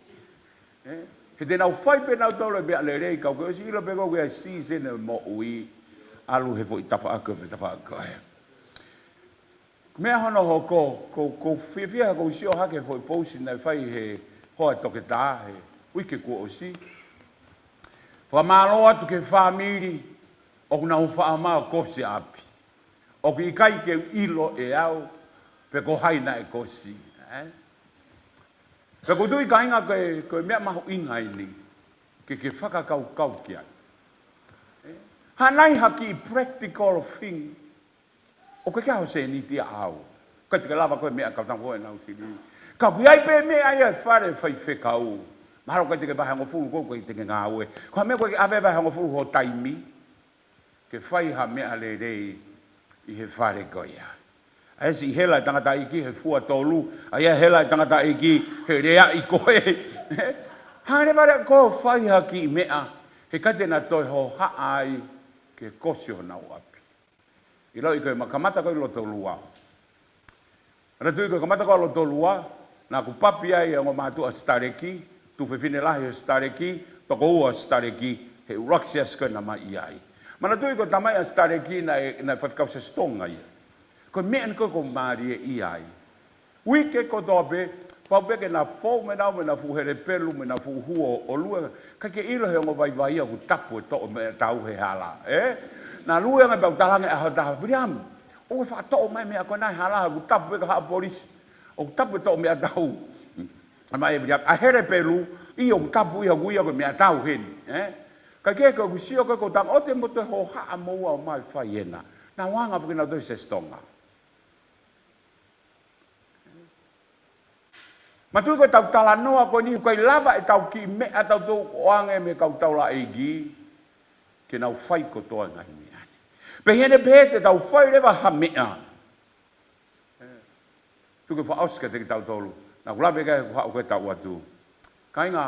Ē? He te nau fai pē nautolu e meʻa lelei, ka ʻoku ke ʻosi ʻilo pē koe ʻoku ʻi ai e season e moʻui, ʻalu he foʻi tafaʻaki ko ē mo e tafaʻaki ko ē. Meʻa hono hoko, ʻoku ou, ʻoku ou fiefia he ʻoku ou sio hake he foʻi pousi naʻe fai ʻe he hoa toketā he uike kuo ʻosi. Fakamālō atu ki he fāmili ʻoku nau faʻa ō mai ʻo kosi ʻapi. ʻOku ʻikai ke u ʻilo ʻe au pe ko hai naʻe kosi, ē? Pea ʻoku ou tui, kāinga, ko e, ko e meʻa mahuʻinga eni ke, ke fakakaukau ki ai. Ē? Hangē ha kiʻi practical thing. ʻOku ʻikai ke ʻi ai haʻo sēniti ʻaʻau. ʻIkai te ke lava koe meʻa kau tango ʻenau sili. Ka ʻoku ʻi ai pē meʻa ia he fale faifekau. Mahalo ʻikai te ke vahe hongofulu koe, ʻikai te ke ngāue. Ko e meʻa ʻoku ʻikai ke ʻave vahe hongofulu ho taimi ke fai ha meʻa lelei ʻi he fale ko ia. ʻA ia siʻi hela e tangataʻeiki he fua tolu, ʻa ia hela e tangataʻeiki he leaʻi koe. Hangē leva lea ko e fai ha kiʻi meʻa, he ʻikai te na toe hohaʻa ai ke kosi honau ʻapi. ʻIloʻi ko e ma-, kamata ko ē ʻi Lotolua. Manatuʻi ko e kamata ko ē ʻa Lotolua, naʻa ku papi ai e ongo mātuʻa Sitaleki, tuofefine lahi ʻo Sitaleki, tokoua ʻo Sitaleki, he ʻuluaki siasi ko ē naʻa ma ʻi ai. Manatuʻi ko e tamai ʻa Sitaleki naʻe, naʻe faifekau Siasi Tonga ia. Ko e meʻa eni ko ē ʻoku ou mālieʻia ai. Uike kotoa pē, pau pē ke na fou mo ʻenau, mo ʻenau fuʻu helepelu, mo ʻenau fuʻu huo ʻo lue, ʻikai ke ʻilo he ongo vaivai ia ʻoku tapu e toʻo meʻatau he hala, ē? Na lue ange pea u talaange ʻe au ha taha, Viliami, ʻoua ʻe faʻa toʻo mai meʻa ko ena he hala, ʻoku tapu pē ka haʻu e polisi. ʻOku tapu e toʻo meʻatau. ʻA mai ʻe Viliami, ʻa e helepelu, ʻio ʻoku tapu ia, ʻoku ʻi ai ko e meʻatau heni, ē? Ka ke, ka ʻoku sio ko ē ʻoku tau ʻoua te mou toe hohaʻa moua ʻo ō mai ʻo fai ena. Naʻa nau anga foki nautolu he Siasi Tonga. Manatuʻi ko ʻetau talanoa ko eni, ʻoku ʻikai lava ʻetau kiʻi meʻa ʻatautolu ʻoange mei he kau taulaʻeiki ke nau fai kotoa e ngaahi meʻa ni. Pea ʻi heʻene pehē te tau fai leva ha meʻa, tuku e fakaʻosi kiate kitautolu. Naʻa ku lave ki ai ʻi he haʻu ko ē ʻo tau atu. Kāinga,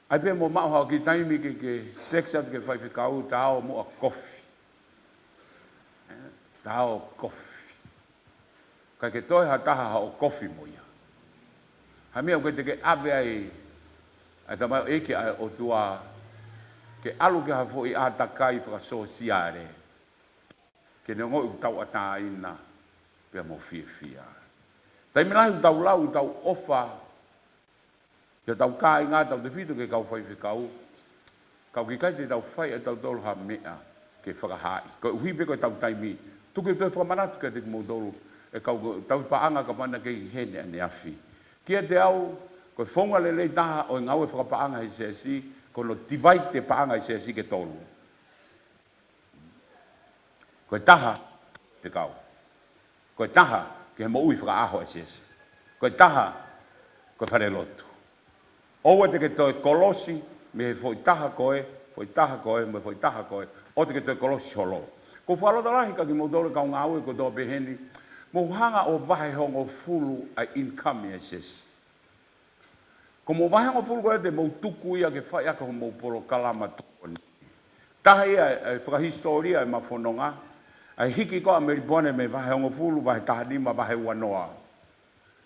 ʻai pē mou maʻu haʻo kiʻi taimi ke, ke text atu ki he faifekau, ta ō muʻa kofi. Ē, ta ō kofi. ʻIkai ke toe ha taha haʻo kofi mo ia. Ha meʻa ʻoku ʻikai te ke ʻave ai ʻa e tamaioʻeiki ʻa e ʻOtua ke ʻalu ki ha foʻi ʻātakai fakasōsiale. Ke ne ongoʻi ʻoku tauʻatāina pea mo fiefia. Taimi lahi ʻoku tau lau ʻoku tau ʻofa ki hotau kāinga, tautefito ki he kau faifekau, ka ʻoku ʻikai te tau fai ʻe tautolu ha meʻa ke fakahaaʻi. Koeʻuhi pē ko ʻetau taimi, tuku ke u toe fakamanatu kiate kimoutolu ʻe kau tauhi paʻanga, kapau naʻe kei ʻi heni ʻaneafi. Kiate au, ko e founga lelei taha ʻo e ngāue fakapaʻanga ʻi he siasi, ko hono divide e paʻanga ʻi he siasi ke tolu. Ko e taha, faifekau. Ko e taha, ki he moʻui fakaʻaho ʻa e siasi. Ko e taha, ko e falelotu. ʻOua te ke toe kolosi mei he foʻi taha ko ē, foʻi taha ko ē, mo e foʻi taha ko ē, ʻoua te ke toe kolosi holo. ʻOku ou fakalotolahi kiate kimoutolu kau ngāue kotoa pē heni, mou hanga ʻo vahe hongofulu ʻa e income ʻa e siasi. Ko hoʻomou vahe hongofulu ko ē te mou tuku ia ke fai ʻaki hoʻomou polokalama tokoni. Taha ia e fakahisitōlia ʻo ʻema fononga, ʻa e hiki ko ē ʻa Melipoane mei he vahe hongofulu, vahe taha nima, vahe ua noa.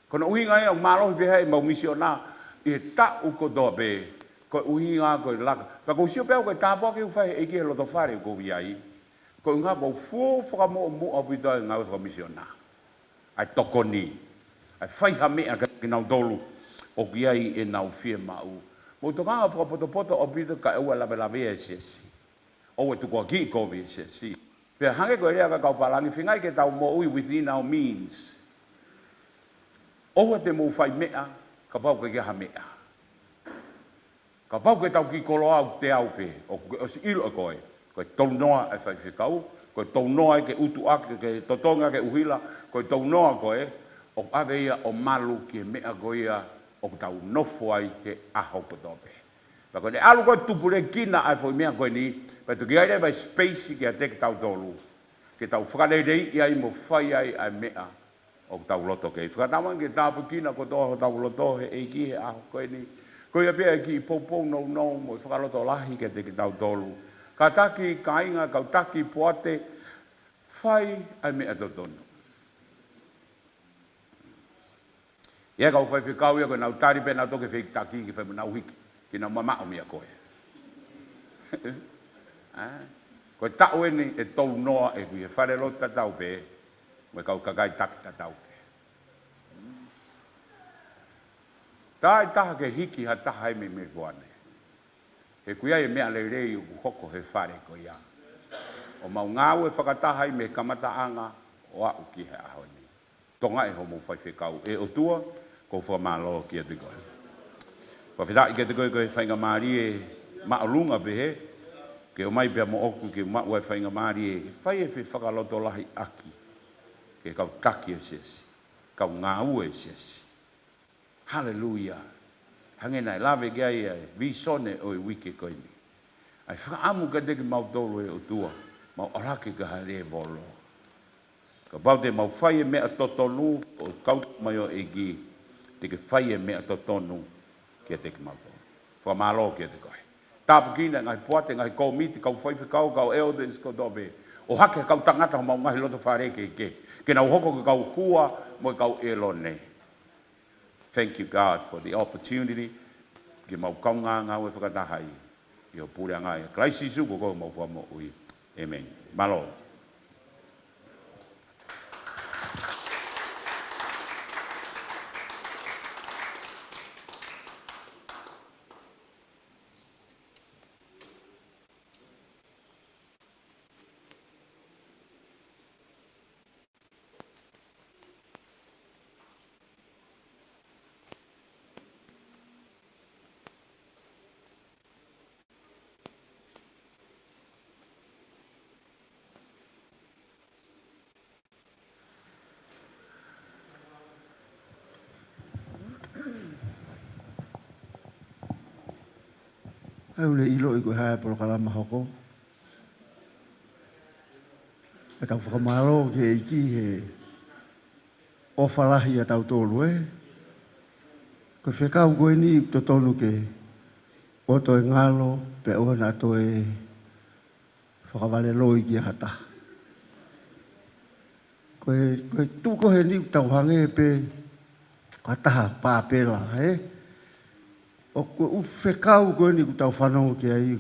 Ko hono ʻuhinga ia ʻoku mālohi pē ai ʻemau misiona ʻi he taʻu kotoa pē, ko e ʻuhinga ko e laka. Pea ʻoku ou sio pē au ko e tāpuaki ʻoku fai ʻe he ʻEiki he lotofale ʻoku ou ʻi ai. Ko e ʻuhinga ʻoku ou fuofua fakamuʻomuʻa ʻaupito ai he ngāue fakamisiona. ʻA e tokoni, ʻa e fai ha meʻa kiate kinautolu ʻoku ʻi ai ʻenau fiemaʻu. Mou tokanga fakapotopoto ʻaupito kae ʻoua ʻe lavelavea e siasi. ʻOua ʻe tukuakiʻi kovi e siasi. Pea hangē ko e lea ʻa e kau pālangi, feinga ke tau moʻui within our means. ʻOua te mou fai meʻa kapau ʻoku ʻikai ha meʻa. Kapau ko ʻetau kiʻi koloa ʻoku teau pē, ʻoku ke ʻosi ʻilo ʻe koe, ko e tolu noa e faifekau, ko e tolu noa ia ke utu ʻaki, ke totongi ʻaki e ʻuhila, ko e tolu noa ko ē, ʻoku ʻave ia ʻo malu ki he meʻa ko ia ʻoku tau nofo ai he ʻaho kotoa pē. Pea ko ʻene ʻalu ko ē ʻo tupulekina ʻa e foʻi meʻa ko eni, pea toki ʻai leva e space kiate kitautolu ke tau fakaleleiʻi ai mo fai ai ʻa e meʻa ʻoku tau loto ki ai. Fakatauange ke tāpuekina kotoa hotau loto ʻe he ʻEiki he ʻaho ko eni. Ko ia pē ʻa e kiʻi poupou nounou mo e fakalotolahi kiate kitautolu. Kātaki kāinga, kau taki poate, fai ʻa e meʻa totonu. ʻI ai e kau faifekau ia ko ʻenau tali pē ʻenau toki fekitaki ke fai mo ʻenau hiki, ke nau mamaʻo meia koe. Ā, ko e taʻu eni ʻe tolu noa ʻeku ʻi he falelotu tatau pē mo e kau kakai taki tatau pē. Taʻe taha ke hiki ha taha ai mei Melipoane. He ʻoku ʻi ai e meʻa lelei ʻoku hoko he fale ko ia. ʻOmau ngāue fakataha ai mei he kamataʻanga ʻo aʻu ki he ʻaho ni. Tokangaʻi hoʻomou faifekau, ʻe ʻOtua, ʻoku ou fakamālō kiate koe. Fakafetaʻi kiate koe ko e faingamālie māʻolunga pehē, ke ʻomai pea mo ʻoku ke maʻu ai e faingamālie ke fai e fefakalotolahiʻaki ki he kau taki e siasi, kau ngāue e siasi. Haleluia. Hangē naʻe lave ki ai ʻa e vīsone ʻo e uike ko eni. ʻA e fakaʻamu kiate kimautolu ʻe ʻOtua, mau ʻalu hake ki ha lēvolo. Kapau te mau fai e meʻa totonu, ʻoku kau mai ʻa e ʻEiki, te ke fai e meʻa totonu kiate kimautolu. Fakamālō kiate koe. Tāpuekina e ngaahi poate, ngaahi kōmiti, kau faifekau, kau elders kotoa pē. ʻOhake e kau tangata homau ngaahi lotofale kehekehe, ke nau hoko ko e kau hua mo e kau ʻĒlone. Thank you, God, for the opportunity ke mau kaungā ngāue fakataha ai ʻi ho puleʻanga, ʻia Kalaisi Sīsū ko homau Fakamoʻui. ʻĒmeni. Mālō. ʻOku ou ʻiloʻi ko e hā e polokalama hoko. Ka tau fakamālō ki he ʻEiki he ʻofa lahi ʻa tautolu, ē. Ko e fekau ko eni ʻoku totonu ke ʻoua toe ngalo, pea ʻoua naʻa toe fakavaleloi ki ha taha. Ko e, ko e tuʻu ko eni ʻoku tau hangē pē ha taha pāpela, ē? ʻOku, ko e ʻū fekau ko eni ʻoku tau fanongo ki ai,